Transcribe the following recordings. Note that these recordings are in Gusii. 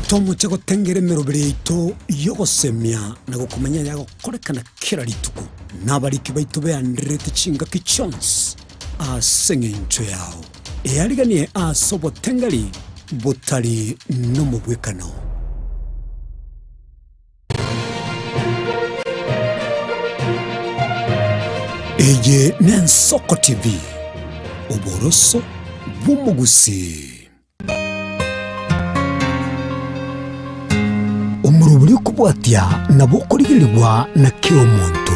Tomoche gotengera emeroberi yaito y'ogosemia na gokomanya ayagokorekana kera rituko, na abariki baito beandererete chingaki chionsi ase engencho yao. Eariganie ase obotengeri botari nomobwekano. Eye n'Ensoko TV, oboroso bw'omogusii. Omorobori okobwatia nabo okorigererigwa na kera omonto.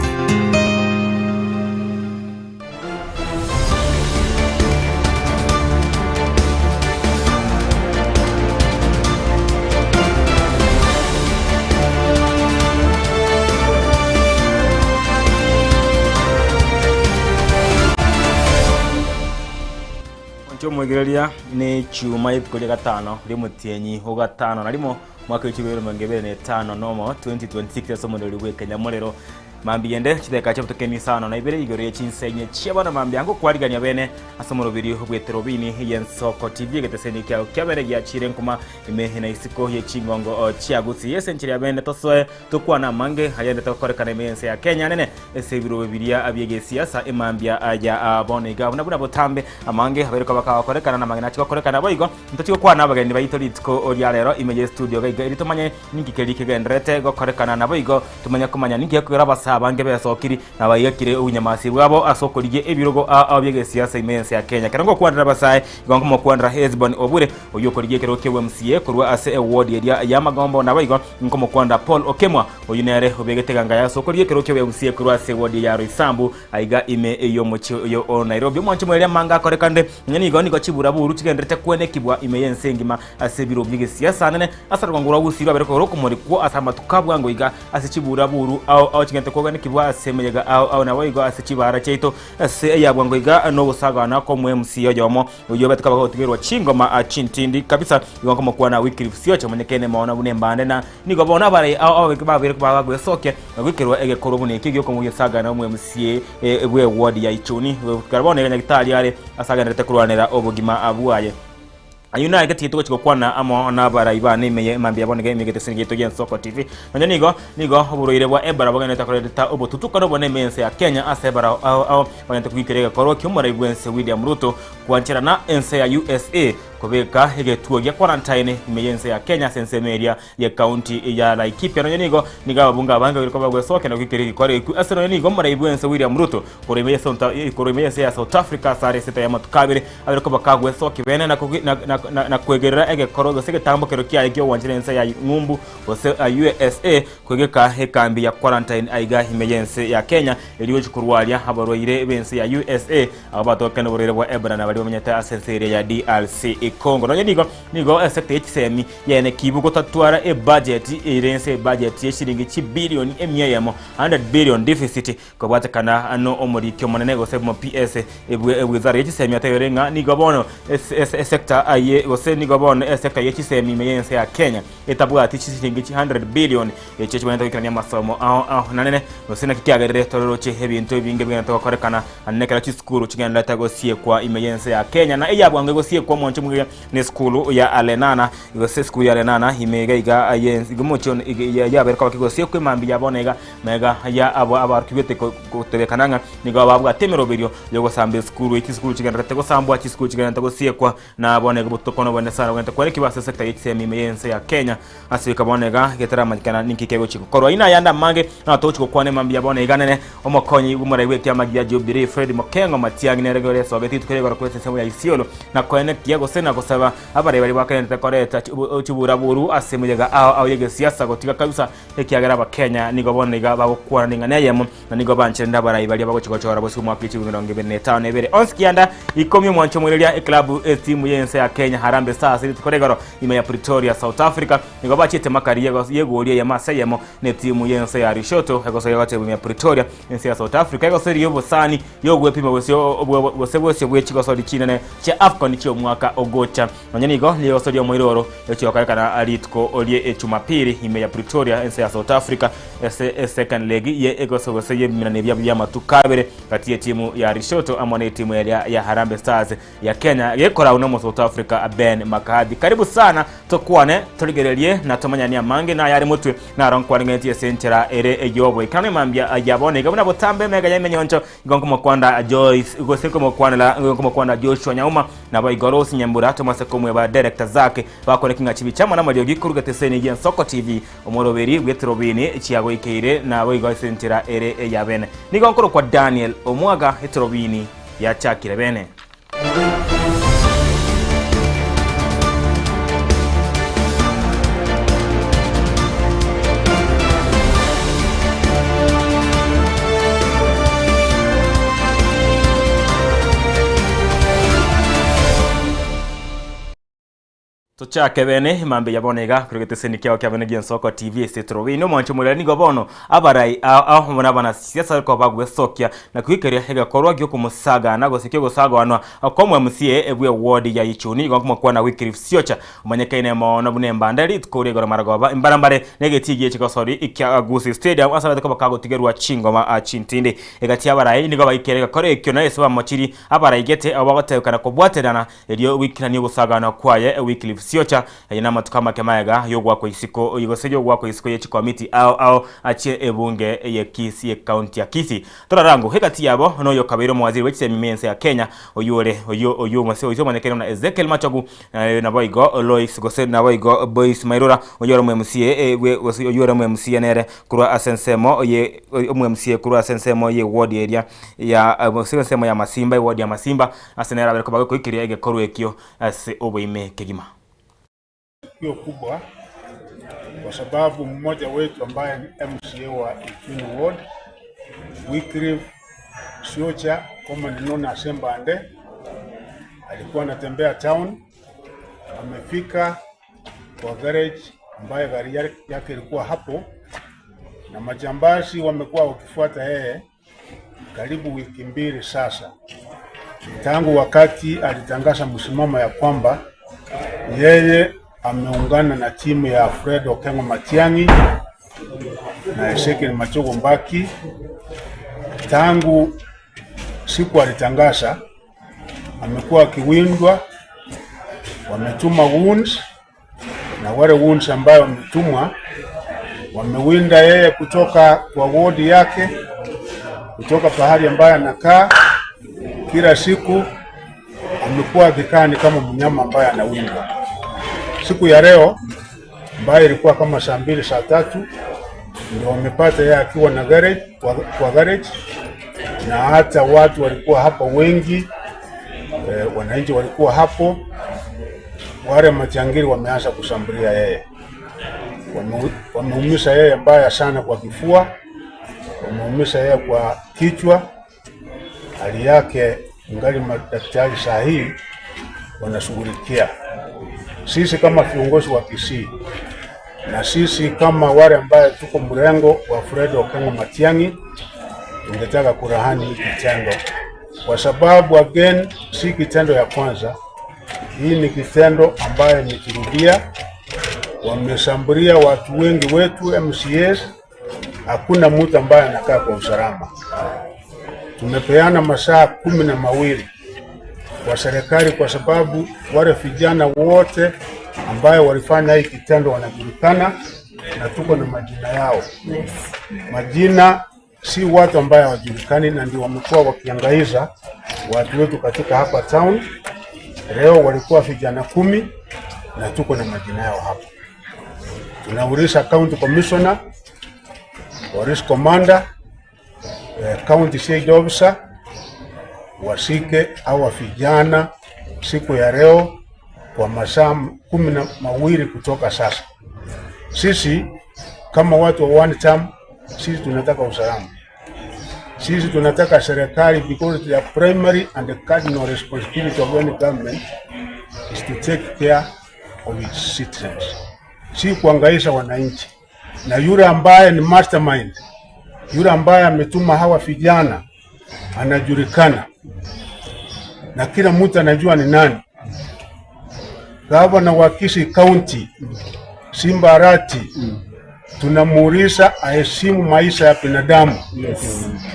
Inche omoigereria nechiuma y'rituko ria gatano ri'omotienyi o gatano na rimo, omwaka w'echilifu emerongo ebere na etano nomo, 2026, ase omorero bw'ekenyamorero. Mambia ende chidakika chia botuko emisano na ibere igoro ye chinsenye chia bono mambia ngokwarigania bene ase omorobiri bw'eterobini y'Ensoko TV egeteseni kiao kia bene giachire nkuma ime na isiko ye chingongo chia Gusii. Ase enchera ya bene tosoe tokwane amange ayarete gokorekana ime y'ense ya Kenya nene ase ebirobe biria bi'egesiasa emambia ya bono iga buna buna botambe amange abeire koba kagokorekana na amang'ina achi gokorekana boigo ntochi gokwana abageni baito rituko ria rero ime y'estudio iga iga erio tomanye ninki keria kegendererete gokorekana naboigo Tomanye komanya ninki gekogera abasae abange besokiri na baigekire obunyamasi bwabo ase okorigia ebirogo ao bi'egesiasa ime y'ense ya Kenya. Ekero ngokwanera abasae, igo nkomokwanera Hesbon Obure, oyio okorigia ekerogo kia MCA korwa ase eward eria y'Amagombo, naboigo nkomokwanera Paul Okemwa, oyio nere obegete eganga yaye ase okorigia ekerogo kia MCA korwa ase eward ya Roysambu aiga ime y'omochie oyo o Nairobi. Omwancho moerio amanga akorekanire, nonya nigo nigo chiburaburu chigendererete kwenekibwa ime y'ense engima ase ebiro bi'egesiasa nene Ase orogongo rwa Gusii rwabere kogora okomorikwo ase amatuko a bwango iga, ase chibuura-buru ao ao chigente koganekigwa ase emeyega ao ao naboigo ase chibaara chiaito ase eya bwango iga nogosagana kw'omo-MC oyomo oyio obete koba gotigerwa chingoma chintindi kabisa igo nkomokwana Wycliffe Siocha omonyekene mono buna embande na nigo bono abarai ao ao babere bagwesokia na goikerwa egekorwa buna ekio giokomosagana omo-MC bwe ward ya Ichuni goikera bono iga Nyagitari are ase agendererete korwanera obogima bwaye. Ayio naye gati yaito gochia gokwana amo nabarai bane ime ye mambia bono iga ime egeteseni giaito gi'Ensoko TV. Nonya nigo nigo oborwaire bwa Ebola bogendererete koreta obotutukano obonene ime y'ense ya Kenya ase ebara ao ao bagendererete koigikera egekorwa ki'omorai bw'ense William Ruto gwancherana ense ya USA kobeka egetuo gia quarantine ime y'ense ya Kenya ase ensemo eria y'ecounty ya Laikipia. Nonya nigo nigo ababunge abange babeire koba gwesokia na goikera egekora ekio ase nonya nigo omorai bw'ense William Ruto korwa ime korwa ime y'ense ya South Africa ase are esete y'amatuko abere abere koba kagwesokia bene na na na kwegerera egekoro gose egetambokero kiaye ki'ogwanchera ense ya ng'umbu gose USA kwegeka ekambi ya quarantine aiga ime y'ense ya Kenya erio gochia korwaria abarwaire b'ense ya USA abo batokene oborwaire bwa Ebola na baria bamenyete ase ense eria ya DRC Congo. Nonya nigo nigo esector ye chisemi Yene ki gotatwara ebudget ere ense ebudget ye shilingi chibilioni emia eyemo 100 billion deficit kobwatekana no omoriki omonene gose mo PS ebwe wizara ye chisemi atebire ng'a nigo bono esector aye gose nigo bono esector ye chisemi ime yense ya Kenya etabwati chisilingi chi 100 billion echio chibwenerete goikerania amasomo ao ao nanene gose naki kiagerire tororoche ebinto ebinge bigenderete gokorekana anene ekero chisukuru chigenderete gosiekwa ime yense ya Kenya na eyabwango egosiekwa omonche omuya Nesukuru ya Lenana, gose esukuru ya Lenana ime iga iga ye omochie one yabeire koba kegosiekwa emambia ya bono iga mega ya abo abarokigwete gotebekana ng'a nigo babwate emeroberio yogosamba esukuru eye. Chisukuru chigendererete gosambwa, chisukuru chigendererete gosiekwa na bono iga obotuko nobonene sana bogente kwerekigwa ase esector ye chisemi ime y'ense ya Kenya. Ase goika bono iga getaramanyekana ninki kegochia gokorwa. Inwe ayande amange natogochia gokwana emambia bono iga nene omokonyi bw'omorai bw'ekiama gia Jubilee Fred Mokeng'o Matiang'i nere iga oresogete rituko ri'igoro korwa ase ensemo ya Isiolo na koenekia gose na gosaba abarai baria bakenerete koreta chiburaburu ase emeyega ao ao y'egesiasa gotiga kabisa ekiagera abakenya nigo bono iga bagokwana neng'ana eyemo na nigo bancherende abarai baria bagochia gochora bosio omwaka w'echilifu 2052 onsi kianda ikomi omwancho omoireria eklabu etimu y'ense ya Kenya Harambee Stars rituko ri'igoro Ime ya Pretoria, South Africa, nigo bachiete makari y'egori eyemo ase eyemo netimu y'ense ya Lesotho egosoria gotebwa ime ya Pretoria, ense ya South Africa egosoria y'obosani y'ogwepima gose bosio bwe chigosori chinene chia AFCON chi'omwaka ogocha. Nonya nigo negosoria omoira oro egochia gokorekana rituko rie Jumapili ime ya Pretoria, ense ya South Africa ase esecond leg ye egoso gose y'ebiminani biabo bi'amatuko abere gati y'etimu ya Lesotho amo netimu eria ya Harambee Stars ya Kenya gekorau nomo South Africa. Speaker Ben McCarthy. Karibu sana tokwane torigererie na tomanyanie amange na ayare motwe naro nkwanegnetie ase enchera ere ey'oboikeranu emambia ya bono iga buna botambe emega ya emenyoncho igo nkomokwanda Joyce gose nkomokwanera igo nkomokwanda Joshua Nyauma nabo igo Rose Nyambura tomase komweba Director Zack bakore king'a chibicha amo namariogi korwa geteseni gi'Ensoko TV omoroberi bw'etorobini chiagoikeire naboigo ase enchera ere eya bene. Nigo nkorokwa Daniel Omwaga etorobini yachakire bene. Tochake bene mambia bono iga kore geteseni kiao kia bene gi'Ensoko TV ase etorobini omwancho morere nigo bono abarai ao ao amo n'abanasiasa barikoba bagwesokia na koikeria egekorwa gi'okomosagana gose ki'ogosagoanwa kw'omo MCA bw'eward ya Ichuni igo nkomokwana Wycliffe Siocha omanyekaine mono buna embanda rituko ria igoro marogoba imbarambare negetii gie chigosori kia Gusii Stadium ase abete koba kagotigerwa chingoma chintindi egati y'abarai nigo baikere egekora ekio na ase bamochiri abaraigete abo bagotebekana kobwaterana Erio goikerania ogosagaanwa kwaye Wycliffe Siocha, aye namatuko amake magega y'ogoakwa isiko gose y'ogoakwa isiko ye chikomiti ao ao achie ebunge ye Kisii ekaunti ya Kisii. Torarango egati yabo noyo okabeire omowaziri bwe chisemi ense ya Kenya oyio ore oyio oyio gose oyio omanyekaine buna Ezekiel Machogu naboigo Lois gose naboigo Boyce Mairura oyio ore omo MCA bwe gose oyio ore omo MCA nere korwa ase ensemo ye omo MCA korwa ase ensemo ye ward eria ya gose ensemo ya Masimba eward ya Masimba Ase nere abere koba goikeria egekorwa ekio ase oboime kegima. Tukio kubwa kwa sababu mmoja wetu ambaye ni MCA wa Ichuni Ward Wycliffe Siocha commonly known as Embande alikuwa anatembea town, amefika kwa garage ambaye gari yake ilikuwa hapo, na majambazi wamekuwa wakifuata yeye karibu wiki mbili sasa tangu wakati alitangaza msimamo ya kwamba yeye ameungana na timu ya Fred Okengo Matiang'i na Ezekiel Machogu Mbaki. Tangu siku alitangaza, amekuwa akiwindwa, wametuma wounds na wale wounds ambayo wametumwa wamewinda yeye kutoka kwa wodi yake, kutoka pahali ambayo anakaa kila siku. Amekuwa akikaa ni kama mnyama ambaye anawindwa. Siku ya leo ambayo ilikuwa kama saa mbili saa tatu ndio wamepata yeye akiwa na garage, kwa, kwa garage na hata watu walikuwa hapa wengi eh, wananchi walikuwa hapo wale majangili wameanza kushambulia yeye, wameumiza yeye mbaya sana kwa kifua, wameumiza yeye kwa kichwa. Hali yake ngali madaktari saa hii wanashughulikia. Sisi kama viongozi wa Kisii na sisi kama wale ambaye tuko mrengo wa Fred Okengo Matiang'i tungetaka kurahani hii kitendo, kwa sababu again si kitendo ya kwanza. Hii ni kitendo ambayo imejirudia. Wameshambulia watu wengi wetu MCAs, hakuna mtu ambaye anakaa kwa usalama. Tumepeana masaa 12 kwa serikali, kwa sababu wale vijana wote ambayo walifanya hii kitendo wanajulikana na tuko na majina yao. Majina si watu ambayo hawajulikani, na ndio wamekuwa wakiangaiza watu wetu katika hapa town. Leo walikuwa vijana 10 na tuko na majina yao hapa. Tunauliza county commissioner, police commander, county CID officer wasike hawa vijana siku ya leo kwa masaa 12 kutoka sasa. Sisi kama watu wa one term, sisi tunataka usalama. Sisi tunataka serikali, because the primary and the cardinal responsibility of any government is to take care of its citizens, si kuangaisha wananchi. Na yule ambaye ni mastermind, yule ambaye ametuma hawa vijana anajulikana na kila mtu anajua ni nani. Gavana wa Kisii County Simba Arati. Tunamuuliza aheshimu maisha ya binadamu.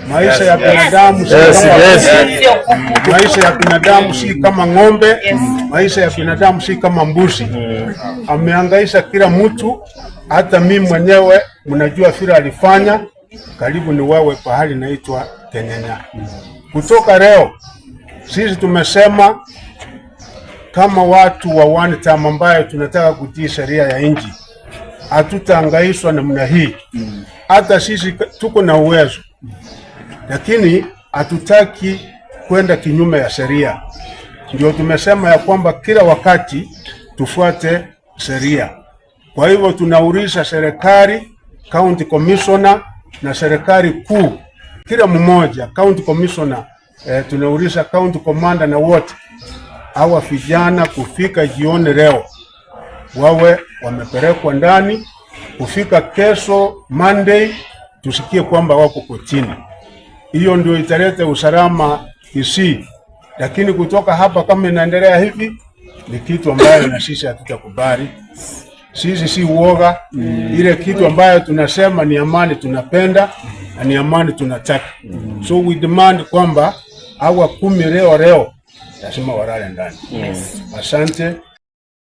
Maisha ya binadamu si kama maisha ya binadamu si kama ng'ombe, maisha ya binadamu si kama mbuzi. Amehangaisha kila mtu, hata mimi mwenyewe mnajua vile alifanya. Karibu ni wewe pahali naitwa Kenyenya. Kutoka leo sisi tumesema kama watu wa one term ambayo tunataka kutii sheria ya nchi, hatutahangaishwa namna hii. Hata sisi tuko na uwezo, lakini hatutaki kwenda kinyume ya sheria. Ndio tumesema ya kwamba kila wakati tufuate sheria. Kwa hivyo tunauliza serikali, county commissioner na serikali kuu, kila mmoja county commissioner, tunauliza county commander na wote hawa vijana kufika jioni leo wawe wamepelekwa ndani, kufika kesho Monday tusikie kwamba wako kotini. Hiyo ndio italeta usalama Kisii, lakini kutoka hapa kama inaendelea hivi ni kitu ambayo na sisi hatutakubali. Sisi si uoga. Ile kitu ambayo tunasema ni amani tunapenda na ni amani tunataka. So we demand kwamba hawa 10 leo leo lazima walale ndani. Asante.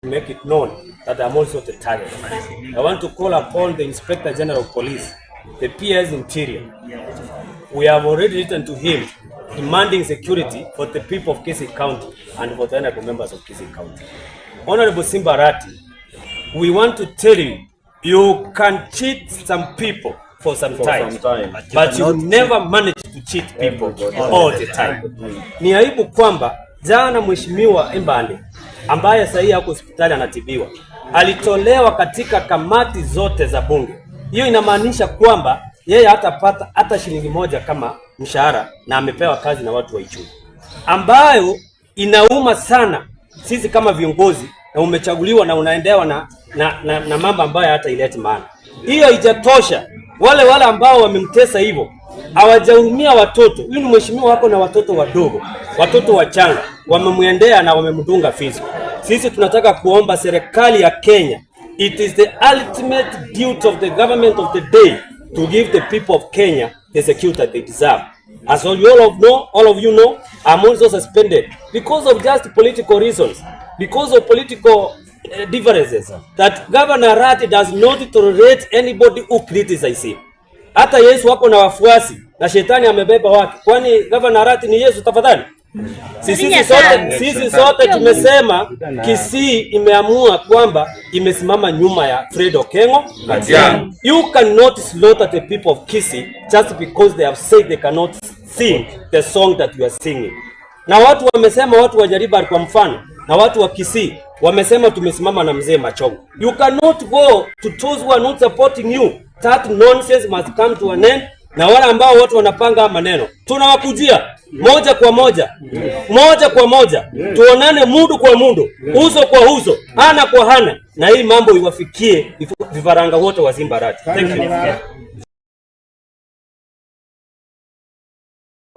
Make it known that I'm also the target. I want to call upon the Inspector General of Police, the PS Interior. We have already written to him demanding security for the people of Kisii County and for the honorable members of Kisii County. Honorable Simba Arati, we want to tell you, you can cheat some people for some time, but you never manage to cheat people all the time. Ni aibu kwamba jana Mheshimiwa Embande ambaye sasa hivi ako hospitali anatibiwa alitolewa katika kamati zote za bunge. Hiyo inamaanisha kwamba yeye hatapata hata shilingi moja kama mshahara na amepewa kazi na watu wa Ichuni, ambayo inauma sana sisi kama viongozi, na umechaguliwa na unaendewa na mambo ambayo hata ileti maana. Hiyo haijatosha, wale wale ambao wamemtesa hivyo hawajahurumia watoto. Huyu ni mheshimiwa wako na watoto wadogo, watoto wachanga, wamemwendea na wamemdunga fizi. Sisi tunataka kuomba serikali ya Kenya, it is the ultimate duty of the government of the day to give the people of Kenya the security that they deserve. As you all of know, all of you know, I'm also suspended because of just political reasons, because of political differences, that Governor Arati does not tolerate anybody who criticizes him. Hata Yesu wako na wafuasi na shetani amebeba wake. Kwani Governor Arati ni Yesu tafadhali? Sisi sote tumesema Kisii imeamua kwamba imesimama nyuma ya Fred Okengo Matiang'i. You cannot slaughter the people of Kisii just because they have said they cannot sing the song that you are singing. Na watu wamesema, watu wa Nyaribari kwa mfano, na watu wa Kisii wamesema tumesimama na mzee Machongo. You cannot go to those who are not supporting you. That nonsense must come to an end. Na wale ambao watu wanapanga maneno, tunawakujia moja kwa moja, moja kwa moja, tuonane mundu kwa mundu, uso kwa uso, ana kwa ana, na hii mambo iwafikie vifaranga wote wa Simba Arati. Thank you.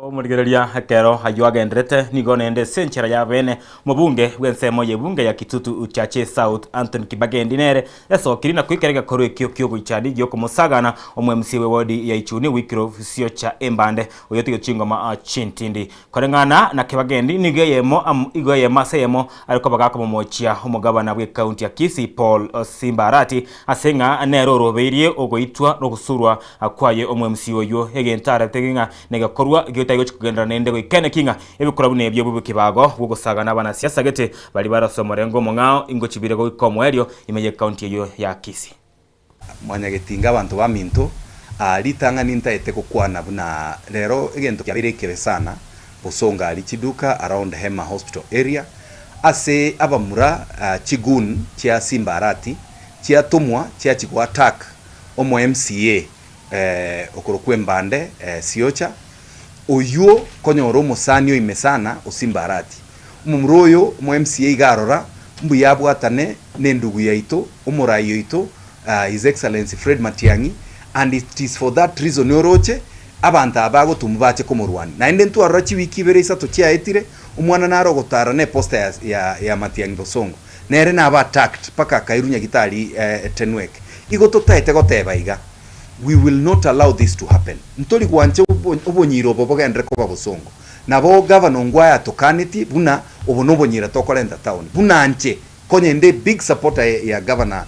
Omorigereria ekero aywo agenderete nigo nende senchera ya bene mobunge bw'ensemo ya ebunge ya Kitutu Chache South Anthony Kibagendi nere esokiri na kwikera gekorwa ekio kiogoichani giokomosagana omo MC we wodi ya Ichuni Wycliffe Siocha Embande oyo tigo chingoma chintindi koreng'ana na Kibagendi nigo eyemo igo eyemo ase eyemo ariko bagakomomochia omogabana bwe county ya Kisii Paul Simba Arati ase ng'a nere orobeirie ogoitwa nogosurwa kwaye omo MC oyo egento aretege ng'a negekorwa giotai gochi kugendera nende goikene kinga ebikora buna ebyo bubikibago bugosaga n'abanasiasa gete bari barase omorengo omong'ao ingo chibire goika omoerio ime ye county eyo ya Kisii. Mwanyagetinga abanto baminto ritang'ani ntaete gokwana buna rero egento kiabeire ekebe sana bosonga ari chiduka around Hema Hospital area ase abamura chigun chia Simba Arati chiatumwa chiachi go attack omo MCA okorokwa Embande Siocha oywo konyora omosani oime sana o Simba Arati omomura oyo omo MCA iga arora mbuya abwatane na endugu yaito omorai oito His Excellency Fred Matiang'i and it is for that reason oroche abanto aba bagotumwa bache komorwania naende ntwarora chiwiki ibere isato chiaetire omwana naro ogotara na eposter ya Matiang'i Bosongo. Nere nabe attacked mpaka akairwa nyagitari Tenwek. Igo totaete goteba iga, we will not allow this to happen. Ntori gwancha obonyira obo bogenderere koba bosongo. Nabo Gavana Ongwae atokanetie buna obo nobonyira tokorenta town. Buna nche konya inde big supporter ya Gavana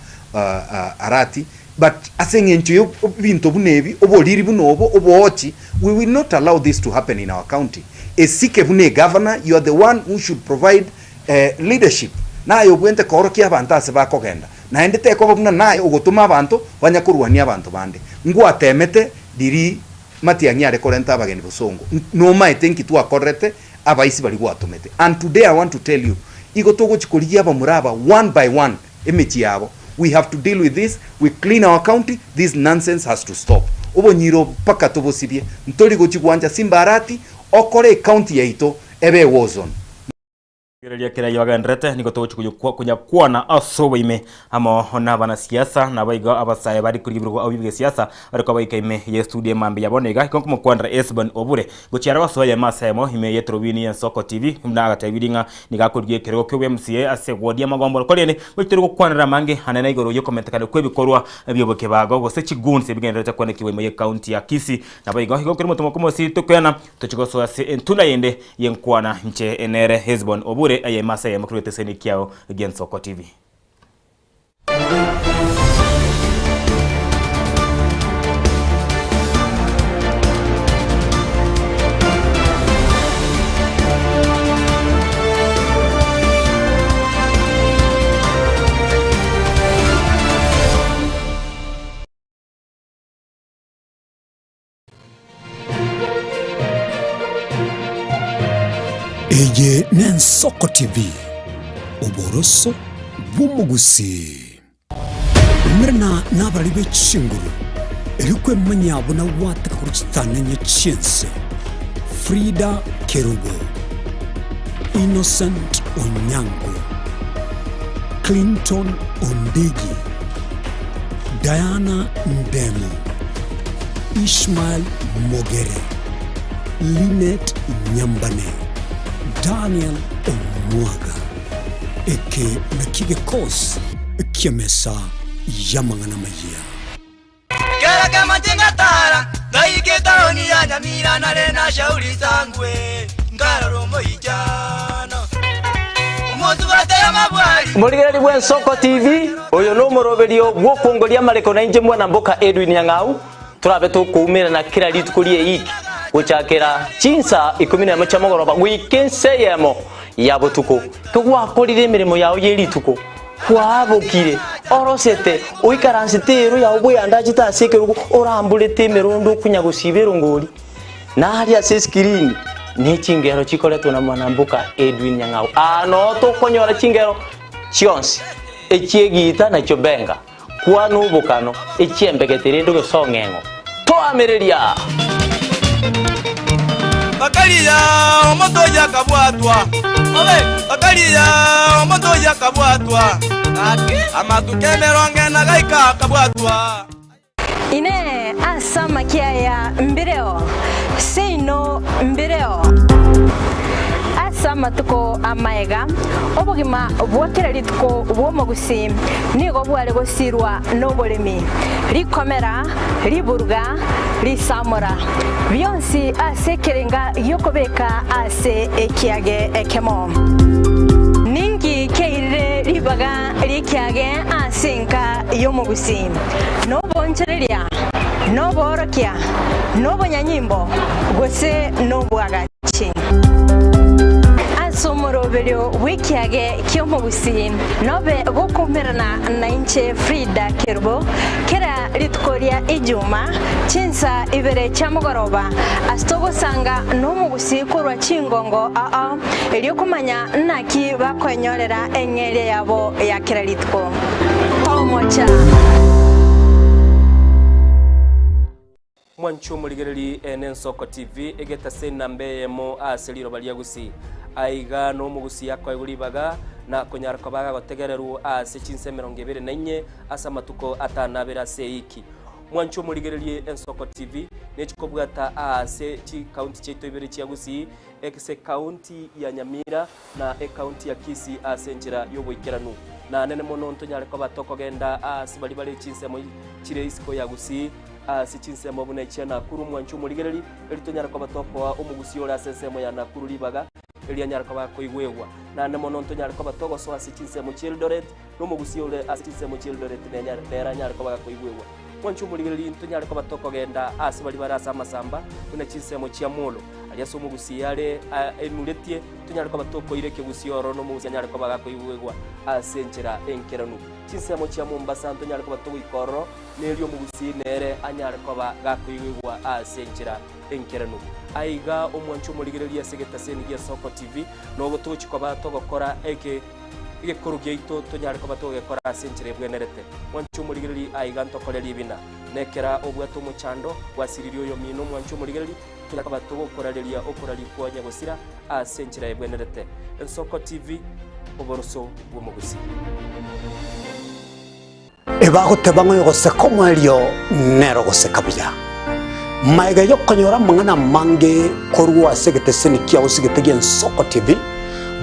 Arati but ase eng'encho ya ebinto buna ebi, oboriri buna obo, oboochi, we will not allow this to happen in our county. Esike buna egavana, you are the one who should provide leadership. Naye obwente koorokia abanto ase bakogenda. Naende tekoba buna naye ogotoma abanto banya korwania abanto bande. Ngwatemete riria Matiang'i are korenta abageni bosongo, nomaete nki twakorerete abaisi baria gwatomete. And today I want to tell you, igo togochi korigia abamura aba one by one emechie yabo, we have to deal with this, we clean our county, this nonsense has to stop. Obonyira obo mpaka tobosibie, ntori gochi gwancha Simba Arati okore ecounty yaito ebe e war zone. Rigereria kera ayio agendererete, nigo togochia koyokwa konyakwana ase oboime amo nabanasiasa, naboigo abasae bare korigia ebirogo abwo bi'egesiasa bare kobaika ime y'estudio emambia ya bono iga. Igo nkomokwanera Hesbon Obure gochia are gosoa eyemo ase eyemo ime y'etorobini y'Ensoko TV, buna agatebirie ng'a nigo akorigia ekerogo ki'obwa MCA ase eward y'Amagomboro. Korende gochia tori gokwanera amange anene igoro y'okomentekana kw'ebikorwa bi'obokebago gose chigoons ebigendererete kwanekigwa ime y'ecounty ya Kisii. Naboigo igo kera omotomwa kw'omosii tokoyana tochie gosoa ase entunda yende Y'enkwana inche nere Hesbon, obure eyemo ase eyemo korwa egeteseni kiao gi'Ensoko TV. Eye n'Ensoko TV, oboroso bw'omogusii. Umerana nabarari be chinguru, erio kwemanyia buna gwateka korwa chitanenye chi'ense. Frida Kerubo, Innocent Onyango, Clinton Ondigi, Diana Ndemo, Ishmael Mogere, Linet Nyambane, Daniel Omwaga. Eke nakio gekosi ki'emesa y'amang'ana amayia. Kera kemache ngatara, ngaika etaoni ya Nyamira nare na Shauri Sangwe, nkarora omoichano. Omosubati amabwari. Omorigereria bw'Ensoko TV, oyo nomoroberio bw'okongoria amareko nainche mwana mboka Edwin Nyang'au, torabe tokoumerana kera rituko ri'eiki gochakera chinsa ikomi nemo chia mogoroba goika ensa eyemo ya botuko. Kegwakorire emeremo yao ye rituko, Kwabokire, orosete, oikaransete eero yao bweyandachete ase ekerogo, oramborete emerondo okonya gosiba erongori, na aria ase esikirini ne chingero chikoretwa na mwanamboka Edwin Nyang'au. Aa noo tokonyora chingero chionsi, echi'egiita na chiobenga, kwana obokano, echi'embegete rende ogesong'eng'o. Toamereria! Bakaria omonto oyio akabwatwa, bakaria omonto oyio akabwatwa, amatuko emerongo ene gaika akabwatwa. Inee! Ase amakia aya mbireo? Seino mbireo. Ase amatuko amaega, obogima bwa kera rituko bw'omogusii nigo bware gosirwa noboremi, rikomera, riburuga, risamora, bionsi ase ekerenga gi'okobeka ase ekiage ekemo. Ninki keirire ribaga ri'ekiage ase enka y'omogusii? Nobonchoreria, noboorokia, nobonyanyimbo, gose nobwagachi? Ase omoroberio bw'ekiage ki'omogusii nobe gokoumerana nainche Frida Kerubo kera rituko ria Ijuma chinsa ibere chia mogoroba ase togosanga nomogusii korwa chingongo ao erio komanya naki bakoenyorera eng'eria yabo ya kera rituko. Tomocha. Mwanche omorigereri ene Ensoko TV, egetase enamba eyemo ase riroba ria Gusii. Aiga nomogusii akoegwa ribaga na konyara koba agagotegererwa ase chinsa emerongo ebere na inye ase amatuko atano abere ase eiki. Mwanche omorigererie Ensoko TV nechikobwata aase chikaunti chiaito ibere chia Gusii, ase ekaunti ya Nyamira na ekaunti ya Kisii ase enchera yoboikeranu. Naanene mono ntonyare koba tokogenda aase baria bare chinsemo chire isiko ya Gusii, ase chinsemo buna echia Nakuru, omwancho omorigereri, erio tonyare koba tokoa omogusii ore ase ensemo ya Nakuru ribaga, erio anyare koba akoigwegwa. Naende mono ntonyare koba togosoa ase chinsemo chi'Eldoret, na omogusii ore ase chinsemo chi'Eldoret nenyare nere anyare koba gakoigwegwa. Mwanche omorigereria ntonyare koba tokogenda aase baria bare ase amasamba, buna chinsemo chia Molo, aria ase omogusii are enuretie, tonyare koba tokoira ekegusii ororo na omogusii anyare koba gakoigwegwa ase enchera enkeranu. Chinsemo chia Mombasa ntonyare koba togoika ororo, na erio omogusii nere anyare koba gakoigwegwa ase enchera enkeranu. Aiga omwanche omorigereria ase egetaseni gia Soko TV, nogo togochia koba togokora eke egekoro giaito tonyare koba togegekora ase enchera ebwenerete. Mwanche omorigereria aiga ntokore ribina. Nekera obwate omochando, gwasiririe oyomino omwanche omorigereria, tonyare koba togokorareria okoraria kwa nyagosira ase enchera ebwenerete. Ensoko TV, oboroso bw'omogusii. Ebagoteba ng'a oyogoseka omoerio nere ogoseka buya. Magega y'okonyora amang'ana amange korwa ase egeteseni kiao sigete gi'Ensoko TV,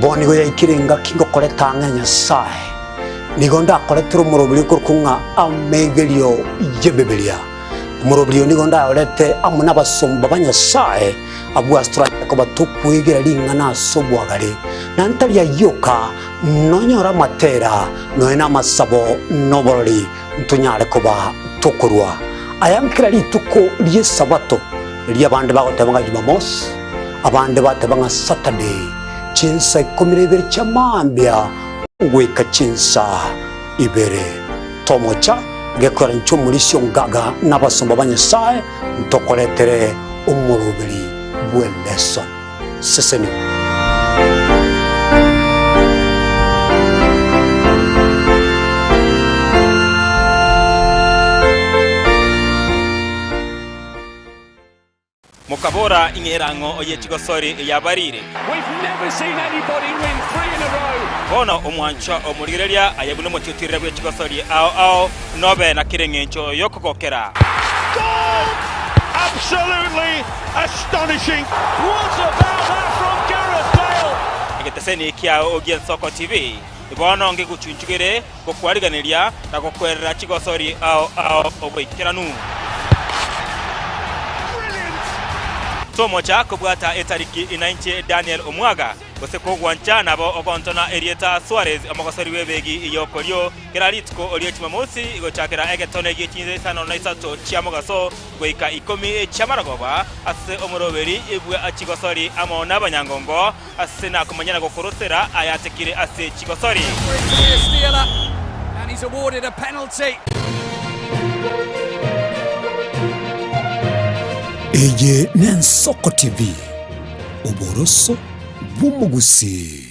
bono nigo yaikire engaki ngokoreta ang'e Nyasae. Nigo ndakoretere omoroberi okorokwa ng'a Amegerio y'Ebibilia. Omoroberi oyo nigo ndayorete amo nabasomba ba Nyasae abwo ase toranyare koba tokwegera ring'ana ase obwagare, na ntari ayio oka, Nonyore amatera, nonya namasabo, na oborori, ntonyare koba tokorua aya kera rituko ri'Esabato, erio abande bagoteba ng'a Jumamosi, abande bateba ng'a Saturday, chinsa ikomi na ibere chia mambia goika chinsa ibere. Tomocha gekogera inche omorisia o ngaga na abasomba ba Nyasae ntokoretere omoroberi bw'eleson. Sesenigwa. Mokabora, Ing'era ng'o oye chigosori eyabarire? Bono omwanchwa omorigereria aye buna omotiutirire bwe chigosori ao ao, nobe na kera engencho y'okogokera. Egeteseni kiao gi'Ensoko TV bono ngegochunchugere gokwariganeria na gokwerera chigosori ao ao oboikeranu. Tomocha kobwata etariki inainche Daniel Omwaga. Gose kogwancha nabo ogontona erieta Suarez, omogosori bw'ebegi y'okorio, kera rituko rie Chumamosi gochakera egetone gie chinsa isano na isato chia mogaso goika ikomi chi'amarogoba, ase omoroberi bwe chigosori amo nabanyangongo, ase nakomanya na gokorosera ayatekire ase chigosori. Eye n'Ensoko TV, oboroso bw'omogusii.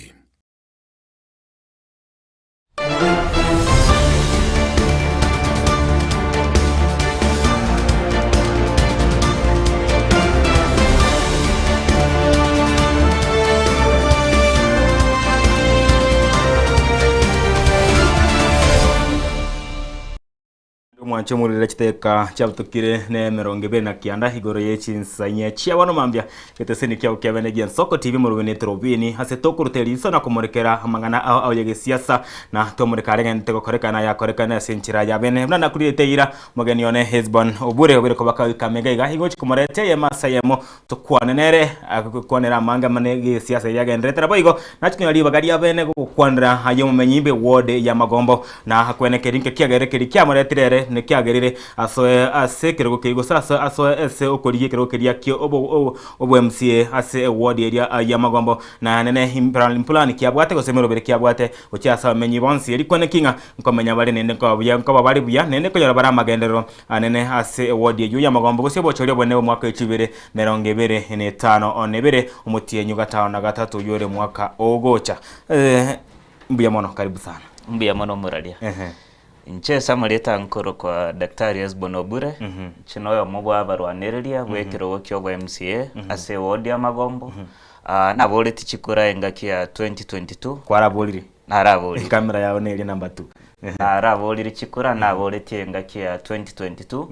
Omwanche omorere chidakika chiabutokire ne emerongo ebere na kianda igoro ye chinsa inye chia bono mambia geteseni kiao kia bene gia Nsoko TV morobeni etorobini ase tokoruta eriso na komorekera amang'ana ao ao y'egesiasa na twamoreka aregente gokorekana yakorekana ase enchera ya bene buna nakurire eira mogeni one Hesbon Obure obere kobaka goika mega iga igochi komoreta eyemo ase eyemo Tokwane nere, agokwanera amange amane g'esiasa eria agendererete. Naboigo nache konyora ribaga ria bene gogokwanera aye omomenyi b'eward y'amagombo, na akwene keri nke kiagerire keria kiamoretire ere nekiagerire asoe ase ekerogo keria gose ase asoe ase okorigia ekerogo keria kia obo obo MCA ase eward eria y'amagombo. Na nene impulani ki abwate gose emeroberi ki abwate gochia ase abamenyi bonsi erio kwane ki ng'a nkomenya bare naende nkoba buya nkoba bare buya naende nkonyora bare amagenderero Anene ase ewodi eyio y'amagombo gose obochori obonene bw'omwaka o chibere merongo ebere na etano na ebere, omotienyi o gatano na gatato oyio ore mwaka ogocha. Mbuya mono, karibu sana. Mbuya mono omoraria. Ehe. Inche ase amarieta nkorokwa Daktari Hesbon Obure, inche noyomo bwa abarwanereria bw'ekerogo kia obo MCA ase ewodi y'amagombo, naboretie chikura engaki ya 2022. Kwaraborire? Naraborire. Ekamera yao neria number two. Naraborire chikura, naboretie engaki ya 2022,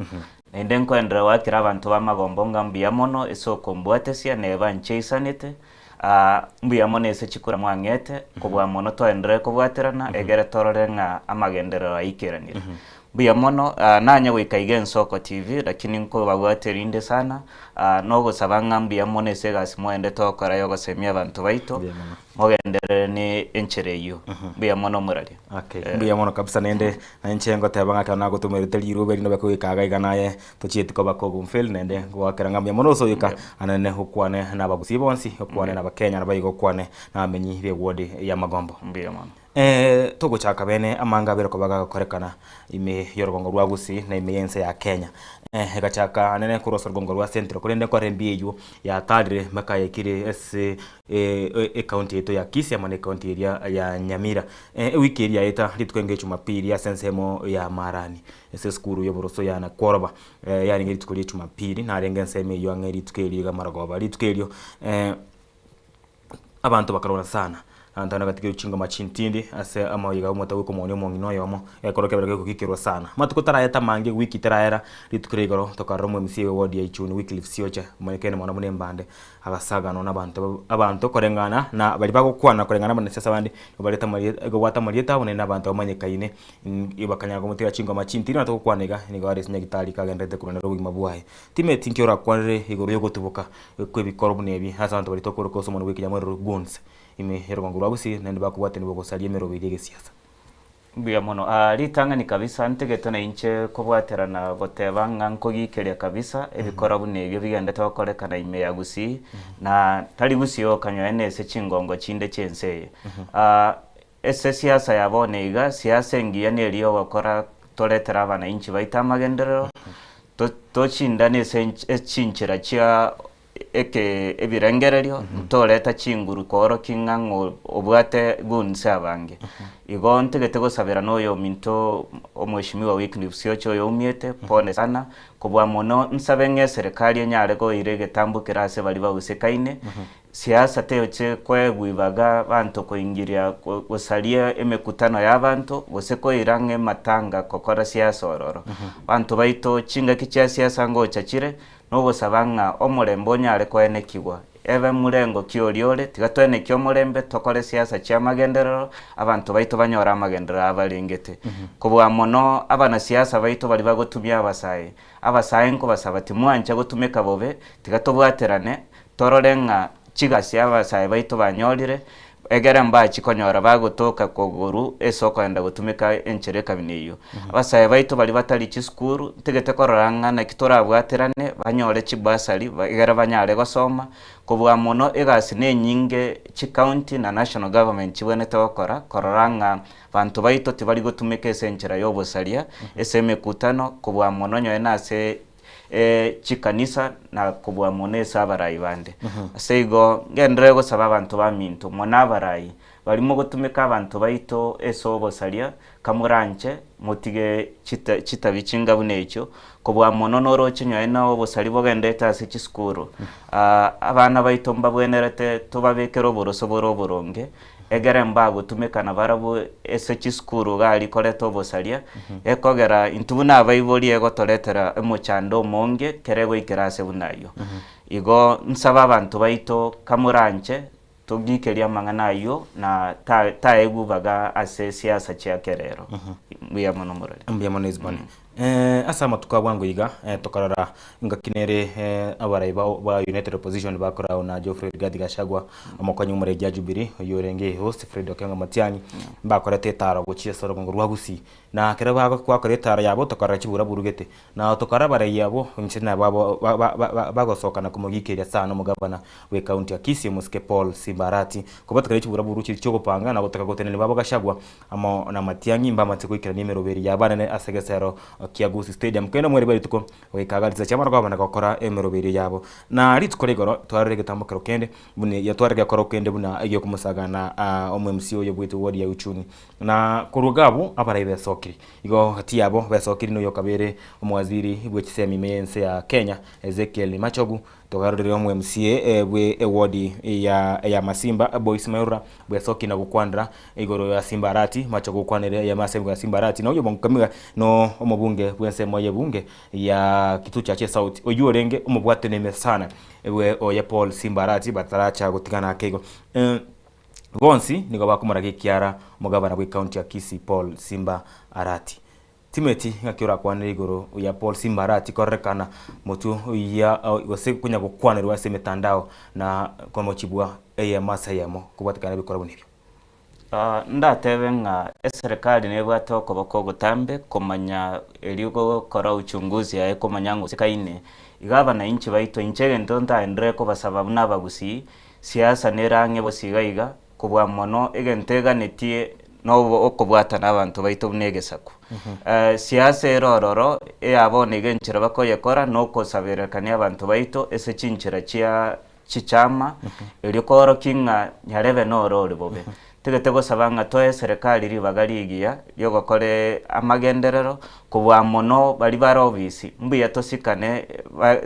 naende nkoenderera goakera abanto b'amagombo ng'a mbuya mono ase okombwatesia neba ncheisanete. Mbuya mono ase chikura mwang'ete, kobua mono twaenderere kobwaterana egere torore ng'a amagenderero aikeranire. Mbuya mono, nanye goika iga Ensoko TV lakini nkobabwate rinde sana, nogosaba ng'a mbuya mono ase egasi mwaendete gokora ya ogosemia abanto baito, mogenderere ne enchera eyio. Mbuya mono omoraria. Okay, mbuya mono kabisa naende nainche ngoteba ng'a ekero nagotomerete riruba eri nobe kogoika iga iga naye tochieti koba kogumfil naende ngoakera ng'a mbuya mono ase oika anene okwane na abagusii bonsi, okwane na abakenya naboigo okwane na abamenyi be ward ya Magombo. Mbuya mono. Togochaka bene amanga abere koba gagokorekana ime y'orogongo rwa Gusii na ime y'ense ya Kenya. Egachaka anene korwa ase orogongo rwa Central korende nkore mbi eywo yatarire mpaka yaikire ase ecounty yaito ya Kisii amo na ecounty eria ya Nyamira. Ewiki eria yaeta rituko enge Jumapili ase ensemo ya Marani ase esukuru y'oboroso ya Nakworoba yarenge rituko ria Jumapili narenge ensemo eywo ang'e rituko erio iga marogoba. Rituko erio Abanto bakarwana sana, abanto abande bagatigerwa chingoma chintindi ase amoiga omote bw'okomonia omong'ina oyomo, egekoro kiabere gegokikerwa sana. Amatuko tarayete amange, ewiki terayera, rituko ria igoro tokarora omo MCA we ward ya Ichuni Wycliffe Siocha, omonyekene mono buna embande, agasaganwa na abanto abanto koreng'ana na baria bagokwana koreng'ana abanasiasa bande, nigo bareta amarieta igobwate amarieta abo naende abanto bamanyekaine, bakanyara komotiga chingoma chintindi na togokwana iga, nigo are ase nyagitari kagendererete korwanera obogima bwaye. Timeti nki orakwanere igoro yogotuboka kw'ebikoro buna ebi ase abanto baria tokoroka ase omonwa bw'ekenyamorero goons ime y'orogongo rwa Gusii naende bakobwatanigwa gosaria emeroberi y'egesiasa. Mbuya mono. Ritang'ani kabisa ntegete na inche kobwaterana goteba ng'a nkogikeria kabisa ebikora buna ebio bigendete gokorekana ime ya Gusii na tari Gusii yoka nyoe na ase chingongo chinde chi'ense eye. Ase siasa ya bono iga, siasa engiya neria yogokora toretere abanainchi baito amagenderero, tochindane ase chinchera chia eke ebirengererio, ntoreta chinguru koorokia ng'a ng'o obwate goons abange. Igo ntagete gosabera na oyominto omweshimiwa Wycliffe Siocha oyoumiete, pole sana, kobua mono nsabe ng'a eserekari enyare koira egetambo kere ase baria bagusekaine, Siasa teoche koegwa ibaga banto koingiria gosaria emekutano y'abanto, gose koira ng'a ematanga gokora siasa ororo. Banto baito, chingaki chia siasa ngocha chire, nogosaba ng'a omorembe onyare koenekigwa. Ebe murengo ki oria ore, tiga toenekie omorembe, tokore siasa chi'amagenderero, abanto baito banyore amagenderero abarengete. Kobua mono, abanasiasa baito baria bagotumia abasae, abasae nkobasaba timwancha gotumeka bobe, tiga tobwaterane, Torore ng'a chigasi abasae baito banyorire, egere mbachi konyora bagotoka kogoru ase okoenda gotumeka enchera ekabina eyio. Abasae baito baria batari chisukuru, ntigete korora ng'a naki torabwaterane banyore chibursary egere banyare gosoma, kobua mono egasi na enyinge chicounty na national government chibwenerete gokora, korora ng'a banto baito tibari gotumeka ase enchera ya obosaria, ase emekutano, kobua mono nonye na ase chikanisa na kobua mono ase abarai bande. Ase igo ngenderere gosaba abanto baminto mono abarai, baria mogotumeka abanto baito ase obosaria, kamoranche motige chita chitabi chinga buna echio, kobua mono noroche nonye na obosaria bogenderete ase chisukuru, abana baito mbabwenerete tobabekere oboroso bore oboronge, Egere mbagotumeka nabarabwo ase chisukuru iga aria koreta obosaria, ekogera intwe buna abaibori egotoretera omochando omonge kere goikera ase buna ayio. Igo nsabe abanto baito kamoranche togikerie amang'ana ayio na ta taegwe baga ase siasa chia kerero. Mbuya mono morore. Mbuya mono Hesbon. Ase amatuko a bwango iga tokarora engaki nere abarai ba United Opposition bakorao na Geoffrey Rigathi Gachagua, omokonyi bw'omoregi a Jubilee oyio orenge host Fred Okengo Matiang'i, mbakorete etaro gochia ase orogongo rwa Gusii. Na ekero bagokora etaro yabo tokarora chibura burugete. Na tokarora abarai abwo inche nabo bagosoka na komogikeria sana omogabana bw'ecounty ya Kisii omosike Paul Simba Arati, kobatekana chibura buru chiria chi'ogopanga na gotaka gotenenia babo Gachagua Amo namatiang'i mbamate goikerania emeroberi y'abanene ase egesero kia Gusii Stadium. Kende omweri bwe rituko goika agarisa chi'amarogoba na gokora emeroberio yabo. Na rituko rigoro twarore egetambokero kende buna yatwarire gekoro kende buna egiokomosagana omo MC oyo bwete ward ya Uchuni. Na korwa iga abwo abarai besokiri. Igo gati yabo besokiri noyo okabere omowaziri bwe chisemi ime y'ense ya Kenya Ezekiel Machogu. Togarorire omo MCA bwe eward ya ya Masimba Boyce Mairura bwesokia na gokwanera igoro ya Simba Arati mache gokwanera eyemo ase ya Simba Arati na oyo Kamiga no omobunge bw'ensemo y'ebunge ya Kitutu Chache South oyio orenge omobwateneme sana bwe oye Paul Simba Arati bataracha gotigana ake igo. Bonsi nigo bakomoragia ekiara omogabana bw'ecounty ya Kisii Paul Simba Arati. Timeti ng'aki orakwanere igoro ya Paul Simba Arati kororekana motwe ya gose konya gokwanerwa ase emetandao na komochibwa eyemo ase eyemo kobwatekana nebikorwa buna ebio? Ndatebe ng'a eserekari nebwate okoboko ogotambe komanya erio gokora uchunguzi yaye komanya ng'a osikaine, iga abanainchi baito inche egento ntaenderere kobasaba buna abagusii, siasa nere ang'e bonsi iga iga, Kobua mono egento eganetie nobo okobwatana abanto baito buna egesaku. Siasa ere ororo eya bono iga enchera bakoyekora nokosabererekania abanto baito ase chinchera chia chichama erio koorokia ng'a nyarebe nore ore bobe. Togete gosaba ng'a toe eserekari ribaga rigiya riogokora amagenderero Kobua mono baria bare obisi, mbuya tosikane,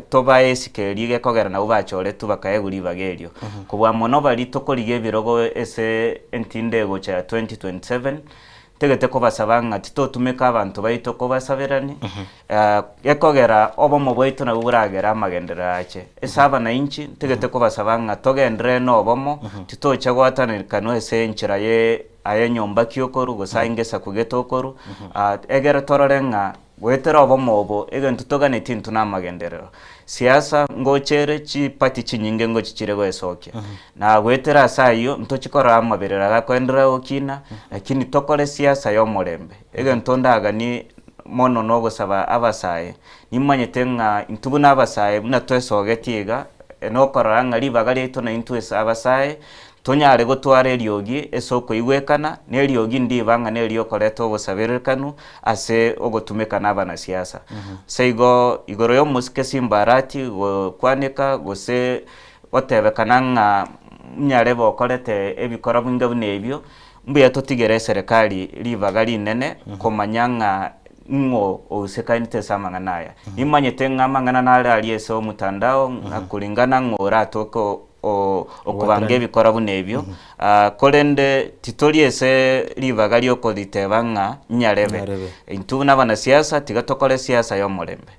tobae esiko eria gekogera nabwo bachoretwe bakaegwa ribaga erio. Kobua mono baria tokorigia ebirogo ase entindo egocha ya 2027, ntagete kobasaba ng'a titotumeka abanto baito kobasaberani, gekogera obomo bwaito nabwo boragere amagenderero ache. Ase abanainchi, ntagete kobasaba ng'a togenderere na obomo, titocha goatananikanwa ase enchera ye. Aye enyomba ki okorwa, gose aye ngesaku gete okorwa, egere torore ng'a goetera obomo obo egento toganetie intwe namagenderero. Siasa ngocha ere, chiparty chinyinge ngochi chire goesokia. Na goetera ase ayio, ntochi korora amaberero agakoenderera gokina, lakini tokore siasa ya omorembe. Egento ndaganie mono nogosaba abasae, nimanyete ng'a intwe buna abasae buna twesogetie iga, nokorora ng'a ribaga riaito naintwe ase abasae, Tonyare gotwara eriogi ase okoigwekana, na eriogi ndiba ng'a neriokoreta ogosabererekanu ase ogotumeka nabanasiasa. Ase igo, igoro y'omosike Simba Arati gokwaneka gose gotebekana ng'a nyarebe okorete ebikora binga buna ebio, mbuya totigere eserekari ribaga rinene komanya ng'a ng'o ousekainete ase amang'ana aya. Nimanyete ng'a amang'ana nare aria ase omotandao ng'a kuringana ng'o oratoke okobanga ebikora buna ebio, korende titori ase ribaga riokoriteba ng'a nyarebe. Intwe buna abanasiasa tiga tokore siasa y'omorembe,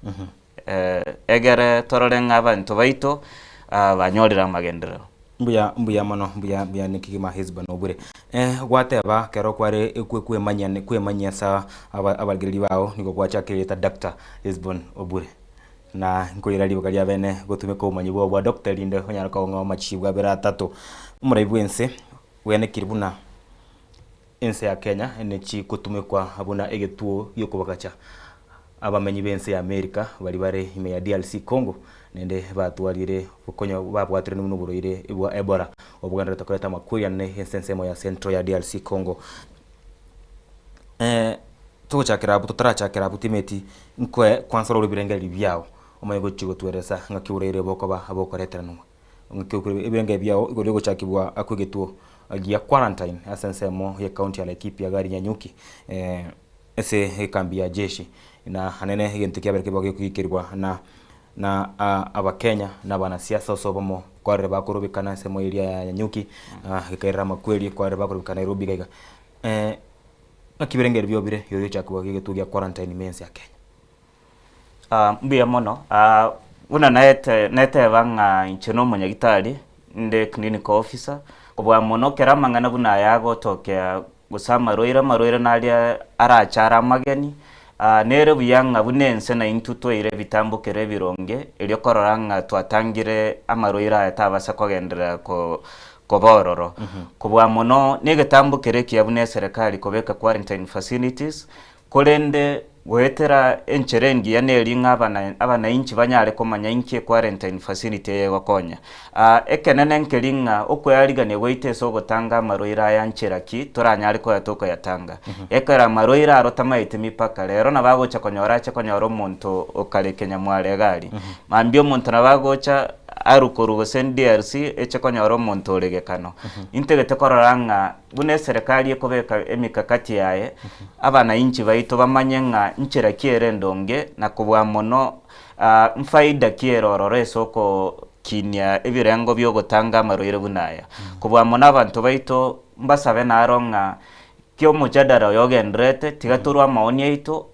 egere torore ng'a abanto baito banyorire amagenderero. Mbuya mbuya mono mbuya mbuya kegima Hezbon Obure. Gwateba kero kware kwemanyia kwemanyia asa abarigereria bao nigo gwachakire Doctor Hezbon Obure. Na nkoira riboga ria bene gotumeka obomanyi bwao bwa doctor erinde onyare kong'a amachibu abere atato. Omorai bw'ense bwenekire buna ense ya Kenya nechi gotumekwa buna egetuo giokobagacha abamenyi b'ense ya America baria bare ime ya DRC Congo naende batwarire konya babwatirwe buna oborwaire bwa Ebola obogendererete koreta amakweri anene ase ensemo ya Central ya DRC Congo. Togochakera abwo totarachakera abwo timeti nkoe kwansa orore ebirengererio biao omanye gochia gotweresa ng'aki oboraire bokoba bokoreteranwa. Ng'aki okore ebirengererio biao igoro riogochakigwa kwegetuo gia quarantine ase ensemo ye county ya Laikipia iga aria Nanyuki ase ekambi ya jeshi na anene egento kiabere kebe gekoikerigwa na na abakenya na abanasiasa ase obomo kwarire bakorobekana ensemo eria ya Nanyuki gekairera amakweri kwarire bakorobekana Nairobi iga iga. Naki ebirengererio biao bire igoro y'ogochakigwa kw'egetuo gia quarantine ime y'ense ya Kenya? Mbuya mono, buna naete neteba ng'a inche na omonyagitari, inde clinical officer, kobua mono kera amang'ana buna aya agotokea gose amarwaire, amarwaire naria arache are amageni, nere buya ng'a buna ense naintwe toire ebitambokero ebironge, erio korora ng'a twatangire amarwaire aya tabasa kogenderera ko koba ororo. Kobua mono negetambo kere ekiya buna eserekari kobeka quarantine facilities, korende goetera enchera engiya neri ng'a abana abanainchi banyare komanya inki equarantine facility eye egokonya. Ekenene nkeri ng'a okwearigania gwaito ase ogotanga amarwaire aya nchera ki toranyare koya tokoyatanga. Ekero amarwaire aro tamaeti mipaka, rero nabo agocha konyora ache konyora omonto okare Kenyamware iga aria. Mambia omonto nabo agocha. Arwe korwa gose DRC eche konyora omonto ore gekano. Intagete korora ng'a buna eserekari ekobeka emikakati yaye, abanainchi baito bamanye ng'a nchera ki ere endonge na kobua mono mfaida ki ere ororo ase oko. gokinia ebirengo bia ogotanga amarwaire buna aya. Kobua mono abanto baito mbasabe naro ng'a ki omojadara oyo ogendererete tiga torwe amaoni aito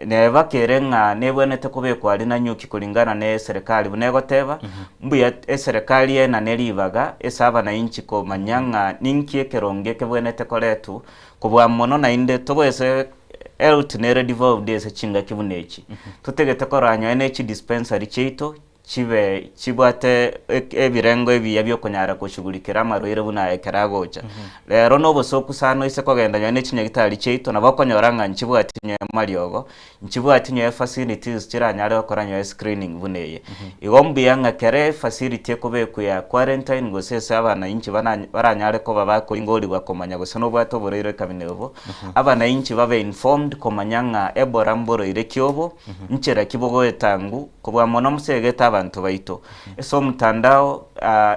neba kere ng'a nebwenerete kobekwa aria nanyuki kulingana na eserekari buna egoteba, mbuya eserekari enane ribaga ase abanainchi komanya ng'a ninki ekerongo ekebwenerete koretwa, kobua mono naende togoese health nere devolved ase chingaki buna echi. Totagete korora nonye ne chidispensary chiaito chibe chibwate ebirengo ebiya biokonyara koshughulikera amarwaire buna aya ekero agocha. Rero na obosoku sana oise kogenda nonye ne chinyagitari chiaito nabo okonyora ng'a nchibwati nonye mariogo, nchibwati nonye facilities chiranyare gokora nonye screening buna eye. Igo mbuya ng'a kera efacility ekobekwa ya quarantine gose ase abanainchi bana baranyare koba bakoingorigwa komanya gose nobwate oborwaire ekabina obo, abanainchi babe informed komanya ng'a Ebola mboroire ki obo, nchera ki bogoetangwa Kobua mono mosegete abanto baito. Ase omotandao,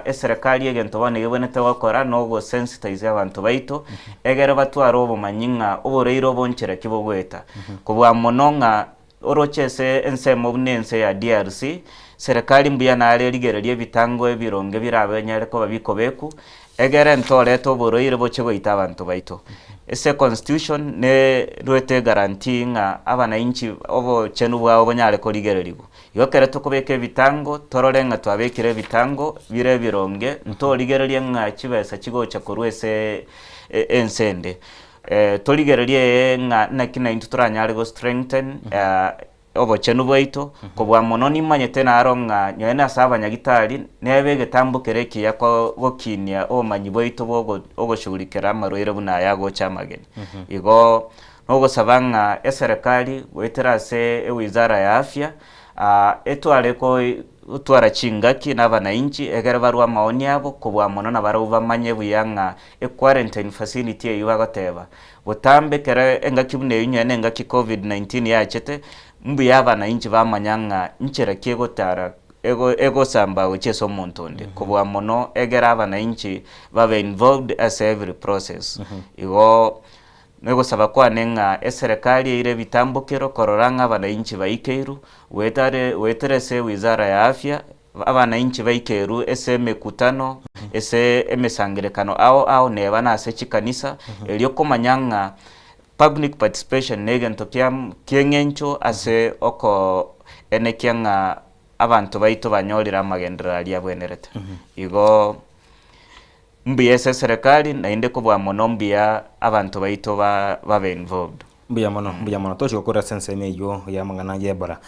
eserekari egento bono egebwenerete gokora na ogosensitize abanto baito, egere batware obomanyi ng'a oboraire obo nchera ki bogoeta. Kobua mono ng'a oroche ase ensemo buna ense ya DRC, serekari mbuya nare erigererie ebitango ebironge birabe nyare koba bikobekwa, Egere ntorete oborwaire boche goita abanto baito. Ase econstitution nerwete eguarantee ng'a abanainchi obochenu bwabo bonyare korigererigwa. Igo ekero tokobeka ebitango, torore ng'a twabekire ebitango bire ebironge, ntorigererie ng'a chibesa chigocha korwa ase ense ende. Torigererie ng'a naki naintwe toranyare go strengthen obochenu bwaito, kobua mono nimanyete naro ng'a nyowe nase abanyagitari nebe egetambo kere ekiya gokinia obomanyi bwaito bwa ogoshughulikera amarwaire buna aya agocha amageni. Igo nogosaba ng'a eserekari goetera ase ewizara ya afya etware gotwara chingaki na abanainchi egere barwe amaoni abo kobua mono nabarabwo bamanye buya ng'a equarantine facility eywo bagoteba Botambe ekero engaki buna eyio nonya nengaki Covid 19 yachete, mbuya abanainchi bamanya ng'a nchera ki egotara ego egosamba gochia ase omonto onde. Kobua mono egere abanainchi babe involved ase every process. Igo negosaba kwane ng'a eserekari eire ebitambokero korora ng'a abanainchi baikeirwe, goetare goetera ase wizara ya afya, Abanainchi baikerwe ase emekutano, ase emesangerekano ao ao neba nase chikanisa, erio komanya ng'a public participation negento kia kieng'encho ase okoenekia ng'a abanto baito banyorire amagenderero aria abwenerete. Igo mbuya ase eserekari naende kobua mono mbuya abanto baito ba babe involved. Mbuya mono, mbuya mono. Tochi gokora ase ensemo eywo ya amang'ana ya Ebola.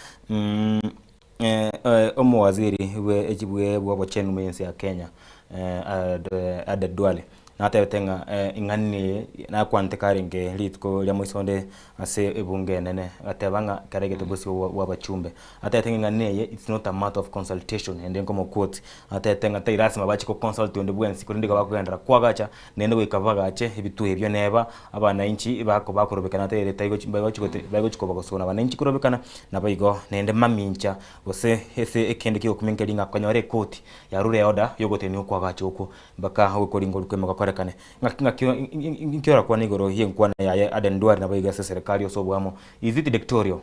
Omowaziri bwe bwe bw'obochenu bwe ense ya Kenya Aden Duale natebete ng'a ing'ana eye nakwanete karenge rituko ria moiso onde ase ebunge enene, agateba ng'a kera egento bosio bwa abachumbe. Atebete ng'a ing'ana eye it's not a matter of consultation naende nkomo quote, atebete ng'a tari lasima bache ko consult onde bwensi korende igo bakogenderera koagacha naende goika bagache ebituo ebio neba abanainchi bako bakorobekana tari taigochi baigochi gote baigochi koba na abanainchi korobekana. Naboigo naende mamincha, gose ase ekende ki'ogokumia nkeri ng'a konyora ekoti yarure eorder y'ogotenenia okoagacha okwo mpaka okoringorwa kw'ime gokorekane. Ng'aki ng'aki inki orakwane igoro y'enkwana yaye Aden Duale naboigo ase eserekari ase oboamo? Is it dictorial?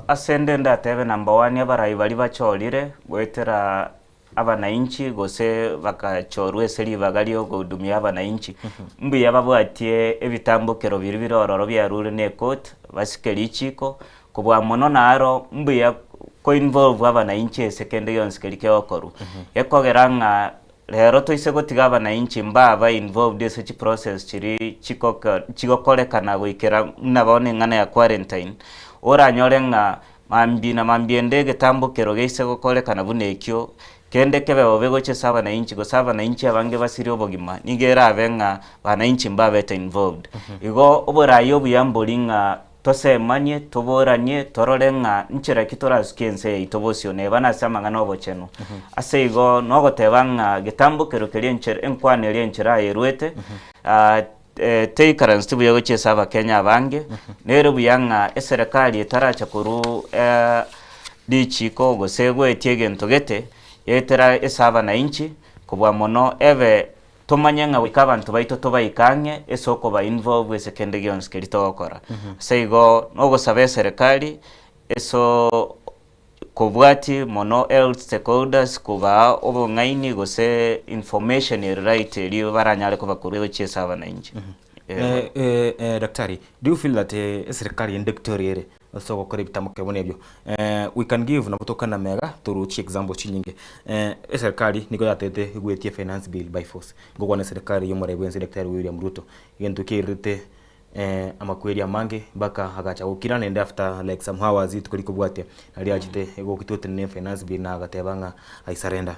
Ase inde ndatebe number one abarai baria bachorire goetera abanainchi gose bagachorwa ase ribaga ri'ogohudumia abanainchi, mbuya babwatie ebitambokero biria bire ororo biarure na ecourt, basike richiko, kobua mono naro mbuya ko involve abanainchi ase kende gionsi keria kegokorwa. Gekogera ng'a rero toise gotiga abanainchi mbaba involved ase chiprocess chiria chikoka chigokorekana goikera buna bono eng'ana ya quarantine, oranyore ng'a Mambia na mambia ende egetambo kero geise gokorekana buna ekio, kende kebe bobe gochia ase abanainchi, gose abanainchi abange basirie obogima, nigo erabe ng'a banainchi mbabete involved. Igo oboraai obuya mbori ng'a tosemanie, toboranie, torore ng'a nchera ki torasukie ense yaito bosio neba nase amang'ana obochenu. Ase igo nogoteba ng'a getambo kero keria enchera enkwano eria enchera aye erwete, Teikaranseti buya gochia ase Abakenya abange, nere buya ng'a eserekari etaracha korwa richiko gose goetia egento gete, yaetera ase abanainchi, kobua mono ebe tomanye ng'a goika abanto baito tobaike ang'e ase okoba involve ase kende gionsi keria togokora. Ase igo, nogosaba eserekari ase. Kobwati mono health stakeholders kobaa obong'aini gose information ere right erio baranyare kobakorwa gochia ase abananchi. Eh, eh, eh, daktari, do you feel that eh, eserikari endictory ere ase ogokora ebitamokero buna ebio? Eh, we can give nabo tokana mega toruchie example chinyinge. Eh, eserikari nigo yatete egwetie finance bill by force. Ngokwana eserikari ya omorai bwense Daktari William Ruto. Egento kiairete amakweri amange mpaka agacha gokira naende after like some hours rituko rikobwatia nario achete gokitwa ne finance bill na agateba ng'a I surrender.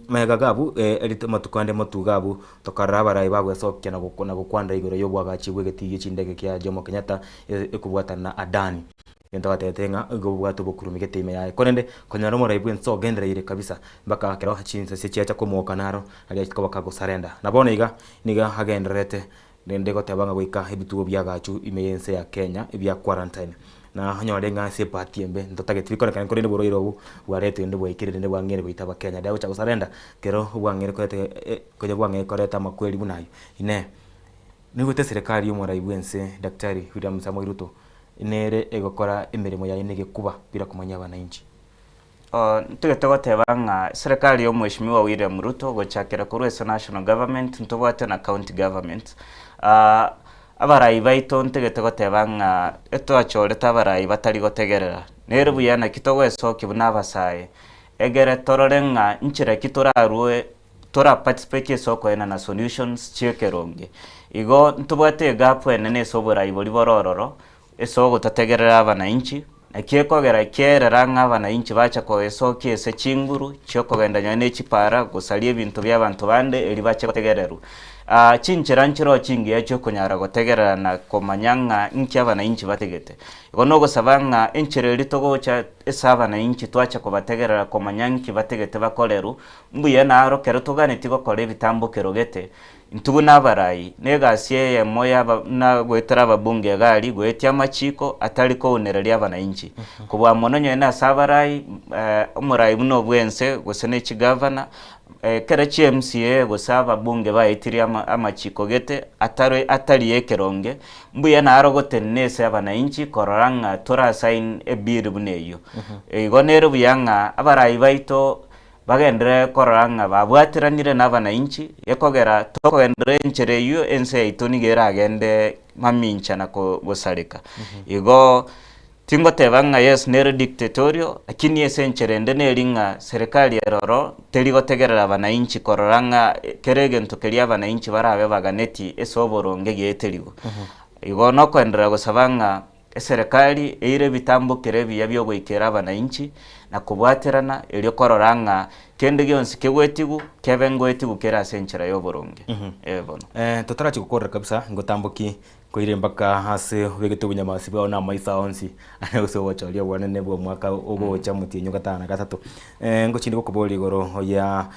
Magega iga abwo erite amatuko ande amatuga iga abwo tokarora abarai bagoesokia na na gokwanera igoro ya obwagachi bwa egetii gie chindege kia Jomo Kenyatta ekobwatana na Adani. Egento agatebete ng'a igo obwate obokurumi gete ime yaye. Korende konyora omorai bwense ogendereire kabisa mpaka ekero chinsase chiacha komoka naro aria achia koba kagosurrender. Na bono iga nigo agendererete Rende goteba ng'a goika ebituo bi'agachu ime y'ense ya Kenya ebia quarantine. Na onyore ng'a ase ebahati embe ntotageti bikorekane korende oborwaire obo bwaretwe rende bwaikire rende bwang'eire goita abakenya. Riria agocha gosarenda kero bwang'eire koreta konya bwang'eire koreta amakweri buna ayio. Inee! Noigwete eserekari y'omorai bw'ense Daktari William Samoei Ruto nere egokora emeremo yaye negekuba bila komanyia abananchi? Ntagete goteba ng'a serikali ya omweshimiwa William Ruto gochakera korwa ase national government ntobwate na county government, abarai baito ntagete goteba ng'a etwachorete abarai batari gotegerera. Nere buya naki togoesokia buna abasae, egere torore ng'a nchera ki torarue tora participate ase okoenana solutions chia ekeronge. Igo ntobwate egap enene ase oborai boria bore ororo, Ase ogotategerera abanainchi, naki ekogera kiaerera ng'a abanainchi bacha koesokia ase chinguru chi'okogenda nonya ne chipara gosaria ebinto bi'abanto bande erio bache gotegererwa. Aa, chinchera nchiroo chingiya chi'okonyara gotegerera na komanya ng'a inki abanainchi bategete. Igo nogosaba ng'a enchera eria togocha ase abanainchi twacha kobategerera komanya nki bategete bakorerwe, mbuya naro ekero toganetie gokora ebitambokero gete, Intwe buna abarai, negasi eyemo y'aba na goetera ababunge iga aria, goetia amachiko atari kounereria abanainchi. Kobua mono nyene ase abarai, omorai buna obwense gose ne chigavana, ekero chi MCA gose ababunge baetirie ama amachiko gete atare atari y'ekeronge, mbuya naro gotenena ase abanainchi korora ng'a tora sign ebill buna eyio. Igo nere buya ng'a abarai baito. Bagenderere korora ng'a babwateranire nabanainchi, gekogera tokogenderera enchera eyio ense yaito nigo eragende mamincha na gosareka. Igo tingoteba ng'a yes nere dictatorial, lakini ase enchera ende neri ng'a serikali ere oro teri gotegerera abanainchi korora ng'a kera egento keria abanainchi barabe baganetie ase oboronge giaeterigwe. Igo nokoenderera gosaba ng'a Eserekari eire ebitambokero ebiya bi'ogoikera abanainchi na kobwaterana erio korora ng'a kende gionsi kegwetigwe kebe ngoetigwe kere ase enchera y'oboronge. Ee bono. Totarachia gokorera kabisa ngotamboki koire mpaka ase obegete obunyamasi bwao na amaiso ao onsi ane gose ogochoria obonene bwa omwaka ogocha omotienyi ogatano na gatato. Ngochinde gokoboria igoro ya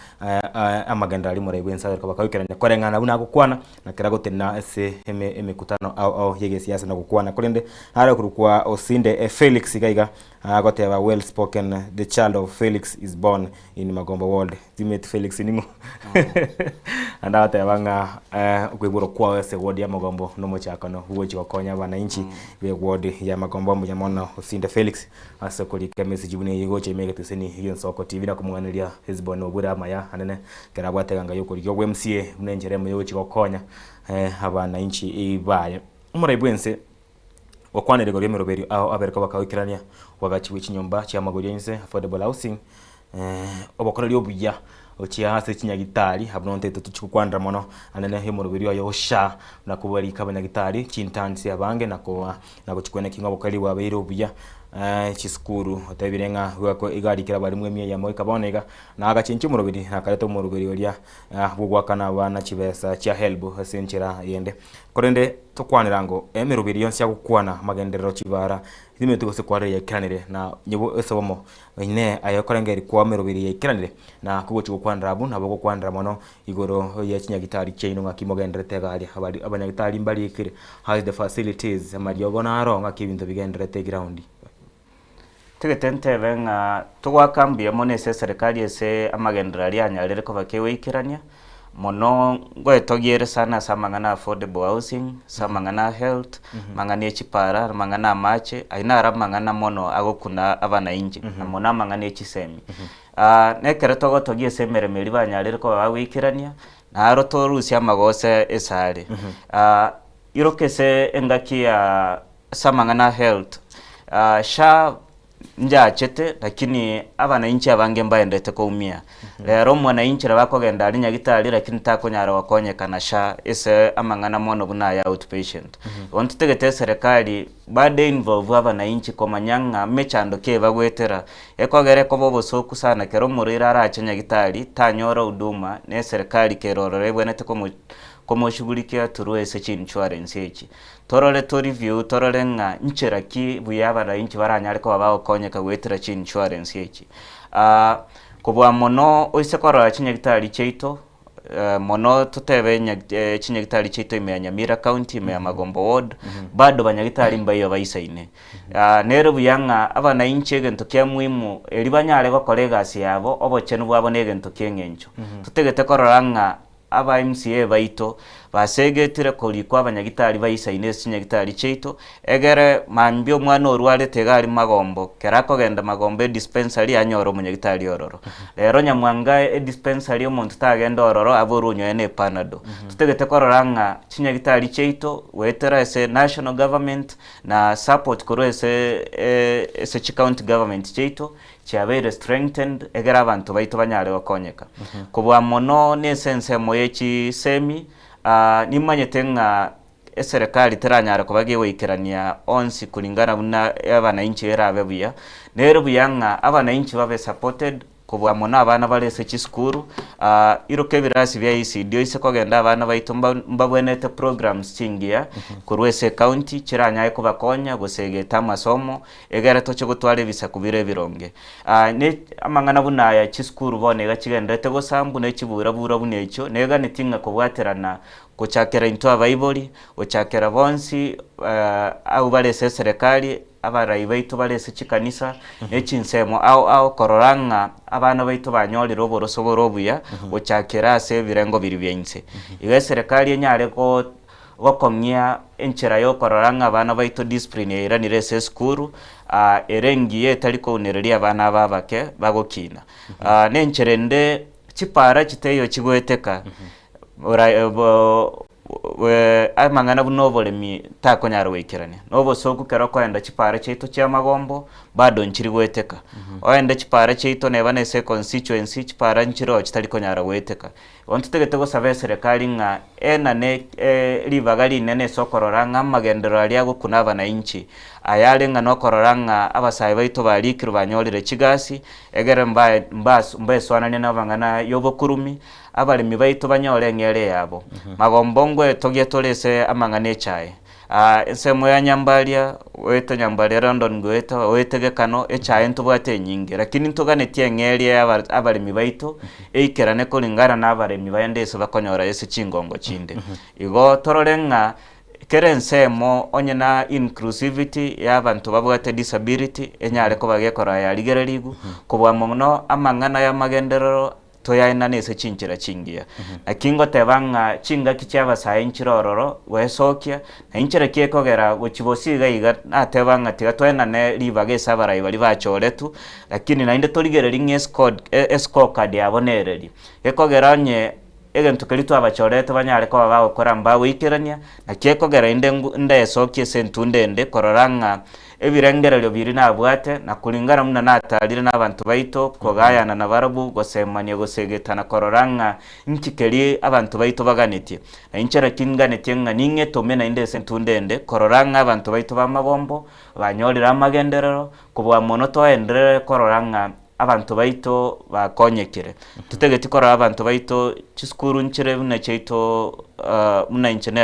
amagenderero aria omorai bwense aye bakagoikerania koreng'ana buna agokwana na kera gotenena ase emekutano ao ao y'egesiasa na gokwana. Korende nare okorokwa Osinde Felix iga iga agoteba well spoken the child of Felix is born in Magombo ward. Timeti Felix ning'o? Naende agoteba ng'a okoiborwa kwao ase eward ya Magombo nomochakano bwogochia gokonya abananchi be eward ya Magombo. Mbuya mono Osinde Felix ase okorika emessage buna eyio gocha ime egeteseni gi'Ensoko TV na komong'aneria Hesbon Obure amaya anene Ekero abwate eganga y'okorigia obwa MCA buna enchera emo y'ogochia gokonya abanainchi baye. Omorai bw'ense gokwanera igoro y'emeroberio ao abereke bakagoikerania obwagachi bwe chinyomba chi'amagori a inse, affordable housing, obokoreri obuya gochia ase chinyagitari abwo nonto tochi gokwanera mono anene y'omoroberio oye o SHA buna kobarika abanyagitari, chintansi abange na koa na gochia kweneki ng'a obokoreri bwabeire obuya, chisukuru otebire ng'a iga arikire abarimu emia eyemo goika bono iga. Na agachenchia omoroberi, na akareta omoroberi oria bw'ogoakana abana chibesa chia HELB ase enchera eyende. Korende tokwanera ango emeroberi yonsi agokwana amagenderero chibara timeti gose kwarire yaikeranire na nyebo ase obomo inee aye okorengereria kwa emeroberi yaikeranire na kogochia gokwanera abwo nabo ogokwanera mono igoro ye chinyagitari chiaino ng'aki mogendererete iga aria abari abanyagitari mbarikire how is the facilities amariogo naro ng'aki ebinto bigendererete eground. Tigete ntebe ng'a togoaka mbuya mono ase eserekari ase amagenderero aria anyarire koba kegoikerania. Mono ngoetogia ere sana ase amang'ana a affordable housing, ase amang'ana a health, amang'ana e chipara, amang'ana a amache, ayio naro amang'ana mono agokuna abanainchi, na mono amang'ana e chisemi. Na ekero togotogia ase emeremo eria banyarire koba bagoikerania, naro torusie amagoso esare. Iroka ase engaki ya ase amang'ana a health, SHA Njachete, lakini abanainchi abange mbaendete koumia. Rero omwanainchi nabo akogenda aria nyagitari lakini takonyara gokonyekana sha ase amang'ana mono buna aya outpatient. Igo ntotagete eserekari bado einvolve abanainchi komanya ng'a mechando ki ebagoetera, ekogera ekoba obosoku sana ekero omorwaire arache nyagitari tanyora huduma na eserekari kere ororo ebwenerete komo komoshughulikia through ase chi insurance echi. Torore to review torore ng'a nchera ki buya abanainchi baranyare koba bagokonyeka goetera chi insurance echi. Kobua mono oise korora chinyagitari chiaito, mono totebe nyag chinyagitari chiaito ime ya Nyamira county, ime ya Magombo ward, bado banyagitari mbaiyo baisaine. Nere buya ng'a abanainchi egento kia muhimu erio banyare gokora egasi yabo, obochenu bwabo na egento kia eng'encho. Totagete korora ng'a Aba MCA baito basegetire korikwa abanyagitari baisaine ase chinyagitari chiaito, egere mambia omwana orwarete iga aria magombo, kero akogenda magombo edispensary anyore omonyagitari ororo. Rero nyamwanga edispensary omonto tagenda ororo aborwe onyoe na epanado. Totagete korora ng'a chinyagitari chiaito goetera ase national government na support korwa ase ase chicounty government chiaito, chiabeire strengthened egere abanto baito banyare gokonyeka. Kobua mono nese ensemo ye chisemi, nimanyete ng'a eserekari teranyare koba gegoikerania onsi kulingana buna abanainchi erabe buya, nere buya ng'a abanainchi babe supported kobua mono abana bare ase chisukuru, iroka ebirasi bia ECD oise kogenda abana baito mba mbabwenerete programs chingiya korwa ase ecounty chiranyare kobakonya gosegeta amasomo, Egere toche gotwara ebisaku bire ebironge. Aa, ne amang'ana buna aya chisukuru bono iga chigendererete gosambwa ne chiburabura buna echio, neganetie ng'a kobwaterana gochakera intwe abaibori, gochakera bonsi abwo bare ase eserekari, abarai baito bare ase chikanisa, ne chinsemo ao ao korora ng'a abana baito banyorire oboroso bore obuya, gochakera ase ebirengo biria bia inse. Iga eserekari enyare go Gokong'ia enchera y'okorora ng'a abana baito discipline yairanire ase esukuru, ere engiya etari kounereria abana aba abake bagokina. Na enchera ende chipara chitaiyo chigoeteka, ora bo amang'ana buna oboremi takonyara goikerania. Na obosoku ekero okoenda chipara chiaito chia amagombo, bado nchiri goeteka. Oende chipara chiaito neba na ase econstituency, chipara nchiroo chitari konyara goeteka. Bono ntotagete gosaba eserekari ng'a enane ribaga rinene ase okorora ng'a amagenderero aria agokuna abanainchi, ayare ng'a nokorora ng'a abasae baito barikirwe banyorire chigasi, egere mbae mbasu mbaesoananie namang'ana y'obokurumi, abaremi baito banyore eng'eria yabo. Magombo ngoetogia tore ase amang'ana echae. Ensemo ya Nyambaria, goeta Nyambaria London goeta oete Gekano, echae ntobwate enyinge, lakini ntoganetie eng'eria ya aba abaremi baito eikerane koringana na abaremi baende ase bakonyora ase chingongo chinde. Igo torore ng'a kera ensemo onye na inclusivity ya abanto babwate disability enyare koba gekora yarigererigwe, kobua mono amang'ana ya amagenderero Toyaenane ase chinchera chingiya. Naki ngoteba ng'a chingaki chi'abasae nchire ororo gwesokia, na inchera ki ekogera gochia bosio iga iga nateba ng'a tiga toenane ribaga ase abarai baria bachoretwe, lakini naende torigererie ng'a escod escorecard yabo nereri. Gekogera onye egento keria twabachorete banyare koba bagokora mbagoikerania, naki ekogera inde ndesokie ase entunda ende korora ng'a Ebirengererio biria nabwate, na kulingana buna natarire nabanto baito, kogayana nabarabwo, gosemania, gosegetana, korora ng'a nki keria abanto baito baganetie. Na inche naki nganetie ng'a ning'etome naende ase entunda ende, korora ng'a abanto baito b'amagombo banyorire amagenderero, kobua mono toenderere korora ng'a abanto baito bakonyekire. Totageti korora abanto baito chisukuru nchire buna chiaito buna inche na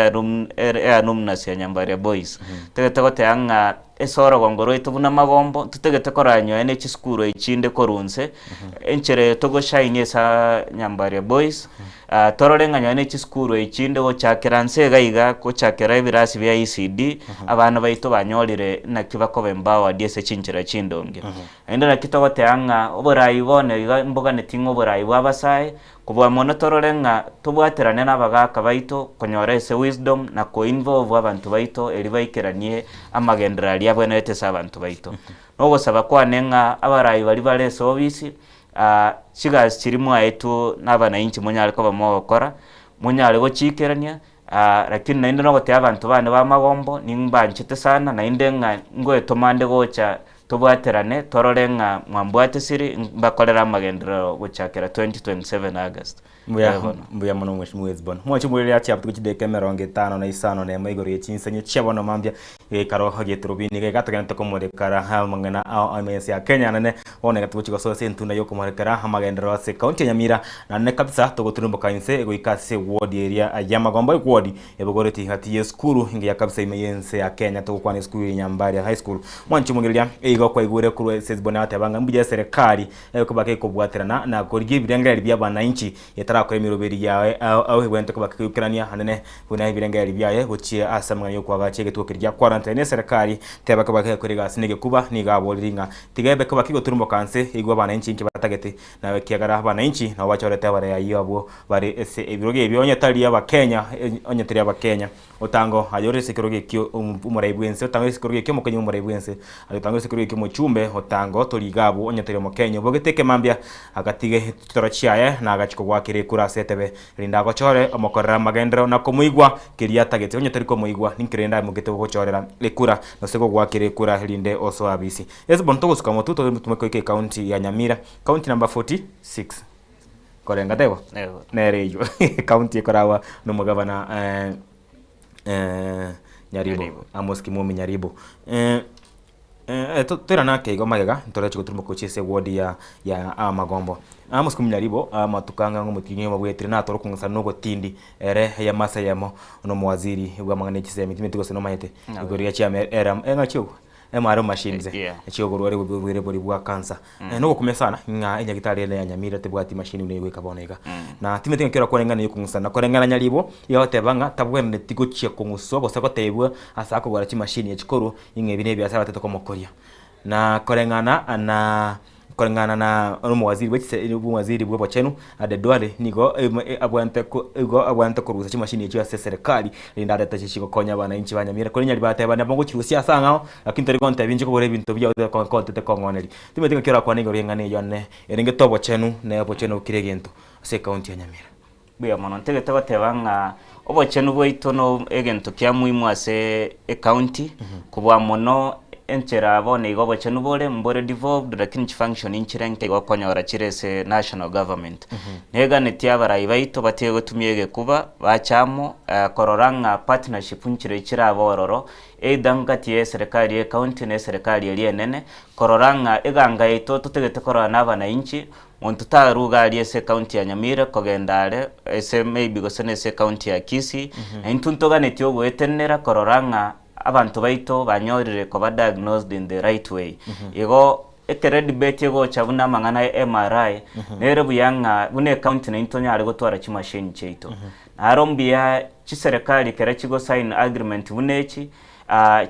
ealumnus ya Nyambaria Boys. Totagete goteba ng'a ase orogongo rwaito buna Magombo, ntotagete korora nyowe ne chisukuru echi chinde korwa inse, enchera eye togoshine ase Nyambaria Boys. Torore ng'a nonye ne chisukuru echi chinde gochakera nse iga iga, gochakera ebirasi bia ECD, abana baito banyorire naki bakoba empowered ase chinchera chindonge. Naende naki togoteba ng'a oborai bono iga mboganeti ng'a oborai bwa abasae, kobua mono torore ng'a tobwaterane na abagaka baito konyora ase wisdom na ko involve abanto baito erio baikeranie amagenderero aria abwenerete ase abanto baito. Nogosaba kwane ng'a abarai baria bare ase ofisi, Chigasi chiria mwaetwe nabananchi monyare koba mogokora, monyare gochiikerania, lakini naende nogotebia abanto bane b'amagombo, nimbanchete sana, naende ng'a ngoetoma nde gocha tobwaterane, torore ng'a mwambwatesire, mbakorere amagenderero gochakera 2027 August. Mbuya Ee bono. mbuya mono Mheshimiwa Hesbon. Mwanche omoreri ache abwo chideka emerongo etano na isano na emo igoro ye chinsenyo chia bono mambia geikaro geturubini iga iga togenete komorekera amang'ana ao ime ense ya Kenya nene bono iga togochi gosoa ase entunda yokomorekera amagenderero ase county ya Nyamira naende kabisa togoturumboka inse goika ase eward eria ya Magombo eward ebogoreti gati ye esukuru engiya kabisa ime yense ya Kenya togokwana esukuru ya Nyambaria High School. Mwanche omogereria igo kwaigure korwa ase Hesbon agoteba ng'a mbuya eserekari Ekoba gekobwaterana na korigia ebirengererio bi'abananchi, etarakora emeroberi yaye ao egwenerete koba kegoikerania anene buna ebirengererio biaye gochia ase amang'ana y'okoagacha egetuko keria gia quarantine eserekari teba koba gegokora egasi negekuba nigo aborire ng'a tiga ebe koba kegoturumboka nse igwe abananchi inki batagete na ekiagera abananchi nabo bachorete abarayai abwo bare ase ebirogo ebio onye tari abakenya onye tari abakenya. Otango aye ore ase ekerogo ekio omorai bw'ense, otango ase ekerogo ekio omokonyi bw'omorai bw'ense, aye otango ase ekerogo ekio omochumbe, otango tori iga abwo onye tori omokenyi obogete ekemambia, agatige chitoro chiaye na agachia kogoakera ekura ase etebe, erinde agochore omokorere amagenderero na komoigwa keria atagete. Onye tori komoigwa, ninki rende aimogete gogochorera ekura, gose gogoakera ekura erinde osoe abisi. Ase bono togosuka motwe totume goika ecounty ya Nyamira, county number 46. Korenga taibo? Ego. Nere eywo county ekoragwa na omogabana eh, eh, Nyaribo, Nyaribo. Amos Kimomi Nyaribo. Eh, eh, to- toirane ake igo magega ntoreche goturuma gochia ase eward ya ya Amagombo. Amos Kimomi Nyaribo amatuko ang'e ang'e omotienyi oyomo bwetire natore okong'usana na ogotindi ere eyamasa eyemo na omowaziri bw'amang'ana ya chisemi timanyeti gose nomanyete Nabo. igoro ya chiame era eng'aki ogwo MRO machines Yeah. chi'oborware bobwere boria bwa cancer. Nogokumia sana ng'a enyagitari ere ya Nyamira tebwati machine buna egoika bono iga. Na timanyeti ng'a kero kwareng'ana ekong'usana koreng'ana nyaribo iga agoteba ng'a tabwenereti gochia kong'uswa gose gotebwa ase akogora chimashini echi korwa ing'a ebi nebiasara batete komokoria. Na koreng'ana na Koreng'ana na omowaziri bwe chise omowaziri bw'obochenu Aden Duale nigo abwenerete ko igo abwenerete korusia chimashini echio ase eserekari erinde arete chigokonya abananchi ba Nyamira korende nyari bateba nabo ngochirusia ase ang'ao lakini tori gontebia inche kogora ebinto biao kontete kong'oneria. Timanyeti ng'aki orakwane igoro y'eng'ana eyio one erenge tobochenu na obochenu kera egento ase ecounty ya Nyamira. Mbuya mono. Ntagete goteba ng'a obochenu bwaito no egento kia muhimu ase ecounty, kobua mono enchera bono iga obochenu bore mbore devolved lakini chifunction nchire nke igo okonyora chire ase national government. Neganetie abarai baito batige gotumia egekuba bache amo korora ng'a partnership nchire chirabe ororo either ngati ya eserekari ya ecounty na eserekari eria enene, korora ng'a eganga yaito totagete korora na abananchi Monto taruga aria ase ecounty ya Nyamira kogenda are ase maybe gose nase ecounty ya Kisii, na intwe ntoganetie ogoetenenera korora ng'a abanto baito banyorire koba diagnosed in the right way. Igo ekero edebate egocha buna amang'ana ya MRI, nere buya ng'a buna ecounty naintwe tonyare gotwara chimachine chiaito. Naro mbuya chiserekari ekero chigosign agreement buna echi,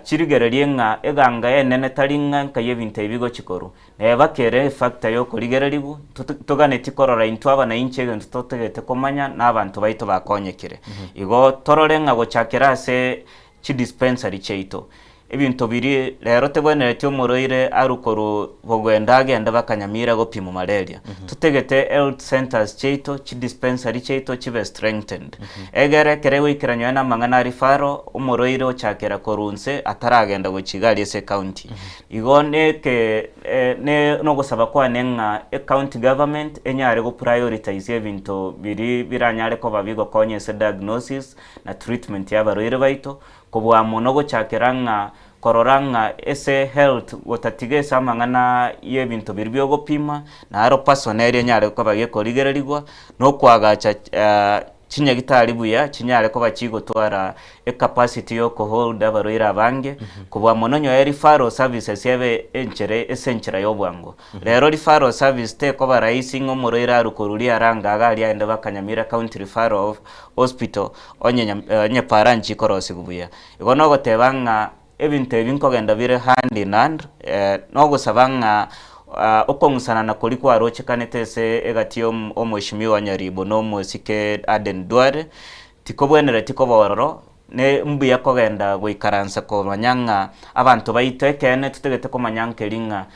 chirigererie ng'a eganga enene tari ng'a nkai ebinto ebi bigochi korwa. Neba kere efactor y'okorigererigwa, toganetie korora intwe abanainchi egento totagete komanya na abanto baito bakonyekire. Igo torore ng'a gochakera ase chidispensary chiaito, ebinto biria rero tebwenereti omorwaire arwe korwa bogwendo agende baka Nyamira gopimwa malaria. Totagete health centres chiaito, chidispensary chiaito chibe strengthened. Egere ekero egoikera nonye na amang'ana a referral, omorwaire ochakera korwa inse ataragenda gochia iga aria ase ecounty. Igo neke ne nogosaba kwane ng'a ecounty government enyare go prioritize ebinto biria biranyare koba bigokonya ase diagnosis na treatment ya abarwaire baito, kobua mono gochakera ng'a korora ng'a ase health gotatiga ase amang'ana ya ebinto biria biogopima, naro personnel enyare koba gekorigererigwa, na okoagacha. chinyagitari buya chinyare koba chigotwara ecapacity ya okohold abarwaire abange, kobua mono nyowe referral services ebe enchere ase enchera ya obwango. Rero referral service tekoba rahisi ng'a omorwaire arwe korwa riaranga iga aria aende baka Nyamira County Referral Hospital onye Nyam onye para nchikorosigwa buya. Igo nogoteba ng'a ebinto ebi nkogenda bire hand in hand, nogosaba ng'a okong'usanana koria kwarochekanete ase egati ya omweshimiwa Nyaribo na omosike Aden Duale, tikobwenereti koba ororo, ne mbuya kogenda goikaransa komanya ng'a abanto baito ekeene totagete komanya nkeri ng'a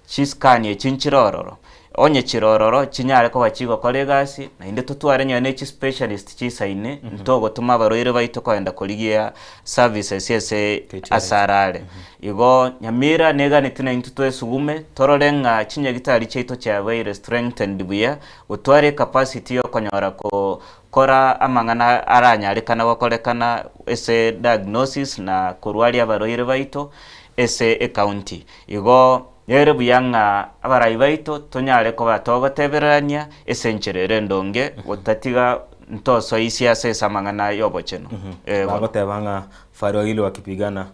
Chiscan echi nchire ororo, onye chire ororo chinyare koba chigokora egasi, naende totware nonye ne chispecialist chisaine, ntogotoma abarwaire baito kogenda korigia services ase ase arare. Igo Nyamira neganeti naintwe twesugume, torore ng'a chinyagitari chiaito chiabeire strengthened buya, gotware ecapacity ya okonyora ko kora amang'ana aranyarekana gokorekana ase diagnosis na korwaria abarwaire baito ase ecounty. Igo nere buya ng'a abarai baito tonyare koba togotebererania ase enchera ere endonge, gotatiga ntosoisia ase ase amang'ana y'obochenu. Ee bono. Bagoteba ng'a Farao wakipigana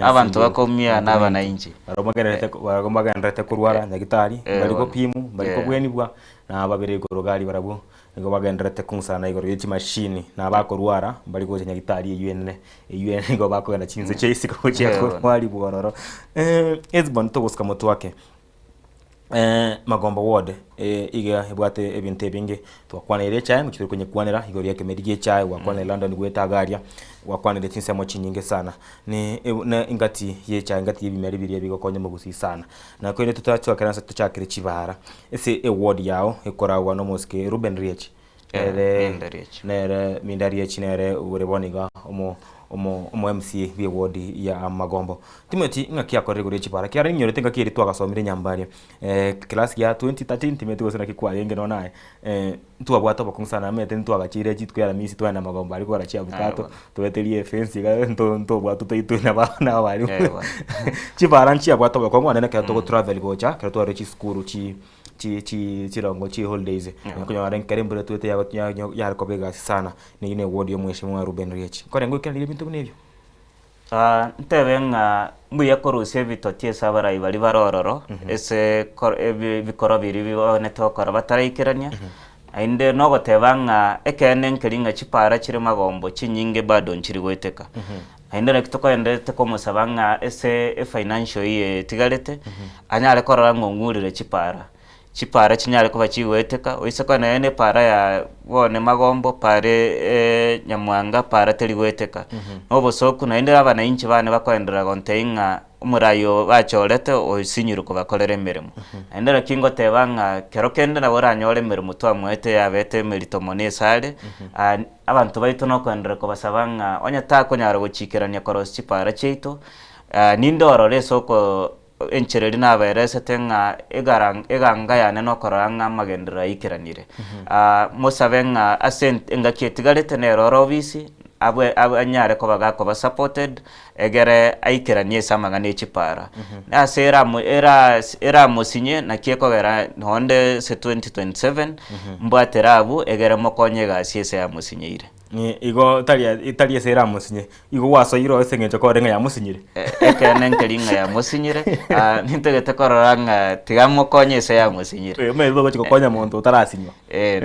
Abanto bakoumia na abanainchi. Barabwo bagendererete barabwo mbagendererete korwara nyagitari, Ee mbari bono. gopimu, mbari Ee. kobwenigwa, na babere igoro gari barabwo nigo bagendererete kong'usana igoro ye chimashini, na abakorwara mbari gocha nyagitari eywo enene, Eywo ere nigo bakogenda chinse chia isiko gochia Eh, bono. korwarigwa ororo. Hesbon togosika motwe ake Magombo ward iga ebwate ebinto ebinge, twakwaneire echae ngochi tore konyekwanera igoro ya ekemeri gia echae, gwakwanire London goeta iga aria, gwakwanire chinsemo chinyinge sana. Ne ne engati ya echae engati ya ebimeri biria bigokonya omogusii sana. Na korende totachakera ase tochakere chibara, ase eward yao ekoragwa na omosike Reuben Riachi. Nere Minda Riachi. nere Minda Riachi nere ore bono iga omo omo omo MCA bwe eward ya Magombo. Timothy ng'aki akorire igoro ye chibara ekiagera ninyorete engaki eria twagasomire Nyambaria class ya 2013 timanyeti gose naki kwarenge nonya naye ntwabwate obokong'u sana omanyete ntwagachiire rituko ria aramisi twagenda Magombo aria kogora chiabukato toeterie efence iga nto ntobwate toitwe na abana abarimu. Chibara nchiabwate obokong'u naende ekero togo travel gocha ekero twarure chisukuru chi chi chi chirongo chi holidays okonyora ekero embura etwete yago ya yare koba egasi sana, neywo na eward ya omweshimiwa Reuben Riachi. Nkorenge goikerania ebinto buna ebio? Ntebe ng'a mbuya korusia ebitoti ase abarai baria bare ororo, ase kor ebi ebikorwa biria bibonete gokora bataraikerania, naende nogoteba ng'a ekeene nkeri ng'a chipara chire magombo chinyinge bado nchiri goeteka. Naende naki tokoenderete komosaba ng'a ase efinancial year etigarete, anyare korora ng'a ong'urire chipara, chipara chinyare koba chigoeteka, oise koba nonya na epara ya bono magombo, para nyamwanga, para teri goeteka. Na obosoku naende abanainchi bane bakoenderera gontebia ng'a omorai oo bachorete osinyirwe kobakorera emeremo. Naende naki ngoteba ng'a kero kende nabo oranyore emeremo twamoete yabete emerito mono ase are, Abanto baito nokoenderera kobasaba ng'a onye takonyara gochikerania korosia chipara chiaito, ninde orore ase oko enchera eria nabaeresete ng'a egara eganga yane nokorora ng'a amagenderero aikeranire. Mosabe ng'a ase engaki etigarete nere ore obisi, abwe anyare koba gakoba supported, egere aikeranie ase amang'ana e chipara. Na ase eramo era eramosinye naki ekogera nonde ase 2027, mbwatere abwo egere mokonye egasi ase yamosinyeire. Igo tari tari ase eramosinye, igo gwasoire oo ase eng'encho kore ng'a yamosinyire. Ekeene nkeri ng'a yamosinyire, nintagete korora ng'a tiga mokonye ase yamosinyire. Omanyete togochi gokonya monto otarasinywa.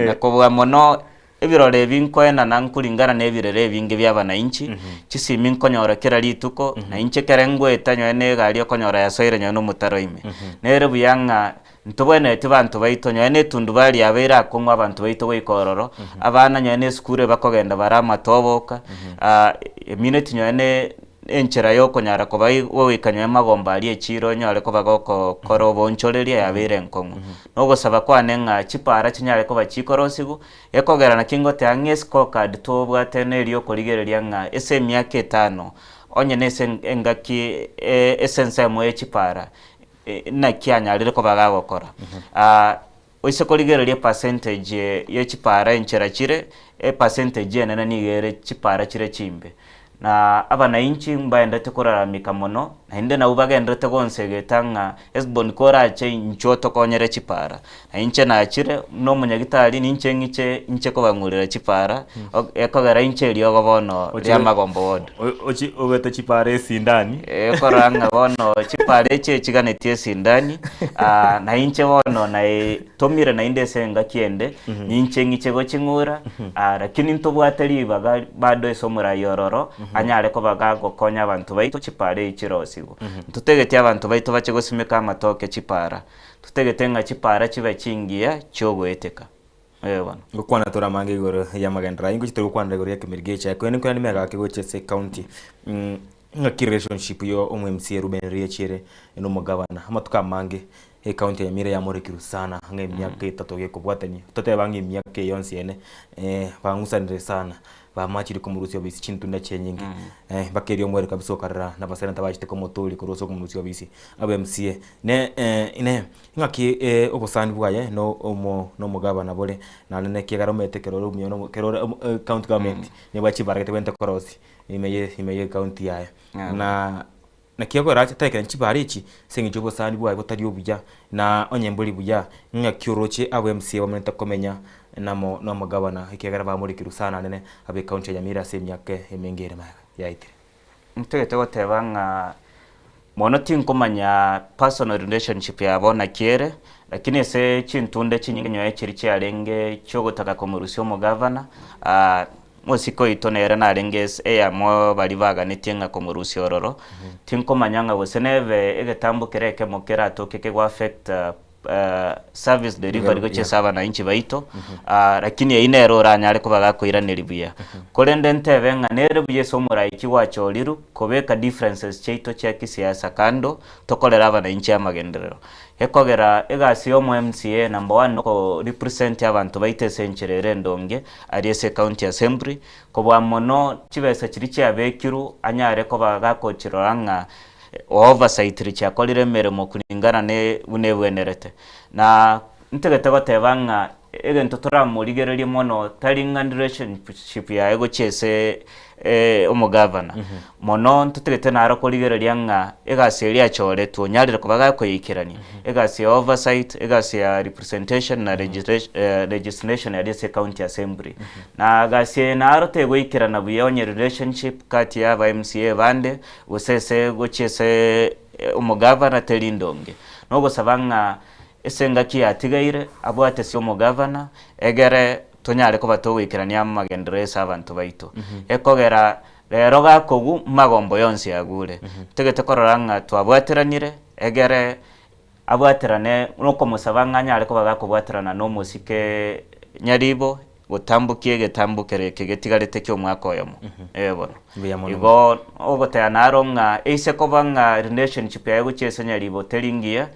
Na kobua mono Ebirore ebi nkoenana nkoringana nebirero ebinge bi'abanainchi, chisimi nkonyora kera rituko, na inche ekero ngoeta nyowe na egari okonyora yasoire nyowe nomotaro ime. Nere buya ng'a ntobwenereti banto baito nyowe na etundubari yabeire akong'u abanto baito goika ororo, abana nyowe na esukuru ebakogenda bare amatoboka, emineti nyowe ne enchera yokonyara koba goika nyowe magombo aria echiro onyore koba gokokora oboonchoreria yabeire enkong'u. Nogosaba kwane ng'a chipara chinyare koba chikorosigwa, Gekogera naki ngoteba ng'a escorecard tobwate neri okorigereria ng'a ase emiaka etano, onye nese engaki ase ensemo ye chipara, naki anyarire koba gagokora. Oise korigereria epercentage ye chipara enchera chire, epercentage enene nigo ere chipara chire chimbe. Na abanainchi mbaendete koraramika mono. Naende nabwo bagendererete gonsegeta ng'a Hesboni korache inchuo otokonyere chipara. Na inche nachire buna omonyagitari ninche ng'iche inche kobang'urera chipara, ekogera inche eriogo bono ria Magombo Ward. Ochi obete chipara esindani. Ekorora ng'a bono chipara echi echiganetie esindani, na inche bono naetomire naende ase engaki ende, ninche ng'iche goching'ura, lakini ntobwate ribaga bado ase omorai ororo, anyare koba gagokonya abanto baito chipara echi chirosigwe. Ntotageti abanto baito bache gosimeka amatoke chipara, totagete ng'a chipara chibe chingiya chiogoeteka. Ee bono. Ngokwana tore amange igoro y'amagenderero ayio, ngochi tore gokwanera igoro y'ekemeri gia echae, korende nkoiranie megake gochia ase ecounty, ng'aki relationship ya omo MCA Reuben Riachi ere na omogabana, amatuko amange ecounty ya Nyamira yamorekirwe sana ang'e emiaka etato gekobwatania, toteba ng'a emiaka eye yonsi ene bang'usanire sana, bamachire komorusia obisi chintunda chinyinge, mpaka erio omwere kabisa okarora na abaseneta bachete komotoria korwa ase okomorusia obisi abe MCA. Ne inee, ng'aki obosani bwaye na omo na omogabana bore, naende naki ekero omanyete ekero ore omuya na ekero ore county government nigo chibaragete bwenerete korosia ime ye ime ye ecounty yaye. Na naki okorache taikera chibara echi ase eng'encho obosani bwaye botari obuya, na onye mbori buya, ng'aki oroche abwo MCA bamenyete komenya namo na omogabana ekiagera bamorekirwe sana anene abe ecounty ya Nyamira ase emiaka emenge ere magega yaetire. Ntagete goteba ng'a mono tinkomanya personal relationship yabo naki ere, lakini ase chintunde chinyinge nyoe chiria chiarenge chiogotaka komorusia omogavana, mosike oito nere narenge ase eyamo baria baganetie ng'a komorusia ororo, tinkomanya ng'a gose nebe egetambo kere ekemo keratoke kego affect service delivery gochia ase abananchi baito, lakini eyio nere oranyare koba gakoiraneria buya. Korende ntebe ng'a nere buya ase omoraiki gwachorirwe kobeka differences chiaito chia kisiasa kando, tokorere abananchi amagenderero. Gekogera egasi ya omo MCA number one noko represent abanto baito ase enchera ere endonge aria ase ecounty assembly, kobua mono chibesa chiria chiabekirwe anyare koba gakochirora ng'a oversight richiakorire emeremo kulingana ne buna ebwenerete. Na ntagete goteba ng'a egento toramorigererie mono tari ng'a relationship yaye gochia ase omogavana, mono ntotagete naro korigereria ng'a egasi eria achoretwe onyarire koba gakoyeikerania, egasi ya oversight, egasi ya representation na legislation aria ase ecounty assembly. Na gasi eye naro tegoikerana buya onye relationship kati ya aba MCA bande gose ase gochia ase omogavana teri ndonge. Nogosaba ng'a ase engaki yatigaire abwate ase omogavana egere tonyare koba togoikerania amagenderero ase abanto baito. Ekogera rero gakogwa magombo yonsi agure. Ntagete korora ng'a twabwateranire egere abwaterane nokomosaba ng'a anyare koba gakobwaterana na omosike nyaribo gotambokia egetambo kere eke getigarete ki'omwaka oyomo. Ee bono. Mbuya mono. Igo ogoteba naro ng'a eise koba ng'a relationship yaye gochia ase nyaribo teri ngiya,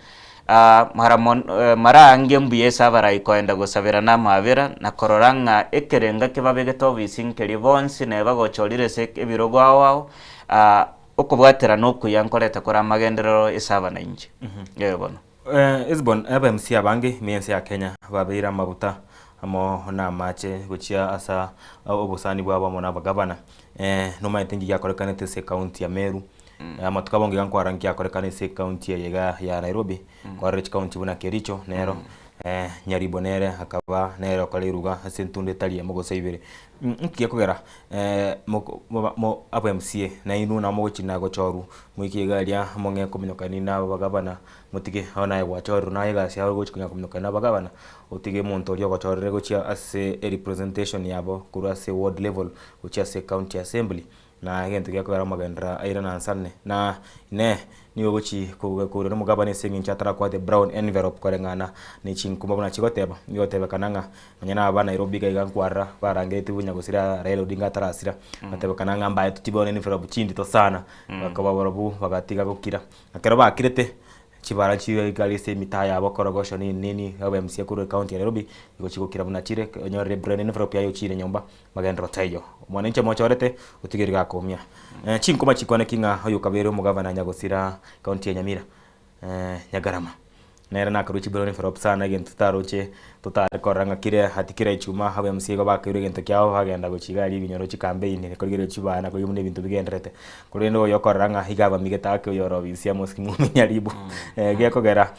mara mono mara aange mbuya ase abarai koenda gosaberana amabera na korora ng'a ekerenga kebabegete obisi nkeria bonsi neba gochorire ase ebirogo ao ao, Okobwaterana okuya nkorete kore amagenderero ase abanainchi. Ee bono. Hesbon, aba MC abange ime y'ense ya Kenya babeire amabuta amo namache gochia ase obosani bwabo amo nabagabana. Nomanyete nki giakorekanete ase ecounty ya Meru, amatuko abonge iga nkorora nki giakorekana ase ecounty eye iga ya Nairobi, kwarora chicounty buna Kericho nero, Nyaribo nere akaba nere okora eruga ase entunda etari emo gose ibere. Nki gekogera moko moba mo aba MCA nainwe nabo mogochi na gochorwa moike iga aria mong'e kominyokani na abagabana motige bono naye gwachorerwe naye egasi yao ogochi konya kominyokani na abagabana otige omonto oria ogochorire gochia ase erepresentation yabo korwa ase ward level gochia ase county assembly. Na egento giakogera amagenderero aire na nsane, na Inee, nigo ogochi kourera omogabane ase engencho atarakwate brown envelope koreng'ana ne chinkuma buna chigoteba? Nigo egotebekana ng'a nonya na aba Nairobi iga iga nkwarora barangeretigwe nyagosira Raila Odinga atarasira, batebekana ng'a mbaetwe chibrown envelope chindito sana, bakaba barobwo bagatiga gokira. Na ekero bakirete, Chibara chigaikare ase emitaa yabo korogosho nini nini, abe MCA korwa ecounty ya Nairobi, nigo chigokira buna chire, onyorire brown envelope yaye ochire nyomba, magenderero taiyo. Mwananchi omochorete, otigeri gakoumia. Chinkuma chikwane ki ng'a oyo okabeire omogavana nyagosira county ya Nyamira, Nyagarama. Nere nakarue chibillion envelope sana egento totaroche totare korora ng'a kire ati kera echuma aba MCA igo bakairwa egento kiabo bagenda gochia iga aria ebinyoro chikampeini korigereria chibaa na korigia buna ebinto bigendererete. Korende oyo okorora ng'a iga abamigete ake oyo ore obisi ya Mosiki Nyaribo gekogera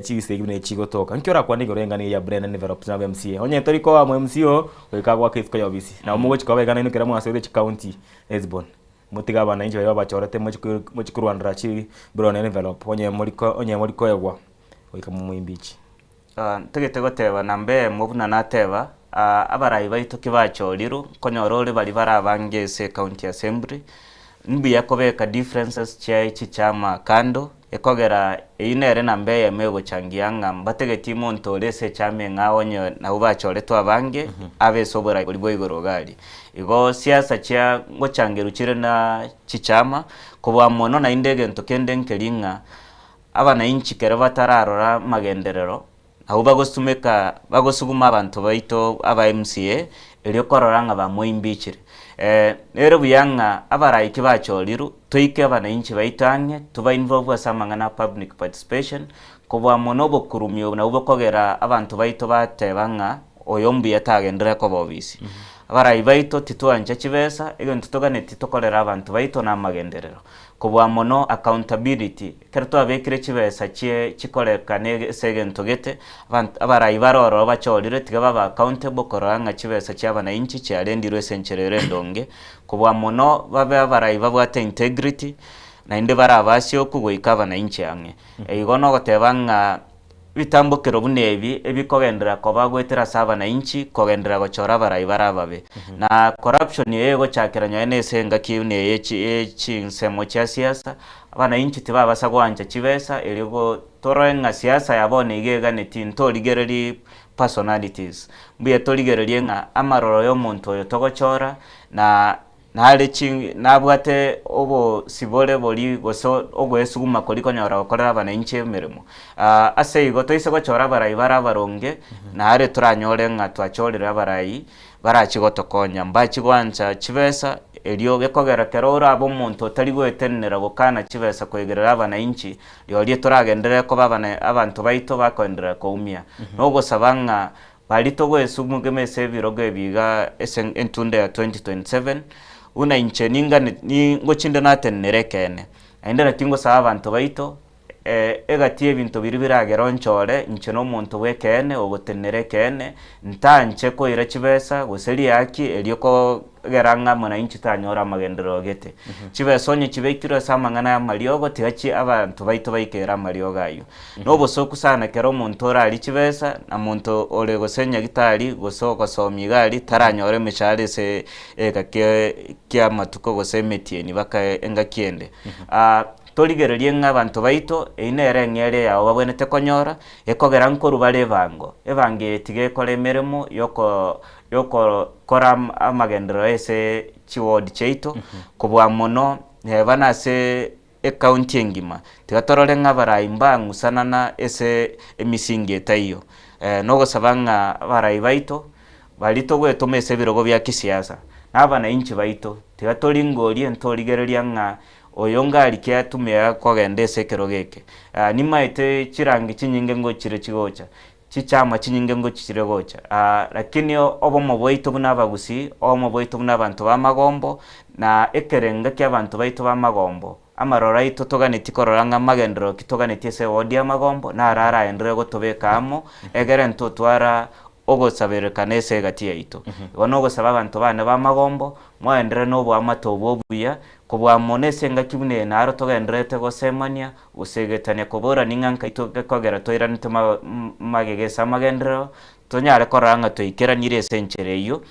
chisegi buna echi chigotoka. Nki orakwane igoro y'eng'ana eye ya Brenda envelopes na aba MCA? Onye tori koba mo MCA oo, goika agoake isiko ya obisi. Nabo mogochi koba iga nainwe ekero mwasoire chicounty Hesbon. Motige abananchi baria babachorete mochie ko mochie korwanera chi brown envelope onye mori ko onye mori koegwa goika momoimbichi. Ntagete goteba namba eyemo buna nateba, abarai baito ki bachorirwe, nkonyora ore baria barabange ase ecounty assembly, mbuya kobeka differences chiaye chichama kando, ekogera eyio nere namba eyemo egochangia ng'a mbategeti monto ore ase echama eng'ao onye nabwo bachoretwe abange, abe ase oborai boria bwa igoro iga aria. Igo siasa chia ngochangerwa chire na chichama, kobua mono naende egento kende nkeri ng'a. Abanainchi kero batararora amagenderero, abwo bagosumeka bagosuguma abanto baito aba MCA erio korora ng'a bamoimbichire. Nere buya ng'a abarai ki bachorirwe, toike abanainchi baito ang'e, toba involve ase amang'ana a public participation, kobua mono obokurumi obo nabwo bokogera abanto baito bateba ng'a oyo mbuya tagenderere koba obisi. Abarai baito titwancha chibesa, egento toganeti tokorere abanto baito na amagenderero. Kobua mono accountability, ekero twabekire chibesa chie chikorekana ase egento gete, abanto abarai bare ororo bachorire tiga babe accountable korora ng'a chibesa chia abanainchi chiarendirwe ase enchera ere endonge, kobua mono babe abarai babwate integrity, naende bare abasioku goika abanainchi ang'e. Igo nogoteba ng'a Ebitambokero buna ebi ebikogenderera koba goetera ase abanainchi kogenderera gochora abarai bare ababe. Na corruption eye egochakera nonye na ase engaki buna eye ye chinsemo chia siasa, abanainchi tibabasa goancha chibesa erio go torore ng'a siasa ya bono iga eganeti ntorigereria personalities. Mbuya torigererie ng'a amaroro ya omonto oyo togochora na Nare chi nabwate obosibore boria gose ogoesuguma koria konyora gokorera abanainchi emeremo. Ase igo toise gochora abarai bare abaronge, nare toranyore ng'a twachorire abarai barachi gotokonya, mbachi goancha chibesa, erio gekogera kero orabe omonto otari goetenenera gokana chibesa koegerera abanainchi, rirorio toragenderere koba abana abanto baito bakoenderera koumia. Nogosaba ng'a Baria togoesumugema ase ebirogo ebi iga ase entunda ya 2027, buna inche ningane ningochinde natenenere ekeene. Naende naki ngosaba abanto baito, egati y'ebinto biria biragere onchore inche na omonto bw'ekeene ogotenenera ekeene, ntanche koira chibesa gose riaki erio kogera ng'a mwananchi tanyore amagenderero gete. Chibesa onye chibekirwe ase amang'ana y'amariogo tiga chi abanto baito baikere amariogo ayio. Nobosoku sana kera omonto orarie chibesa, na monto ore gose nyagitari, gose ogosomia iga aria, taranyore emeshahara ase egeka ki'amatuko gose emetienyi baka engaki ende. Torigererie ng'a abanto baito, eyio nere eng'eria yabo babwenerete konyora, ekogera nkorwa bare ebango. Ebango eye tiga ekore emeremo yoko yokokora amagenderero ase chiward chiaito, kobua mono neba nase Ecounty engima, tiga torore ng'a abarai mbang'usanana ase emisingi etaiyo. Nogosaba ng'a abarai baito, baria togoetoma ase ebirogo bia kisiasa, na abanainchi baito, tiga toringorie ntorigereria ng'a oyo ngari ki atumia kogenda ase ekerogo eke. Nimaete chirangi chinyinge ngochire chigocha, chichama chinyinge ngochichire gocha, lakini obomo bwaito buna abagusii, obomo bwaito buna abanto b'amagombo, na ekerenga ki'abanto baito b'amagombo, amaroro aito toganetie korora ng'a amagenderero ki toganetie ase ewodi y'amagombo, naro araenderere gotobeka amo, egere ntotwara ogosaberekana ase egati yaito. Igo nogosaba abanto bane b'amagombo, moenderere na oboamate obwo obuya, kobua mono ase engaki buna eye naro togendererete gosemania, Gosegetania koborania ng'a nkai togekogera toiranete magega ase amagenderero, tonyare korora ng'a twaikeranirie ase enchera eyio,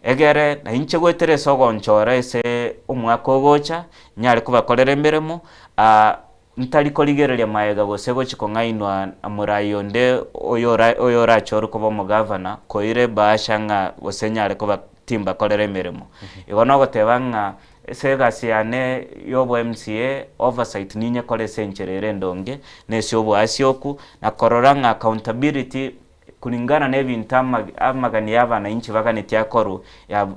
egere na inche goetera ase ogonchora ase omwaka ogocha, nyare kobakorera emeremo, ntari korigereria magega gose gochia kong'ainwa na morai onde oyora oyorachorwe koba omogavana, koira ebahasha ng'a gose nyare koba timbakorera emeremo. Igo nogoteba ng'a Ase egasi yane y'obo MCA, oversight ninyekore ase enchera ere endonge, na ase oboasioku, na korora ng'a accountability. kulingana na ebinto amagani ya abananchi baganetie akorwe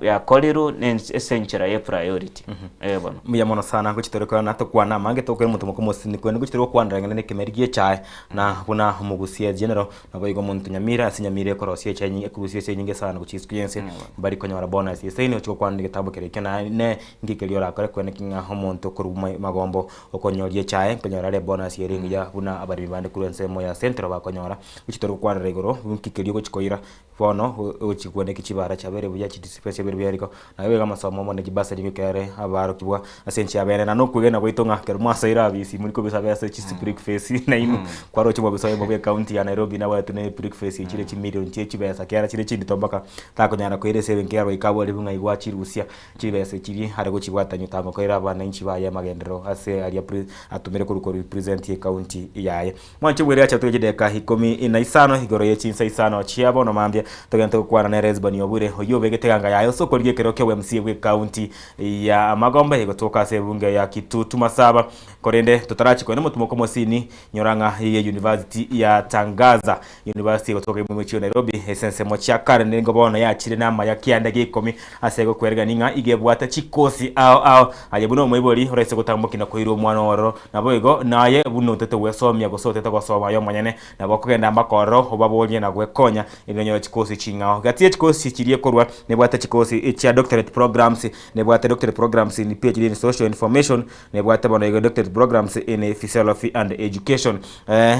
yakorirwe na ase enchera ye priority. Ee bono. Mbuya mono sana ngochi tore korana tokwane amange tokore omonto mokomosini kwende ngochi tore gokwanera ng'ina na ekemeri gie echae na buna omogusia general naboigo omonto Nyamira ase Nyamira ekorosia echae enyinge ekorusia echae enyinge sana gochia isiko yense mbari konyora bonus eseini ochi gokwana egetambo keria ekio naende nki keria orakore kwene ki ng'a omonto okorwa magombo okonyoria echae nkonyora are ebonus ere engiya buna abaremi bande korwa ensemo ya central bakonyora. Gochi tore gokwanera igoro nki keria ogochi koira bono ogochi kweneki chibara chiabeire buya chidispense chiabeire buya riko naye iga amasomo amo ne chibasari goika ere abarokigwa ase enchera yabene na nokwegena gwaito ng'a ekero mwasoire abisi muri kobisa besa chisi breakfast nainwe kwaroche mwabisa oyomo bwa ecounty ya Nairobi nabwate ne breakfast chire chimillion chie chibesa kiara chire chindito mpaka takonyara koira esaving kiara goika abori ng'a igo achirusia Chibesa chiria are gochibwatania otanga koira abananchi baye amagenderero ase aria atomire korwa korepresent ecounty yaye. Mwanche bwere acha toige chidakika ikomi na isano igoro ye chinsa isano chia bono mambia togente gokwana nere Hesbon Obure oyio obegete eganga yaye ase okorigia ekero kia obwa MCA bwe county ya Magombe egotoka ase ebunge ya Kitutu Masaba korende totarachia koenda omotumo omosini nyora ng'a eye university ya Tangaza University egotoka ime omochie o Nairobi ase ensemo chia kare nigo bono yachire namaya kianda gia ikomi ase egokweregania ng'a iga ebwate chikosi ao ao. Aye buna omoibori oraise gotambokia na koira omwana ororo, naboigo naye buna otete gwesomia gose otete gosoma aye omonyene, nabo okogenda mpaka ororo obaborie na gwekonya erinde onyore chikosi ching'ao. Gati ye chikosi chiria ekorwa nebwate chikosi chia doctorate programs, nebwate doctorate programs in PhD in social information, Nebwate bono igo doctorate programs in physiology and education.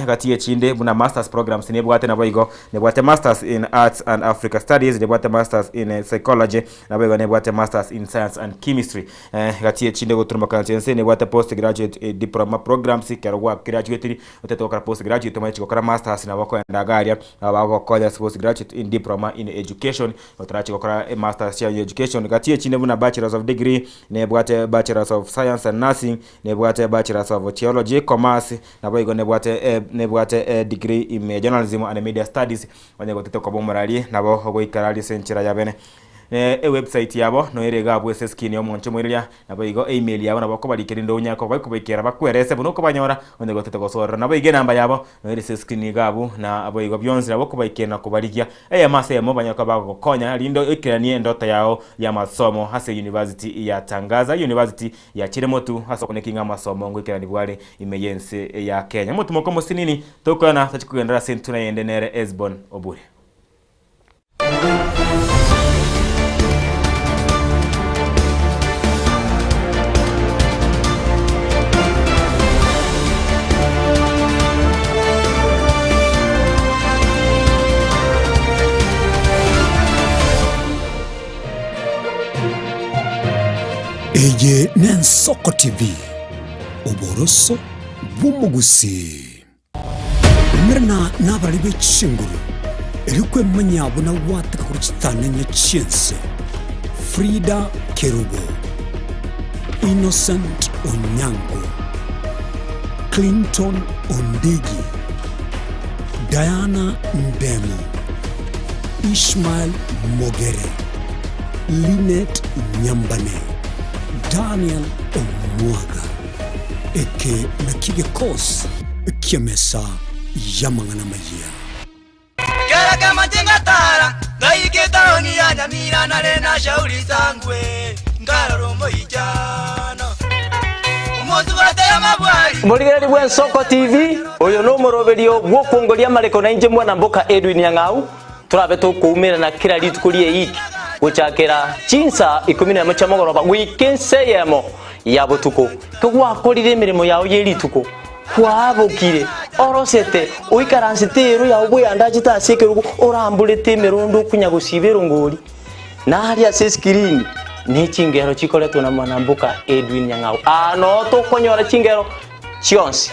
Gati y'echinde buna masters programs nebwate naboigo nebwate masters in arts and Africa studies, nebwate masters in psychology, naboigo nebwate masters in science and chemistry. Gati y'echinde goturumboka inse ense nebwate post graduate diploma programs ekero gwa graduatiri otagete gokora post graduate omanye gokora masters nabo okoenda iga aria nabo bagokonya ase post graduate in diploma in education otarachia gokora emasters chia education. Gati y'echinde buna bachelors of degree Nebwate Bachelors of Science and Nursing, nebwate Bachelors of Theology, Commerce, naboigo nebwate nebwate degree in Journalism and Media Studies. Onye gotete koba omorari, nabo ogoikara aria ase enchera yabene. Ne ewebsite yabo noere iga abwo ase escreen y'omonche omoireria, naboigo email yabo nabo okobarikera rinde onyare koba bakobaikera bakwerese buna okobanyora onye gotete gosoa ororo. Naboigo enamba yabo noere ase escreen iga abwo, naboigo bionsi nabo okobaikera na kobarigia. Eyemo ase eyemo banyare koba bagogokonya rinde oikeranie endoto yao y'amasomo ase University ya Tangaza, University ya Chiremotu ase okoneki ng'a amasomo ngoikeranigwa are ime y'ense ya Kenya. Omotomoko omosinini tokoyana tochie kogenderera ase entuna yende nere Hesbon Obure. Eye n'Ensoko TV, oboroso bw'omogusii. Umerana nabare be chinguru, erio kwemanyia buna gwateka korwa chitananya chi'ense. Frida Kerubo, Innocent Onyango, Clinton Ondigi, Diana Ndemo, Ishmael Mogere, Linet Nyambane, Daniel Omwaga. Eke nakio gekosi ki'emesa y'amang'ana amayia. Kera kemache ngatara, ngaika etaoni ya Nyamira nare na Shauri Sangwe, nkarora omoichano. Omosubati amabwari. Omorigereria bw'Ensoko TV, oyo nomoroberio bw'okwongoria amareko na inche mwana mboka Edwin Nyang'au, torabe tokoumerana kera rituko ri'eiki gochakera chinsa ikomi nemo chia mogoroba goika ensa eyemo ya botuko. Kegwakorire emeremo yao ye rituko, Kwabokire, orosete, oikaransete eero yao bweyandachete ase ekerogo, oramborete emerondo okonya gosiba erongori, na aria ase esikirini ne chingero chikoretwe na mwanamboka Edwin Nyang'au. Aa noo tokonyora chingero chionsi,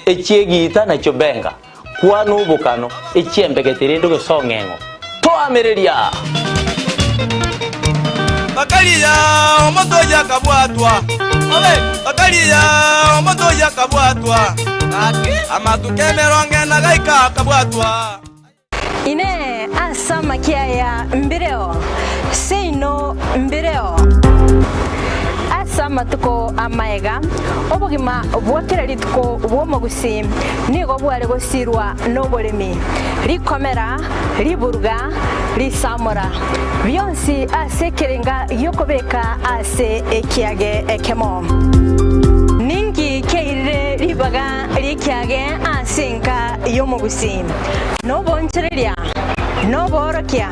echi'egiita na chiobenga, kwana obokano, echi'embegete rende gose ong'eng'o. Toamereria! Bakaria omonto oyio akabwatwa, bakaria omonto oyio akabwatwa, amatuko emerongo ena gaika akabwatwa. Inee! Ase amakia aya mbireo? Seino mbireo. Ase. amatuko amaega, obogima bwa kera rituko bw'omogusii nigo bware gosirwa noboremi, rikomera, riburuga, risamora, bionsi ase ekerenga gi'okobeka ase ekiage ekemo. Ninki kiairire ribaga ri'ekiage ase enka y'omogusii? Nobonchereria, noboorokia,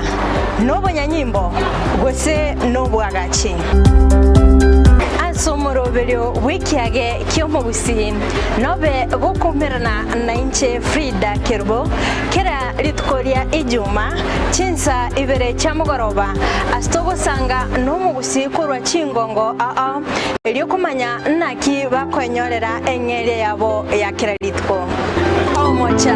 nobonyanyimbo, gose nobwagachi? Ase omoroberio bw'ekiage ki'omogusii nobe gokoumerana nainche Frida Kerubo kera rituko ria Ijuma chinsa ibere chia mogoroba ase togosanga nomogusii korwa chingongo ao erio komanya naki bakoenyorera eng'eria yabo ya kera rituko. Omocha.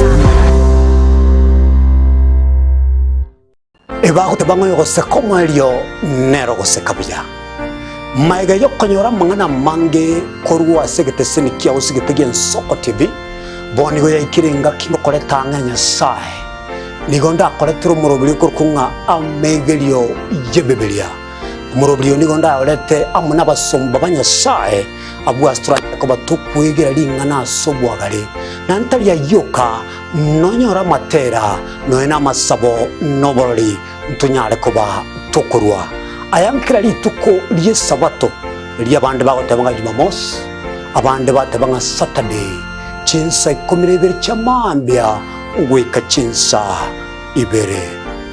Ebagoteba ng'a oyogoseka omoerio nere ogoseka buya. Magega y'okonyora amang'ana amange korwa ase egeteseni kiao ase egete gi'Ensoko TV, bono nigo yaikire engaki ngokoreta ang'e Nyasae. Nigo ndakoretere omoroberi okorokwa ng'a Amegerio y'Ebibilia. Omoroberi oyo nigo ndayorete amo nabasomba ba Nyasae abwo ase toranyare koba tokwegera ring'ana ase obwagare, na ntari ayio oka, Nonyore amatera, nonya namasabo, na oborori, ntonyare koba tokorua aya nkera rituko ri'Esabato, erio abande bagoteba ng'a Jumamosi, abande bateba ng'a Saturday, chinsa ikomi na ibere chia mambia goika chinsa ibere.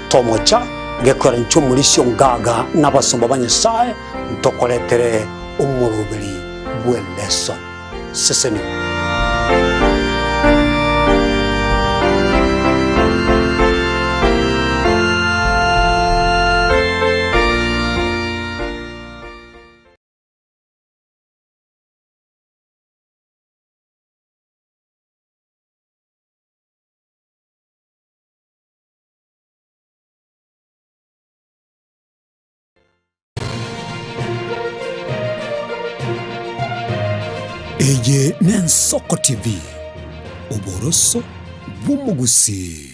Tomocha gekogera inche omorisia o ngaga na abasomba ba Nyasae ntokoretere omoroberi bw'eleson. Sesenigwa. Eye n'Ensoko TV, oboroso bw'omogusii.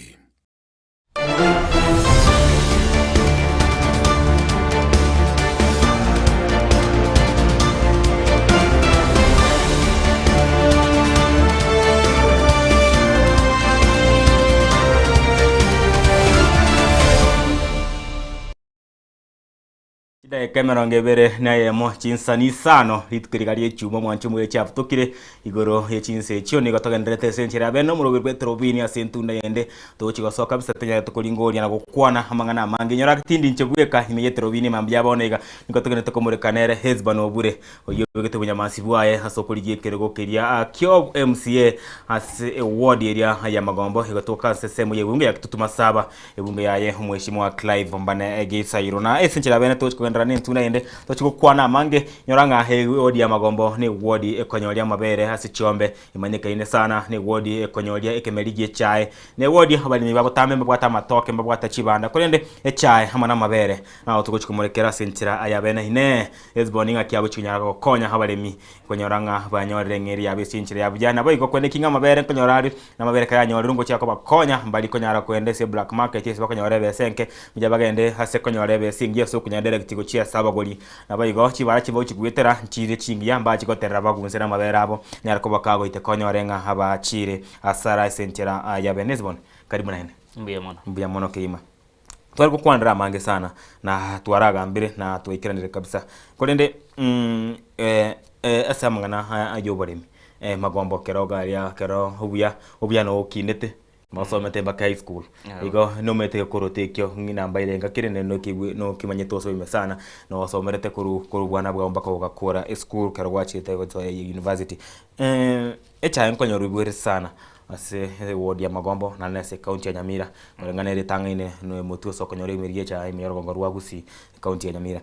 Chidakika emerongo ebere na eyemo chinsani isano rituko riga ri'echuma omwancho omuya chiabutokire igoro ye chinsa echio nigo togendererete ase enchera ya bene omoroberi bw'etorobini ase entunda yende togochi gosoa kabisa tonyarete koringoria na gokwana amang'ana amange inyora tindi inche bweka ime y'etorobini mambia bono iga nigo togendererete komoreka nere Hezbon Obure Oyio obegete obonyamansi bwaye ase okorigia ekerogo keria kio MCA ase eward eria ya Magombo egotoka ase esemo y'ebunge ya Kitutu Masaba, ebunge yaye omweshimiwa Clive Mbane Gisairo. Na ase enchera bene tochi kogenderera nentunda ende tochi gokwana amange nyora ng'a eward ya Magombo ne eward ekonyoria amabere ase chiombe emanyekaine sana, ne eward ekonyoria ekemeri gi'echae, ne eward abaremi bagotambe mbabwate amatoke mbabwate chibanda korende echae amo namabere nao togochi komorekera ase enchera ya bene. Inee! Hesiboni ng'aki agochia konyara gokonya abaremi konyora ng'a banyorire eng'eria yabo ase enchera ya buya. Naboigo kweneki ng'a amabere nkonyora are, na amabere kayanyorirwe ngochia kobakonya mbari konyara koenda ase black market ase bakonyora ebesa enke, mbuya bagende ase konyora ebesa engiya ase okonya direct gochia ase abagori. Naboigo chibara chibagochia goetera nchire chingiya mbachi goterera bagunse na amabere abo, nyare koba kagoiteka onyore ng'a abachire asara ase enchera ya bene. Hesiboni, karibu naende. Mbuya mono. Mbuya mono kegima. Tware gokwanera amange sana, na twaragambire na twaikeranire kabisa. Korende ase amang'ana aya y'oboremi, magombo kero iga aria kero obuya, obuya noo okinete, nosomete mpaka high school, igo nomanyete gekoroto ekio ng'a enamba ere enga kere naende nokigwe nokimanyete osome sana, nosomerete korwa korwa obwana bwao mpaka ogakora esukuru ekero gwachete gosoa university. Echae nkonyorwa igwere sana ase eward ya Magombo naende ase ecounty ya Nyamira koreng'ana ere etang'aine na omotwe ase okonyora emeri y'echae ime y'orogongo rwa Gusii ecounty ya Nyamira.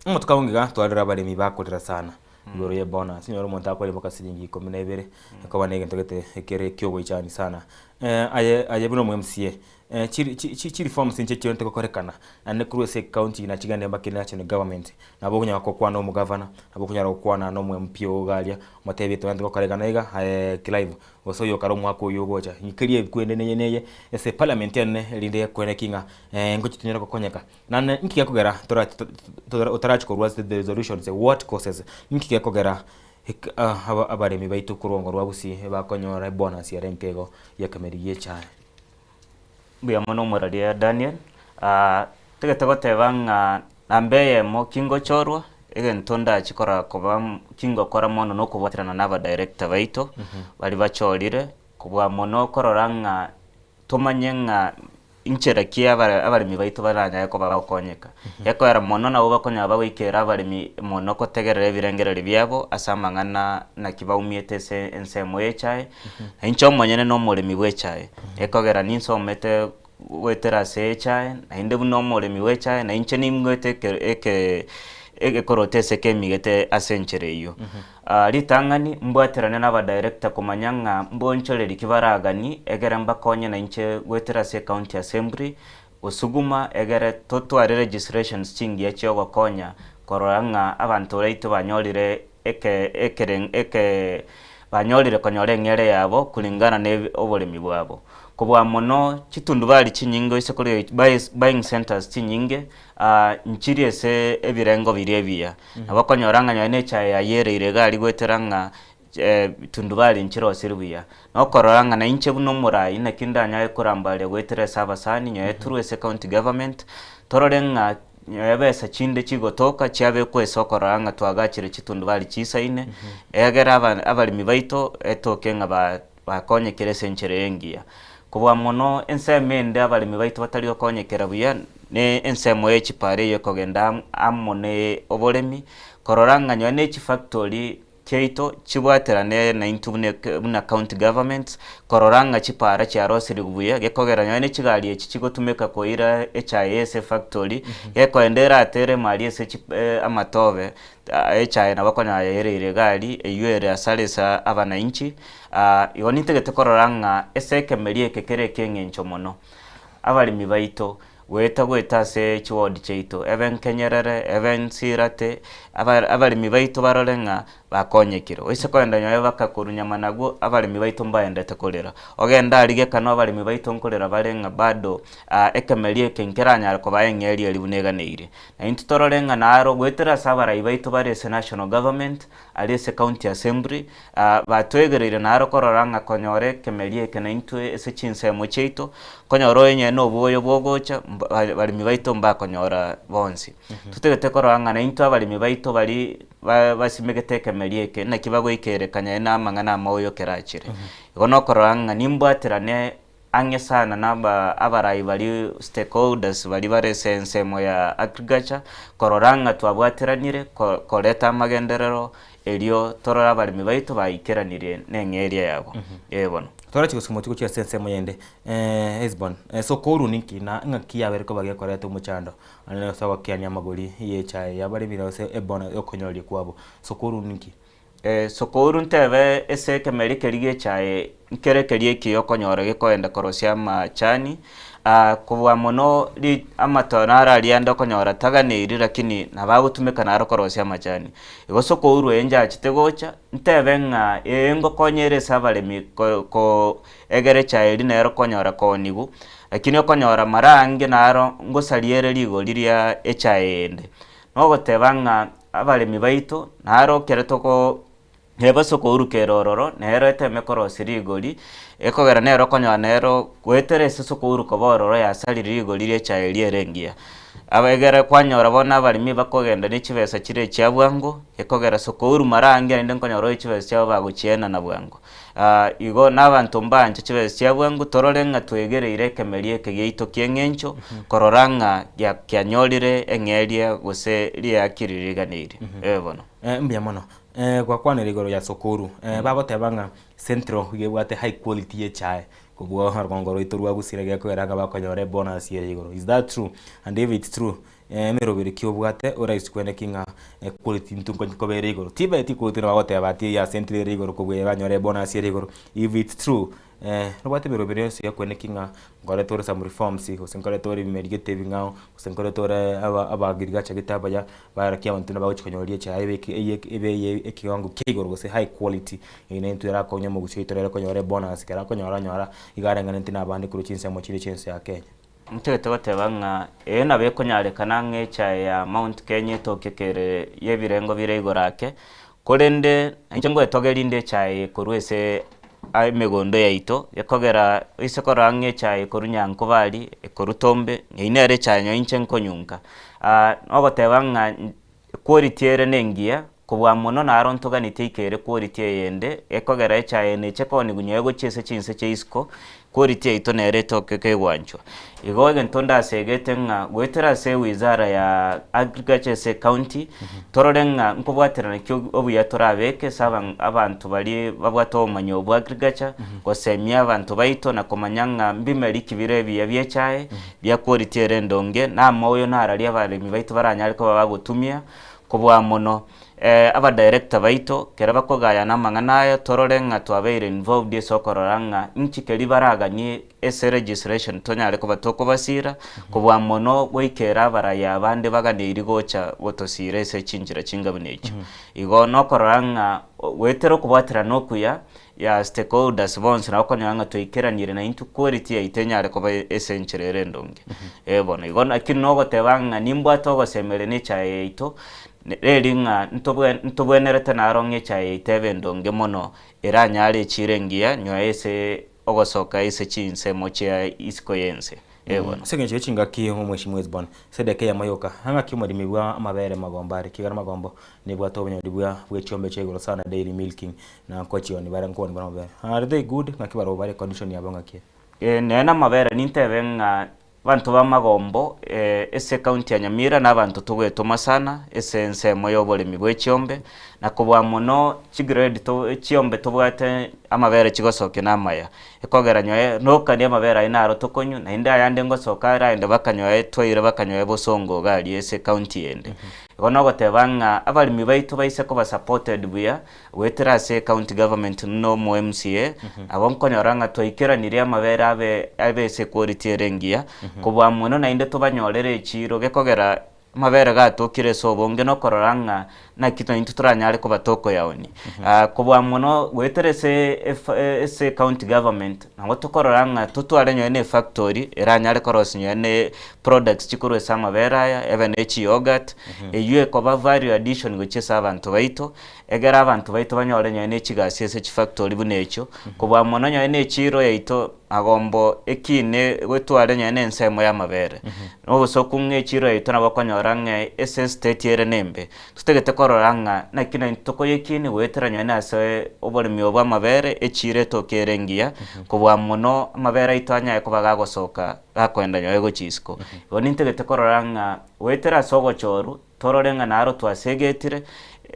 Omotuko abwo iga twarora abaremi bakorera sana igoro ye bonus, onyore omonto akorema mpaka siringi ikomi na ibere ekoba na egento gete ekere ekiogoichani sana. Aye aye buna omo MCA, chi chi chi reforms inche chionte gokorekana, naende korwa ase ecounty nachigende mpaka national government, nabo okonyara gokwana na omogavana, nabo okonyara gokwana na omo MP oo iga aria, omotebie togende gokora iga na iga aye Clive, gose oyo okare omwaka oywo ogocha, keria ebikwende neye neye, ase eparliament enene erinde ekwane ki ng'a ngochi tonyare gokonyeka. Naende inki gekogera tora otarachia korwa ase the resolutions, what causes, inki gekogera Abaremi baito korwa ngorwa Gusii bakonyora ebonus ere enke igo y'ekemeri gi'echae. Mbuya mono omoraria Daniel, tagete goteba ng'a namba eyemo kingochorwa, egento ndachi korora koba kingokora mono nokobwaterana na abadirector baito, baria bachorire, kobua mono korora ng'a tomanye ng'a inchera ki abaremi baito baranyare koba bagokonyeka. Gekoera mono nabo bakonyara bagoikera abaremi mono kotegerera ebirengererio biabo ase amang'ana naki baumiete ase ensemo y'echae, na inche omonyene na omoremi bw'echae, gekogera ninsomete goetera ase echae, naende buna omoremi bw'echae na inche nimwete eke eke egekoroto ase kemigete ase enchera eyio. Ritang'ani, mbwaterane n'abadirector komanya ng'a mbonchoreri ki baraganie egere mbakonye nainche goetera ase ecounty assembly gosuguma egere totware legislations chingiya chiogokonya korora ng'a abanto baito banyorire eke ekere eke banyorire konyora eng'ere yabo kulingana na oboremi bwabo. Kobua mono chitundubari chinyinge oise korigia buying centres chinyinge nchiri ase ebirengo biria ebiya. Nabo okonyora ng'a nonye na echae yayereire iga aria goetera ng'a tundubari nchirosiri buya. Na okorora ng'a nainche buna omorai naki ndanyare korambaria goetera ase abasani nyoye through ase county government, torore ng'a nyoye besa chinde chigotoka chiabekwa ase okorora ng'a twagachire chitundubari chisaine, egere aba abaremi baito etoke ng'a ba bakonyekire ase enchera engiya. Kobua mono ensemo ende abaremi baito batari gokonyekera buya ne ensemo ye chipara eyio ekogenda amo ne oboremi, korora ng'a nonye ne chifactory chiaito chibwaterane naintwe buna buna county government, korora ng'a chipara chiarosirigwe buya, gekogera nonye ne chigari echi chigotumeka koira echae ase efactory, gekoenda eratere ime aria ase chi amatobe, Echae nabo okonyora yaereire egari, eyio ere asare ase abananchi. Igo nintagete korora ng'a ase ekemeri eke kere ekieng'encho mono, abaremi baito goeta goeta ase chiward chiaito, ebe nkenyerere, ebe nsirate, aba abaremi baito barore ng'a bakonyekire. Oise kogenda nonye bakakorwa nyamanagu, abaremi baito mbaendete korera. Ogende aria gekano abaremi baito nkorera bare ng'a bado ekemeri eke nkeranyare kobaa eng'eria eria buna eganeirie. Na intwe torore ng'a naro goetera ase abarai baito bare ase national government, aria ase county assembly, batwegereire naro korora ng'a konyora ekemeri eke naintwe ase chinsemo chiaito, konyora onye na obwoyo bogocha, baremi baito mbakonyora bonsi. Totagete korora ng'a naintwe abaremi baito baria basimegete ekemeri eke, naki bagoikerekania na amang'ana amaoyo kerachire. Igo nokorora ng'a nimbwaterane Ang'e sana naba abarai baria stakeholders baria bare ase ensemo ya agriculture, korora ng'a twabwateranire ko koreta amagenderero erio torore abaremi baito baikeranirie na eng'eria yabo. Ee bono. Torachi gosoma otigo gochia ase ensemo yende Hesbon, sokoru ninki na ng'aki yabere koba gekoreta omochando ande ase ogokeania amagori y'echae y'abaremi gose ebono y'okonyoria kwabo, sokoru ninki? Sokouru ntebe ase ekemeri keria gi'echae nkere keria ekiya okonyora gekoenda korosia amachani, kobua mono ri amato naro aria ande okonyora taganeiri lakini nabo agotumeka naro korosia amachani. Igo sokouru eye nchachete gocha, ntebe ng'a ee ngokonya ere ase abaremi ko ko egere echae eria nero okonyora kooniwu, lakini okonyora mara aange naro ngosaria ere rigori ria echae eyende. Nogoteba ng'a abaremi baito naro ekero toko neba sokouru kere ororo, nero eteme korosia rigori, ekogera nero okonyora nero goetera ase sokouru koba ororo yasarire rigori ria echae eria ere engiya. Aba egere kwanyora bono abaremi bakogenda ne chibesa chire echia bwango, ekogera sokouru mara aange naende nkonyora oye chibesa chiabo bagochienana bwango. Igo na abanto mbanche chibesa chia bwango, torore ng'a twegereire ekemeri eke giaito ki'eng'encho, korora ng'a gia kianyorire eng'eria gose riaki riria riganeirie. Ee bono. Mbuya mono. Gwakwanire igoro ya Sokoro, bagoteba ng'a Central iga ebwate high quality y'echae kobua orogongo rwaito rwa Gusii naki gekogera ng'a bakonyora ebonus ere igoro. Is that true? And if it's true, Emeroberi ki obwate oraise kwene ki ng'a equality intwe nkonya koba ere igoro? Tibeti equality nabo bagoteba ati eya central ere igoro kobua eye banyore ebonus ere igoro. If it's true. Nobwate emeroberi yonsi yakweneki ng'a nkorete ore some reforms gose nkorete ore ebimeri gete ebing'ao gose nkorete ore aba abaagriculture gete abaya baraki abanto buna bagochi konyora echae ebe eke eye ebe eye ekewango kia igoro gose high quality eywo nentwe erakonye omogusii oito rero konyora ebonus ekero akonyora onyora iga areng'aneti na abande korwa chinsemo chiria chia ense ya Kenya. Ntagete goteba ng'a eye nabo ekonyarekana ng'a echae ya Mount Kenya etoke kere y'ebirengo bire igoro ake, korende inche ngoetogeria inde echae eye korwa ase emegondo yaito, ekogera ase korora ng'a echae ekorwa Nyankoba aria, ekorwa Tombe, eywo nere echae nonye inche nkonyunka. Nogoteba ng'a quality ere nengiya, kobua mono naro ntoganetie eike ere quality eyende, ekogera echae eye neche koonigwa nyowe gochia ase chinse chia isiko, quality yaito nere etoke kegwanchwa. Igo egento ndasegete ng'a goetera ase ewizara ya agriculture ase ecounty, torore ng'a nkobwaterana ki obuya torabeke ase aba abanto baria babwate obomanyi obwo bwa agriculture, gosemia abanto baito na komanya ng'a mbimeri ki bire ebiya bia echae, bia quality ere endonge, na amaoyo nararia abaremi baito baranyare koba bagotumia, kobua mono. Abadirector baito, kero bakogayana amang'ana aya, torore ng'a twabeire involved ase okorora ng'a inki keria baraganie ase legislation tonyare koba tokobasira, kobua mono goikera abaraya abande baganeirie gocha gotosira ase chinchera chinga buna echio. Igo nokorora ng'a goetera okobwaterana okuya, ya stakeholders bonsi nabo okonyora ng'a twaikeranire na intwe quality yaito enyare koba ase enchera ere endonge. Eh bono igo lakini nogoteba ng'a nimbwate ogosemeria na echae yaito, reri ng'a ntobwe ntobwenerete naro ng'a echae yaito ebe endonge mono, eranyare echire engiya nyuma ase ogosoka ase chinsemo chia isiko ya ense. Eh bono. Ase engencho ye chingaki omweshimiwa Hesbon, Sedeka eyemo yoka, ng'aki omoremi bwa amabere magombo are, ekiagera amagombo nebwate obonyori bwa bwe chiombe chia igoro sana daily milking, na nkochioni bare nkoboni bare amabere. Are they good? Ng'aki barobwo bare condition yabo ng'aki ere? Eh, nere namabere nintebe ng'a abanto b'amagombo ase ecounty ya Nyamira na abanto togoetoma sana ase ensemo ya oboremi bwe chiombe, na kobua mono chigrade to chiombe tobwate amabere chigosokia na amaya. Ekogera nyoe nokanie amabere ayio naro tokonywa, naende ayande ngosoka are ayande bakanyoe twaira bakanyoe bosongo iga aria ase ecounty ende. Igo nogoteba ng'a abaremi baito baise koba supported buya, Goetera ase ecounty government buna omo MCA, nabo nkonyora ng'a twaikeranirie amabere abe abe ase equality ere engiya, kobua mono naende tobanyorere echiiro gekogera amabere gatokire ase obonge na okorora ng'a naki naintwe toranyare koba tokoyaonia. Kobua mono goetera ase efa ase ecounty government, nabo tokorora ng'a totware nonye na efactory eranyare korosia nonye na products chikorwa ase amabere aya, ebe na echiyoghurt, eywo ekoba value addition gochia ase abanto baito, Ekero abanto baito banyore nonye ne chigasi ase chifactori buna echio, kobua mono nonye ne echiiro yaito magombo ekine gotware nonye ne ensemo y'amabere. Nobosoku ng'a echiiro yaito nabo okonyora ng'a ase estate ere nembe. Totagete korora ng'a naki naintwe tokoyekinia goetera nonye na ase oboremi obo bw'amabere echiiro etoke ere engiya, kobua mono amabere aito anyare koba gagosoka gakoenda nonye gochia isiko. Igo nintagete korora ng'a goetera ase ogochorwa. Torore ng'a naro twasegetire,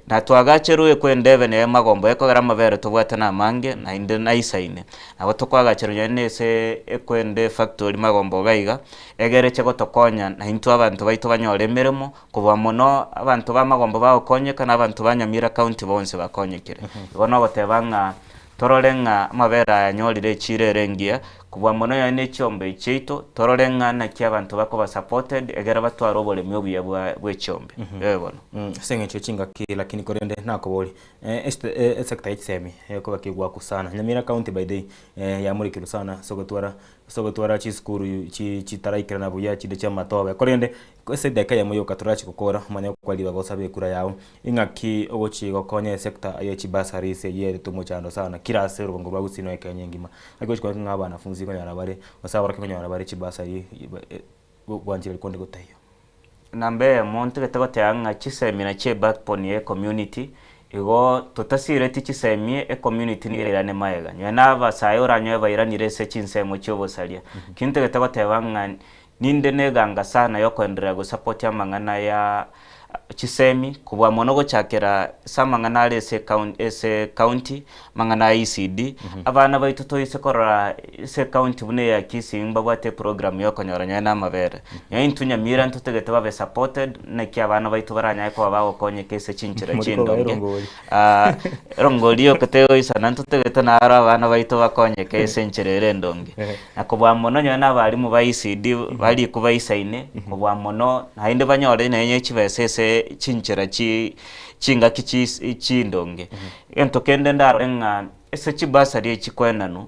na twagacherwe ekwenda ebe neye magombo ekogera amabere tobwate namange, naende naisaine. Nabo tokoagacherwa nonye na ase ekwenda efactory magombo iga iga, egere eche gotokonya naintwe abanto baito banyore emeremo, kobua mono abanto ba magombo bagokonyeka na abanto ba Nyamira county bonsi bakonyekire. Igo nogoteba ng'a torore ng'a amabere aya anyorire echiro ere engiya, Kobua mono yaye ne chiombe chiaito, torore ng'a naki abanto bakoba supported egere batware oboremi obuya bwa bwe chiombe. Ee bono. Ase eng'encho ye chingaki lakini korende nakoborie, esector ye chisemi ekoba kegwaku sana. Nyamira county by the way yamurikirwe sana ase ogotwara ase ogotwara chisukuru chi chitaraikerana buya chinde chia amatobe. Korende Ase edageka eyemo yoka torachi gokora, omanye gokwa ribaga osabe ekura yao. Ing'aki ogochi gokonya esector ye chibursaries eyio erete omochando sana kira ase orogongo rwa Gusii nonya Kenya engima. Naki ogochi korora ng'a abanafunzi nkonyora bare gose abarokia nkonyora bare chibursary gwanchera konde gotaiyo. Namba eyemo ntagete goteba ng'a chisemi nachio ebackbone ye ecommunity, igo totasireti chisemi ecommunity nigo erairane magega. Nonye na abasae oranyore bairanire ase chinsemo chia obosaria. Ki ntagete goteba ng'a Ninde neganga sana yokoenderea gosupport amang'ana ya. chisemi kobua mono gochakera ase amang'ana are ase ekaun ase ecounty, amang'ana a ECD, abana baito toise korora ase ecounty buna eya Kisii mbabwate eprogram ya okonyora nonye na amabere. Nonye intwe Nyamira ntotagete babe supported, naki abana baito baranyare koba bagokonyeka ase chinchera Mori koba chindonge. erongori. Erongori yoka tegoisana ntotagete naro abana baito bakonyeke ase enchera ere endonge. Na kobua mono nonye na abalimu ba ECD barikwe baisaine, kobua mono naende banyore nonye chibesa ase chinchera chi chingaki chis chindonge. Egento kende ndarore ng'a ase chibasari echi chikoenanwa,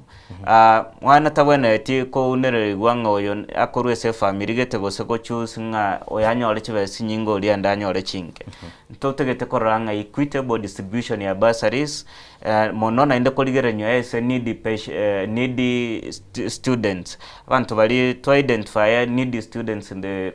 mwana tabwenereti kounererigwa ng'a oyo akorwa ase efamiri gete gose go choose ng'a oyo anyore chibesa chinyinge oria ende anyore chinke. Ntotagete korora ng'a equitable distribution ya bursaries, mono naende korigereria ase needy patient needy students, abanto baria twa identify needy students in the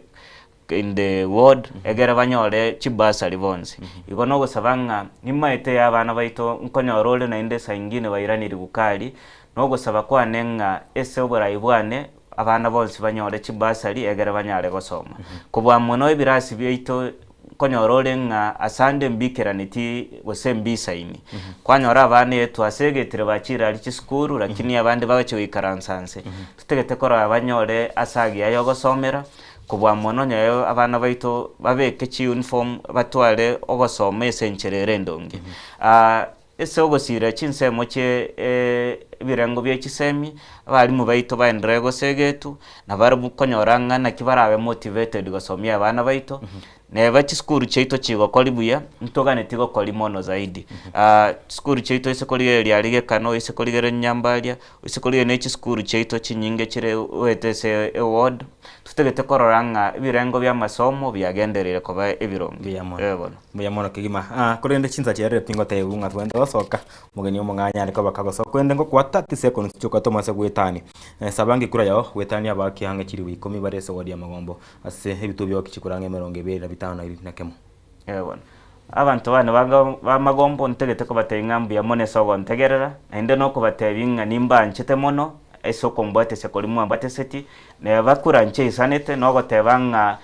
in the ward, egere banyore chibursary bonsi. Igo nogosaba ng'a nimaete ya abana baito nkonyora ore naende saa ingine bairaniri gukari, nogosaba kwane ng'a ase oborai bwane abana bonsi banyore chibursary egere banyare gosoma. Kobua mono ebirasi biaito Nkonyora ore ng'a asande mbikeraneti gose mbisaini. Kwanyora abana ee twasegetire bachire aria chisukuru lakini abande bagochia goikaransa nse. Totagete korora banyore ase agiya yogosomera, kobua mono onye abana baito babeke chiuniform batware ogosoma ase enchera ere endonge. Ase ogosiira chinsemo chie ebirengo bie chisemi, abalimu baito baenderere gose egetu, na barabwo konyora ng'a naki barabe motivated gosomia abana baito, neba chisukuru chiaito chigokori buya, ntoganeti gokori mono zaidi. Chisukuru chiaito ase korigereria aria gekano, ase korigereria nyambaria, ase korigereria ne chisukuru chiaito chinyinge chire goeta ase eward, totagete korora ng'a ebirengo bia amasomo biagendereire koba ebironge. Mbuya mono. Ee bono. Mbuya mono kegima. Ah, korende chinsa chiarire tingotebigwa ng'a twende gosoka, omogeni omong'anya are koba kagosoka, korende ngokoa 30 seconds chioka tomase goetania. Eh, saba ng'ekura yao, goetania abaaki ang'e chilifu ikomi bare ase eward ya Magombo, ase ebituo biao chikura ang'e emerongo ebere na bitano na na kemo. Ee bono, abanto bane baga ba Magombo ntagete kobatebia ng'a mbuya mono ase ogontegerera, naende nokobatebia ng'a nimbanchete mono ase okombwatesia koria mwambwateseti, neba kura nchaisanete nogoteba ng'a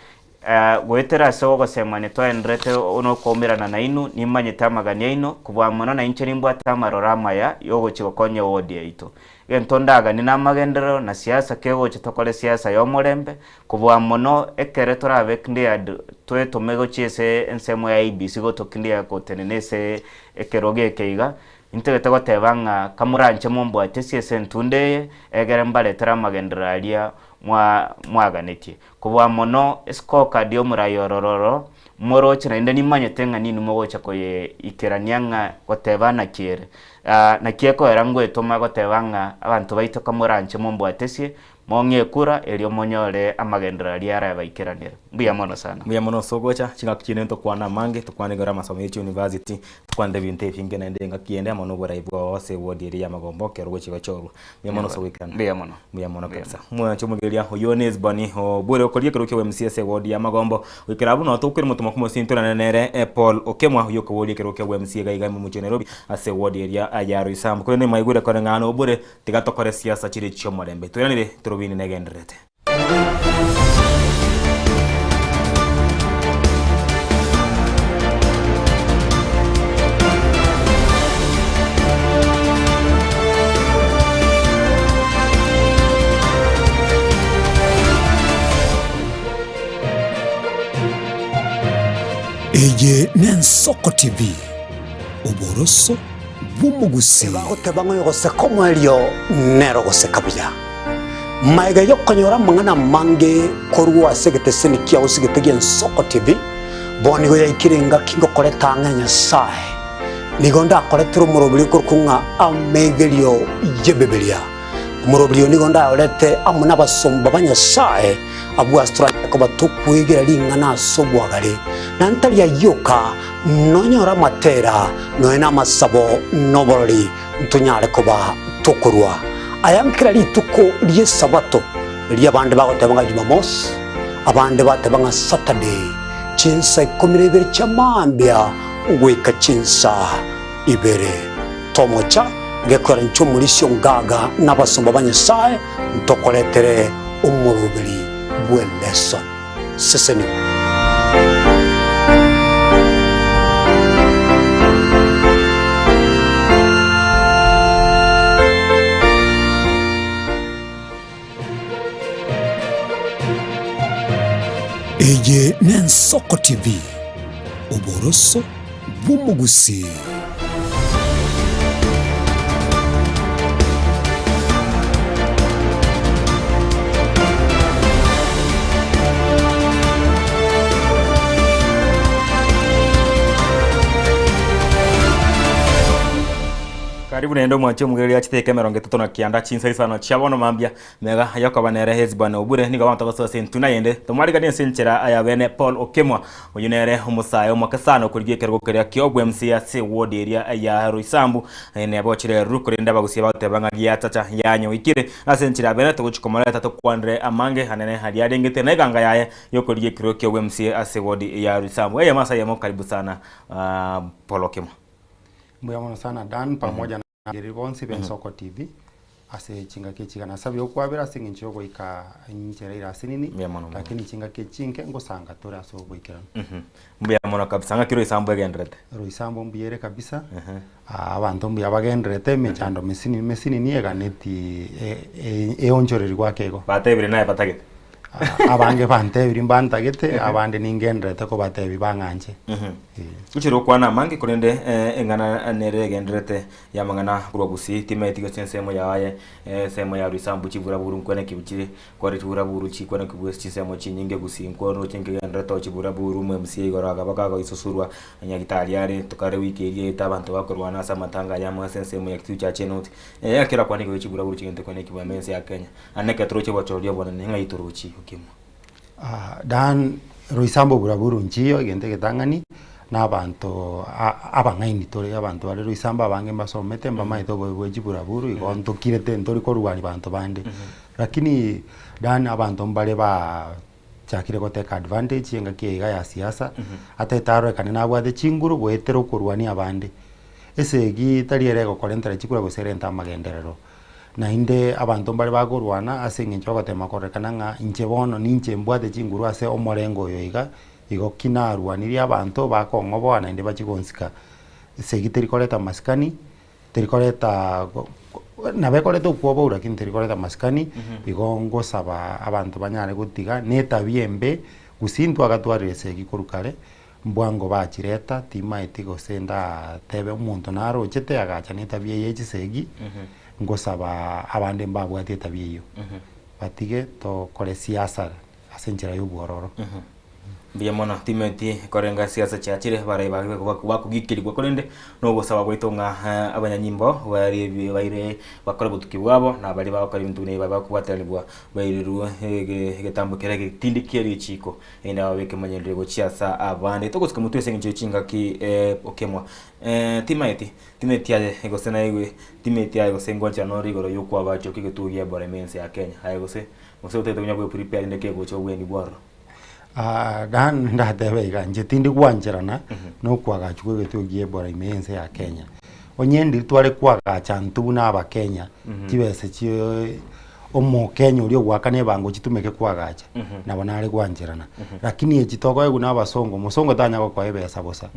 Goetera ase ogosemania twaendererete nokoumerana nainwe, nimanyete amagani aino, kobua mono nainche nimbwate amaroro amaya y'ogochia gokonya ewodi yaito. Egento ndaganie namagenderero na siasa kegocha tokore siasa y'omorembe, kobua mono ekere torabe cleared twetome gochia ase ensemo ya IEBC goto clear gotenena ase ekerogo eke iga, Intagete goteba ng'a kamoranche mombwatesie ase entunda eye, egere mbaretere amagenderero aria mwa mwaganetie. Kobua mono escorecard y'omorai ororo moroche naende nimanyete ng'a ninwe mogocha koyeikerania ng'a goteba naki ere. Naki ekoera ngoetoma goteba ng'a abanto baito kamoranche mombwatesie, mong'e ekura erio monyore amagenderero aria arabaikeranere. Mbuya mono sana. Mbuya mono ase ogocha, chingaki chinde ntokwane amange, tokwane igoro y'amasomo ye chiuniversity, tokwanere ebinto ebinge naende engaki ende amo noborai bwao ase eward eria y'amagombo ekero ogochia gochorwa. Mbuya mono ase ogoikerana. Mbuya mono. Mbuya mono kabisa. Mwanche omogeria oyio ne Esboni obwere okoria ekero kia OMC ase eward ya Magombo. Goikera abwo noo tokwera omotomwa komosintorana nere eh, Paul Okemwa oyio okoboria ekero kia OMC iga iga omochie o Nairobi ase eward eria ya Roysambu. Korende mwaigure koreng'ana obore tiga tokore siasa chire chiomorembe. Tweranire torobini negendererete. Eye n'Ensoko TV, oboroso bw'omogusii. Ebagoteba ng'a oyogoseka omoerio nere ogoseka buya. Magega y'okonyora amang'ana amange korwa ase egeteseni kiao ase egete gi'Ensoko TV, bono nigo yaikire engaki ngokoreta ang'e Nyasae. Nigo ndakoretere omoroberi okorokwa ng'a amegerio y'Ebibilia. Omoroberi oyo nigo ndayorete amo nabasomba ba Nyasae, abwo ase toranyare koba tokwegera ring'ana ase obwagare, na ntari ayio oka, nonyore amatera, nonya namasabo, na oborori, ntonyare koba tokorua aya nkera rituko ri'Esabato, erio abande bagoteba ng'a Jumamosi, abande bateba ng'a Saturday, chinsa ikomi na ibere chia mambia goika chinsa ibere. Tomocha gekoera inche omorisia ongaga na abasomba ba Nyasae ntokoretere omoroberi bw'eleson. Sesenigwa. Eye n'Ensoko TV, oboroso bw'omogusii. Karibu naende omwanche omogereria chidakika emerongo etato na kianda chinsa isano chia bono mambia Mega yokoba nere Hesiboni obure nigo abanto bagosoa ase intwe naende tomwariganie ase enchera ya bene Paul Okemwa oyio nere omosae omoke sana okorigia ekerogo keria ki'obwemsi ase eward eria ya Roysambu nebe ochire eruru korende abagusia bagoteba ng'a giachacha yanyoikire ase enchera ya bene togochia komoreta tokwanere amange anene aria arengete na eganga yaye yokorigia ekerogo ki'obwemsi ase eward ya Roysambu eyemo ase eyemo karibu sana Paul Okemwa. Mbuya mono sana Dan pamoja na Abategereri bonsi b'Ensoko TV ase chingaki echi iga nasabire okwabera ase eng'encho y'ogoika enchera ere asinini, Mbuya mono, mbuya lakini chingaki echi chinke ngosanga tore ase oboikeranu. Mbuya mono kabisa, ng'aki Roysambu egenderete? Roysambu mbuya ere kabisa, abanto mbuya bagenderete, emechando mesinini mesinini eganeti eonchorerigwe ake igo. Batebire naye batagete? Abange bantebirie mbantagete, abande ningenderete kobatebia bang'anche. Gochia gokwana amange korende eng'ana nere egendererete y'amang'ana korwa Gusii timaeti gose ensemo yaye ensemo ya Roysambu chiburaburu nkwane ki chire kore chiburaburu chikwane ki bwe chinsemo chinyinge Gusii nkoroche nkegendererete oo chiburaburu omo MCA igoro akaba kagoisusurwa nyagitari are tokare wiki eria yaeta abanto bakorwana ase amatanga ayamo ase ensemo ya Kitutu Chache North. Ekero akwana igoro chiburaburu chigente kwane ki bwame ense ya Kenya. Naende ekero toroche obochori obonene, ng'ai torochie okemwa? Dan, Roysambu oburaburu nchiyo egento egetang'ani, na abanto abang'aini tore, abanto bare Roysambu abange mbasomete mbamaete obobe bwe chiburaburu igo ntokirete ntori korwania banto bande. Lakini Dan abanto mbare bachakire gotake advantage engaki eye iga ya siasa, atete arorekane nabwate chinguru goetera okorwania abande. Esegi tari ere egokorentera chikura gose erente amagenderero. Naende abanto mbare bakorwana ase engencho y'ogotema kororekana ng'a inche bono ninche mbwate chinguru ase omorengo oyo iga, igo ki narwanirie abanto bakong'oboa naende bachie gonsika. Esegi teri koreta amasikani, teri koreta nabo ekoreta okwoboa lakini teri koreta amasikani, igo ngosaba abanto banyare gotiga na etabia embe, gose intwe agatwarire esegi korwa kare, Mbwango bachireta, timaeti gose ndatebe omonto narochete agacha netabia eye ye chisegi, ngosaba abande mbabwati etabia eyio, batige tokore siasa ase enchera ya obwororo. Mbuya mono, timeti korenga siasa chiachire barai bakogikerigwa korende nogosaba gwaito ng'a abanyanyimbo barie baire bakore obotuki bwabo na baria bagokora ebinto buna ebi bakobwatanigwa bairerwe egetambo keria egetindi kia richiko. Erinde ababeke emanyererio gochia ase abande. Togosika motwe ase engencho ye chingaki okemwa. Timaeti, timeti aye gose naigwe, timeti aye gose ngwanchera nore igoro y'okwagacha okwo egetuo gia Ebola ime ense ya Kenya. Aye gose, gose otagete konya gwe prepare rinde kegocha obweni bw'ororo. Dan ndatebe iga, inche tindi gwancherana na okwagachwa kwa egetuo gia Ebola ime y'ense ya Kenya. Onye ndiri tware kwagacha intwe buna abakenya, chibesa chio Omokenya oria ogoakana ebango chitumeke koagacha, nabo nare gwancherana. Lakini echi tokoegwa na abasongo, omosongo tanya gokoa ebesa bosa,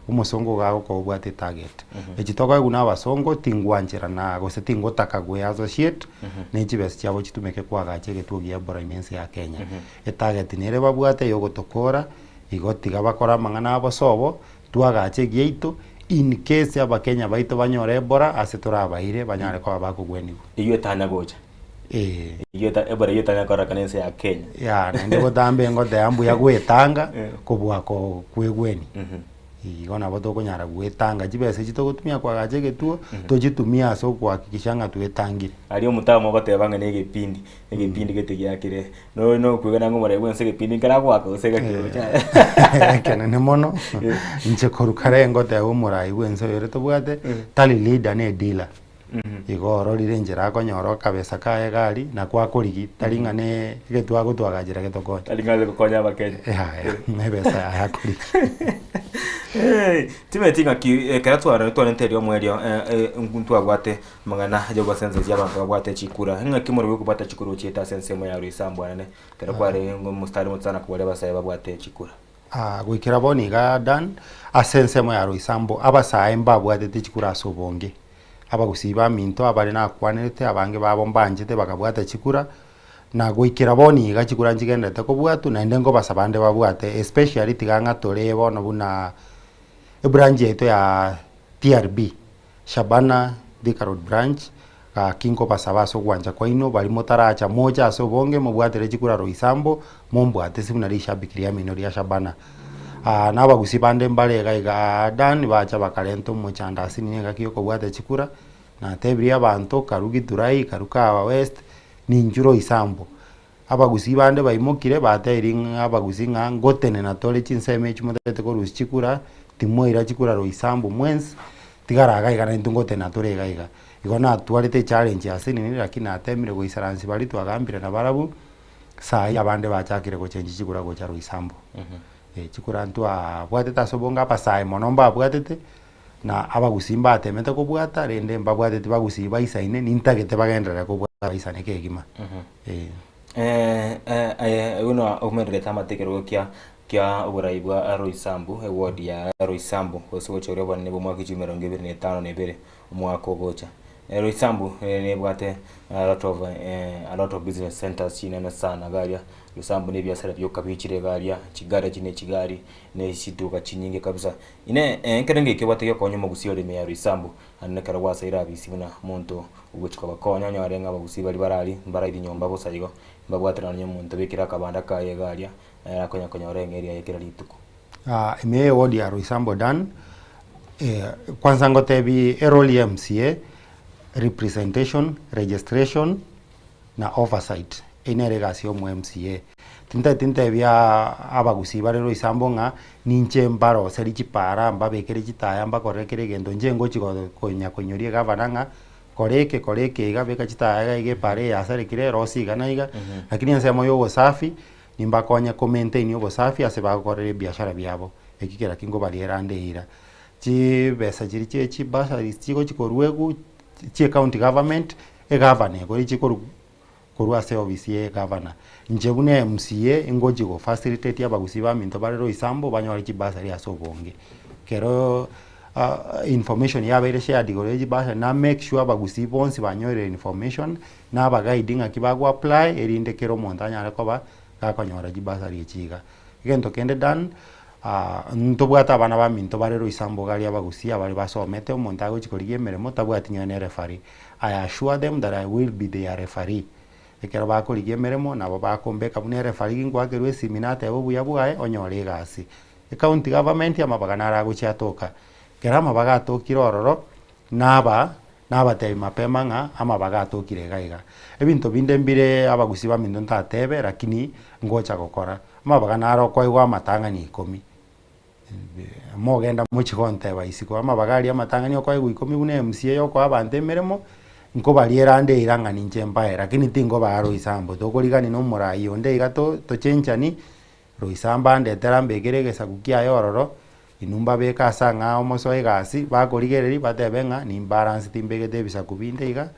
omosongo iga agokoa obwate etarget. Echi tokoegwa na abasongo tingwancherana gose tingotaka goe associate ne chibesa chiabo chitumeke koagacha egetuo gia Ebola ime ense ya Kenya. Etarget nere babwate ya ogotokora, igo tiga bakore amang'ana abo sobo, Twagache egiaito, in case abakenya baito banyore Ebola ase torabaire banyare koba bakogwenigwa. Eyio etanya gocha. Ee. Eyio eta Ebola eyio etanya kororekana ense ya Kenya. Yeah, naende botambe ngoteba mbuya gwetanga kobua ko kwegwenia. Igo nabo tokonyara gwetanga chibesa echi togotumia koagacha egetuo, tochitumie ase okohakikisha ng'a twetangire. Aria omotama ogoteba ng'a negepindi, egepindi gete giakire Nonya nokwegena ng'a omorai bwensi egepindi nkere agoaka gose egekiro Ekenene mono, inche korwa kare ngoteba omorai bwensi oyore tobwate, tari leader ne dealer. Igo ororire enchera akonyora akabesa kaye gari, nakwo akorigi, tari ng'a ne egetwe agotwagachera getokonye. Tari ng'a aze gokonya abakenya. Yaya, nebesa yaye akorigi. Timanyeti ng'aki ekero tware twarente erio omoerio ntwabwate Amang'ana ay'ogosenseria abanto babwate chikura. Ng'aki omorwoti okobwata chikura ochiete ase ensemo ya Roysambu anene, ekero kwarenge omositari omotana koboria abasae babwate chikura? Goikera bono iga Dan, ase ensemo ya Roysambu abasae mbabwatete chikura ase obonge. Abagusii baminto abare nakwanerete abange babo mbanchete bakabwata chikura. Na goikera bono iga chikura nchigendererete kobwatwa naende nkobasa bande babwate especially tiga ng'a tore bono buna ebranch yaito ya TRB, Shabana Thika Road Branch, gaki nkobasaba ase ogwancha kwaino baria motaracha moche ase obonge mobwatere chikura Roysambu mombwate ase buna rishabiki riamino ria Shabana. Na abagusii bande mbare iga iga Dan bacha bakarenta omochando ase nini engaki ya okobwata chikura, natebirie abanto karwa Githurai, karwa Kahawa West, ninchwe Roysambu. Abagusii bande baimokire batebirie ng'a abagusii ng'a ngotenena tore chinsemo echi motagete korusia chikura, timoira chikura Roysambu mwensi, tigara iga iga naintwe ngotenena tore iga iga. Igo natwarete echallenge ase nini lakini natemire goisaransi baria twagambire nabarabwo, saii abande bachakire gochengi chikura gocha Roysambu. Chikura ntwabwatete ase obonge abasae mono mbabwatete, na abagusii mbatemete kobwata rende mbabwateti bagusii baisaine nintagete bagenderere kobwata baisane kegima eh. Aye buna omererete amategerero kia kia oborai bwa Roysambu, eward ya Roysambu, gose gocha oria obonene bwa omwaka echumi emerongo ebere na etano na ebere omwaka ogocha. Roysambu nebwate a lot of a lot of business centers chinene sana iga aria, Roysambu na ebiasara bioka biichire iga aria, chigarage na echigari, na chiduka chinyinge kabisa. Inee! Ekerengo eke obwate gekonya omogusii ore ime ya Roysambu, naende nekero gwasaire abisi buna omonto ogochia kobakonya, onyore ng'a abagusii baria barari mbarairi nyomba bosa igo, mbabwate nonye omonto obekire akabanda kaye iga aria, nere akonya konyora eng'eria yaye kera rituko. Ime ye ward ya Roysambu Dan, kwanza ngotebi erole ya MCA, representation, registration na oversight, eyio nere egasi ya omo MCA. Tintageti ntebie abagusii bare Roysambu ng'a ninche mbaroserie chipara, mbabekere chitaya, mbakorere kera egento, inche ngochi konya koinyoria egavana ng'a kora eke kora eke iga, beka chitaya iga iga epara eye yasarekire, rosia iga na iga, lakini ensemo ya obosafi, nimbakonye ko maintain obosafi ase bagokorera ebiashara biabo, eki kera ki nkobariera ande eira. Chibesa chiria chia chibursaries chigochi koruegwa, chia ecounty government, egavana ekore chikorwa korwa ase ofisi ya egavana. Inche buna MCA, ngochi go facilitate abagusii baminto bare Roysambu banyore chibursary ase obonge. Ekero information yabeire shared igoro ya chibursary, na make sure abagusii bonsi banyorire information, na abaguide ng'aki bago apply erinde kera omonto anyare koba gakonyora chibursary echi iga. Egento kende done, ntobwate abana baminto bare Roysambu iga aria abagusii abare basomete, omonto agochi korigia emeremo tabwati nonye na ereferee. I assure them that I will be their referee. Ekero bakorigia emeremo nabo bakombeka buna ereferee gingoakerwa esimi nateba obuya bwaye onyore egasi. Ecounty government amabaga naro agochia atoka. Ekero amabaga atokire ororo, naba nabatebi mapema ng'a amabaga atokire iga iga. Ebinto binde mbire abagusii baminto ntatebe lakini ngocha gokora. Amabaga naro okoegwa amatang'ani ikomi, mogenda mochie gonteba isiko, amabaga aria amatang'ani okoegwa ikomi buna MCA yokoa abanto emeremo, nkobariera ande eira ng'a ninche mbae lakini tingobaa Roysambu, tokorigani na omorai onde iga to tochenchani, Roysambu andetere ambekere egesaku kiaye ororo, inwe mbabeke ase ang'ao mosoe egasi, bakorigereria batebe ng'a nimbalanceti mbegete ebisaku binde iga,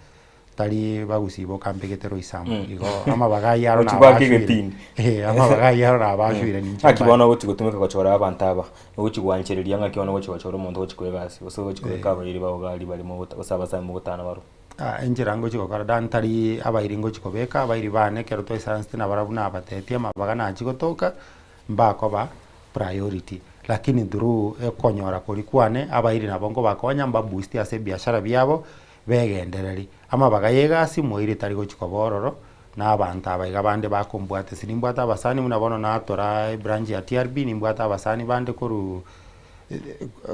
tari bagusii boka mbegete Roysambu. Igo amabaga ayio aro Gochi goaka nabaswire. egetindi. Eh, amabaga ayio aro nabaswire ninche Ng'aki mbae. bono ogochi gotumeka gochora abanto aba, ogochi gwanchereria ng'aki bono ogochi gochora omonto ogochi koa egasi, gose ogochi kobeka abairi bao iga aria bare mogota gose abasae mogotana barobwo. Enchera ngochi gokora da ntari abairi ngochi kobeka, abairi bane ekero twaisansete nabarabwo nabatetie amabaga nachia gotoka, mbakoba priority. Lakini through okonyora koria kwane, abairi nabo nkobakonya mbaboost ase ebiashara biabo, begendereri. Amabaga ya egasi moiri tari gochi koba ororo, na abanto aba iga bande bakombwata ase nimbwate abasani buna bono natora ebranch ya TRB, nimbwate abasani bande korwa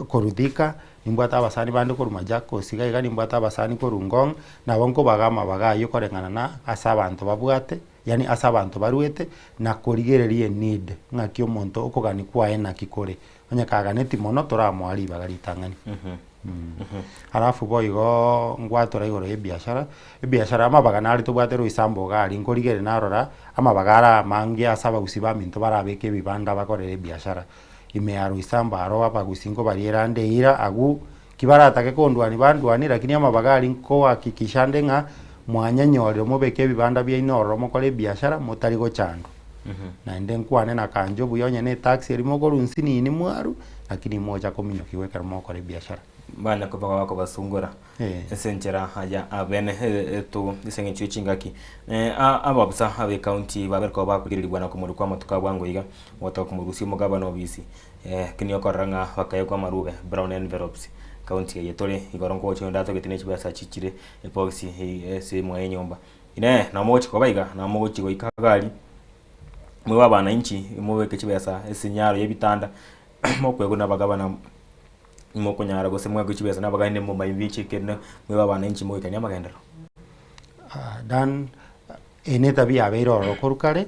korwa Thika, nimbwate abasani bande korwa Machakos iga iga, nimbwate abasani korwa Ngong, nabo nkobaga amabaga aywo koreng'ana na ase abanto babwate, yaani ase abanto barwete, na korigereria eneed, ng'aki omonto okogania kwaye naki kore. Onye kaganeti mono toramoa ribaga ritang'ani. Alafu boigo ngwatora igoro ya ebiashara, ebiashara amabaga nare tobwate Roysambu iga aria nkorigereria narora, amabaga ara amange ase abagusii baminto barabeke ebibanda bakorere ebiashara. Ime ya Roysambu aro abagusii nkobariera ande eira agwo, ki baratake kondwania bandwanie lakini amabaga aria nkohakikisha ande ng'a mwanyenyorire mobeke ebibanda biaino ororo mokore ebiashara motari gochandwa. Naende nkwane na kanjo buya onye na etaxi eria mokorwa nsinini mwarwa, lakini mocha kominyokiwa ekero mogokora ebiashara. Banya koba bakobasungora ase enchera ya abene eto ase eng'encho ye chingaki. Ababusa abe county babere koba bakorigererigwa na komorikwa amatuko a bwango iga, gotoka komorusia omogabana obisi. Lakini okorora ng'a bakaegwa amarube, brown envelopes, county eye tore igoro nkogocha onde atogete ne chibesa chichire ebox ase mwaye enyomba. Inee! Nabo mogochia koba iga? Nabo mogochia goika gari mobe abananchi mobeke chibesa ase enyaro y'ebitanda mokoegwa nabagabana mokonyara gose mwekwe chibesa nabagani momaibiche ekero mobe abananchi mogoikania amagenderero. Dan, eye na etabia yabeire ororo korwa kare,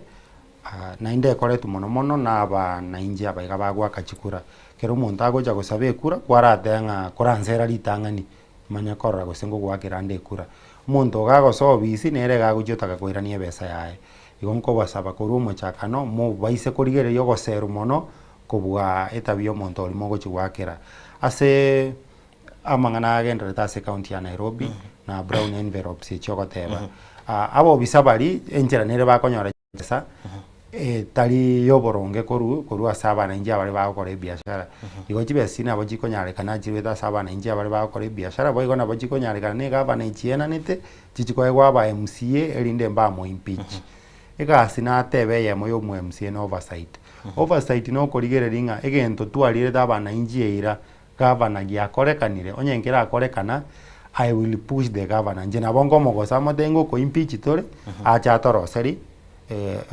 naende ekoretwe mono mono na abanainchi aba iga bagoaka chikura. Ekero omonto agocha gosaba ekura, kwarateba ng'a koransera ritang'ani, manya korora gose ngogoakera ande ekura. Omonto iga agosoa obisi, nere iga agochia otaka koirania ebesa yaye. Igo nkobasaba korwa omochakano, mobaise korigereria ogoserwa mono, kobua etabia ya omonto oria mogochia goakera. Ase amang'ana agendererete ase ecounty ya Nairobi, na brown envelopes echi ogoteba, abobisa baria enchera nere bakonyora chibesa etari ya oboronge korwa korwa ase abananchi abaria bagokora ebiashara. Igo chibesa echi nabo chikonyarekana chiruete ase abananchi abaria bagokora ebiashara, boigo nabo chikonyarekana na egavana echienanete, chichi koegwa aba MCA erinde mbamo impeach. Egasi natebe eyemo ya omo MCA na oversight. Oversight nokorigereria ng'a egento twarierete abananchi eira Gavana giakorekanire, onye nkerakorekana, I will push the governor, inche nabo nkomogosa amotebie ng'a oko impeach tore, ache atoroseri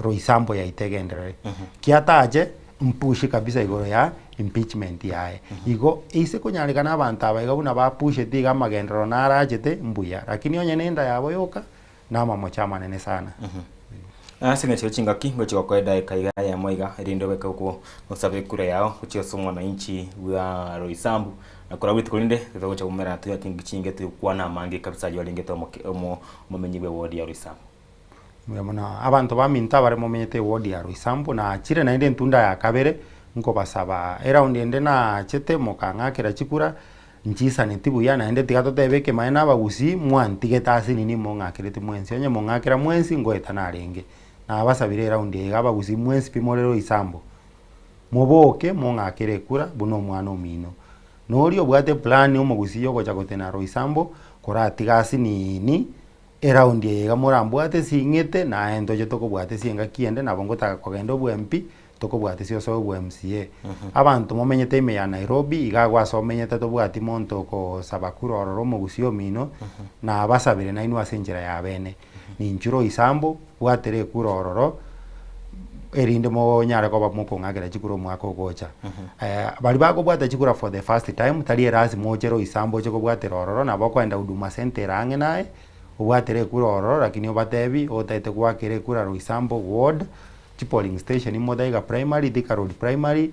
Roysambu yaito egenderere. Ki atache, mpush kabisa igoro ya impeachment yaye. Igo ase konyarekana abanto aba iga buna bapusheti iga amagenderero narachete, mbuya, lakini onye nenda yabo yoka, namamocho amanene sana. Ase engencho ye chingaki ngochia gokoa edaika iga eyemo iga, erinde obeke ogosaba ekura yao gochia ase omwananchi bwa Roysambu, na korwa rituko rinde togocha koumera tonyore chingaki chinge togokwana amange kabisa aywo arengete omoke omo omomenyi bwe ward ya Roysambu. Mbuya mono. Abanto baminto abare momenyete eward ya Roysambu, nachire naende entunda ya kabere, nkobasaba eround ende nachete mokang'akera chikura, Nchisaneti buya, naende tiga totebe ekemanyererio na abagusii, mwantigete ase nini mong'akereti mwensi, onye mong'akera mwensi ngoeta narenge. Nabasabire eraundi eye iga abagusii mwensi pi more Roysambu, moboke mong'akere ekura buna omwana omino. Noria obwate eplan omogusii ogocha gotena Roysambu, koratiga ase nini, eraundi eye iga morambwate sing'ete, naye ntoche tokobwate ase engaki ende nabo ngotaka kogenda obwe MP, tokobwate ase osoe bwa MCA. Abanto momenyete ime ya Nairobi, iga agwo ase omenyete tobwati monto okosaba kura ororo omogusii omino, nabasabire nainwe ase enchera ya bene. Ninchu Roysambu, bwatera ekura ororo, erinde monyare koba mokong'akera chikura omwaka ogocha. Baria bakobwata chikura for the first time, tari erasima oche Roysambu oche kobwatera ororo, nabo okoenda Huduma Centre ere ang'e naye, obwatere ekura ororo, lakini obatebi, otagete goakera ekura Roysambu ward, Chipolling station Muthaiga Primary, Thika Road Primary,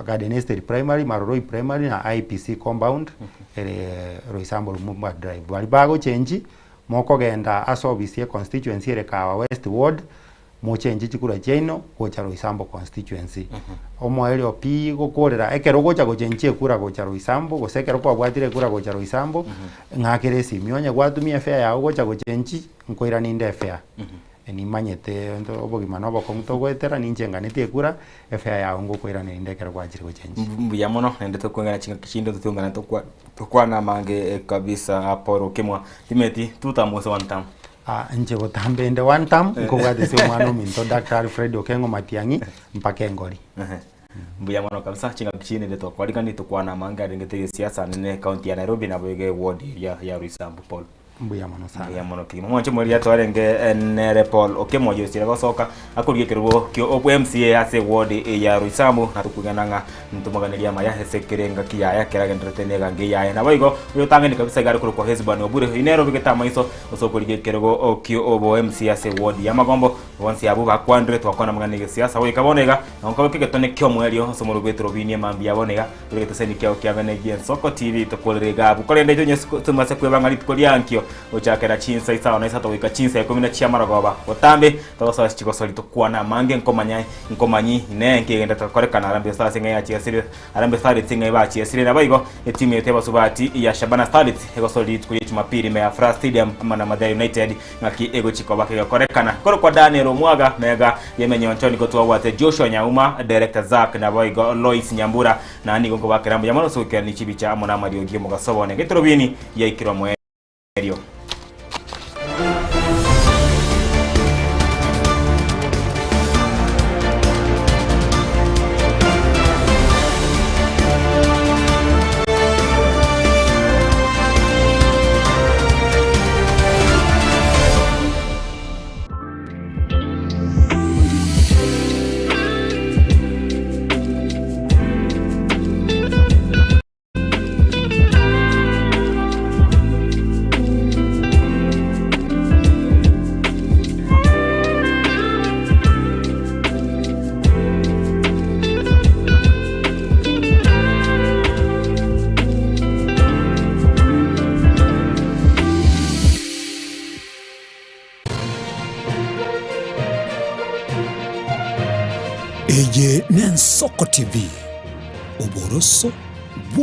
Garden Estate Primary, Maroroi Primary na IPC compound ere Roysambu Lumumba Drive. Baria bagochenji mokogenda ase ofisi ye constituency ere Kahawa West Ward mochenji chikura chiaino gocha Roysambu constituency. Omoerio pi gokorera ekero ogocha gochenji ekura gocha Roysambu gose ekero kwabwatire ekura gocha Roysambu ng'akere esimi onye gwatumia efare yago gocha gochenji nkoiranie inde efare. Nimanyete obogima nobokong'u togoetera, ninche nganeti ekura, efare yao ngokoiraneria inde ekero gwachire gochenchia. Mbuya mono, naende tokweng'ana chingaki chinde totung'ana tokwa tokwane amange kabisa Paul Okemwa. Timeti two term gose one term? Ah, inche botambe inde one term, nkobwate ase omwana ominto Daktari Fred Okeng'o Matiang'i mpaka engori. Mbuya mono kabisa, chingaki chinde inde tokwarigani tokwane amange arengete egesiasa nene county ya Nairobi naboigo eward eria ya Roysambu Paul. Mbuya mono sana. Mbuya mono kegima. Mwanche mweria twarenge nere Paul Okemwa oyosire gosoka akorigia ekerogo kio obwa MCA ase ward ya Roysambu na tokwegena ng'a ntomoganerie amaya ase kere engaki yaye ekero agendererete na egango yaye. Naboigo oyotang'ani kabisa iga are korokwa Hesbon Obure oyio nere obegete amaiso ase okorigia ekerogo kio obo MCA ase ward ya Magombo. Bonsi abwo bakwanire twakwana amang'ana egesiasa goika bono iga na nkobeka egetone kiomoerio ase omorwoti bw'etero binie mambia bono iga Ore egeteseni kiao kia bene gi'Ensoko TV tokorere iga abwo. Korende intwe onye tomase kwebanga rituko riankio gochakera chinsa isano na isato goika chinsa ikomi na chi'amarogoba. Botambe togosoa ase chigosori tokwane amange nkomanya nkomanyi inee nkegenderete gokorekana Harambee Stars ng'ai yachiesire Harambee Starlets ng'ai bachiesire. Naboigo etimu yaito y'abasubati ya Shabana Starlets egosori rituko ria Jumapili ime ya Furaha Stadium amo na Mathare United ng'aki egochi koba kegokorekana. Korokwa Daniel. Omwaga mega y'emenyoncho nigo twabwate Joshua Nyauma, Director Zack naboigo Lois Nyambura na nigo nkobakera mbuya mono ase goikerania chibicha amo namariogi omogaso bone getorobini yaikire omoerio. Eye n'Ensoko TV, oboroso bw'o.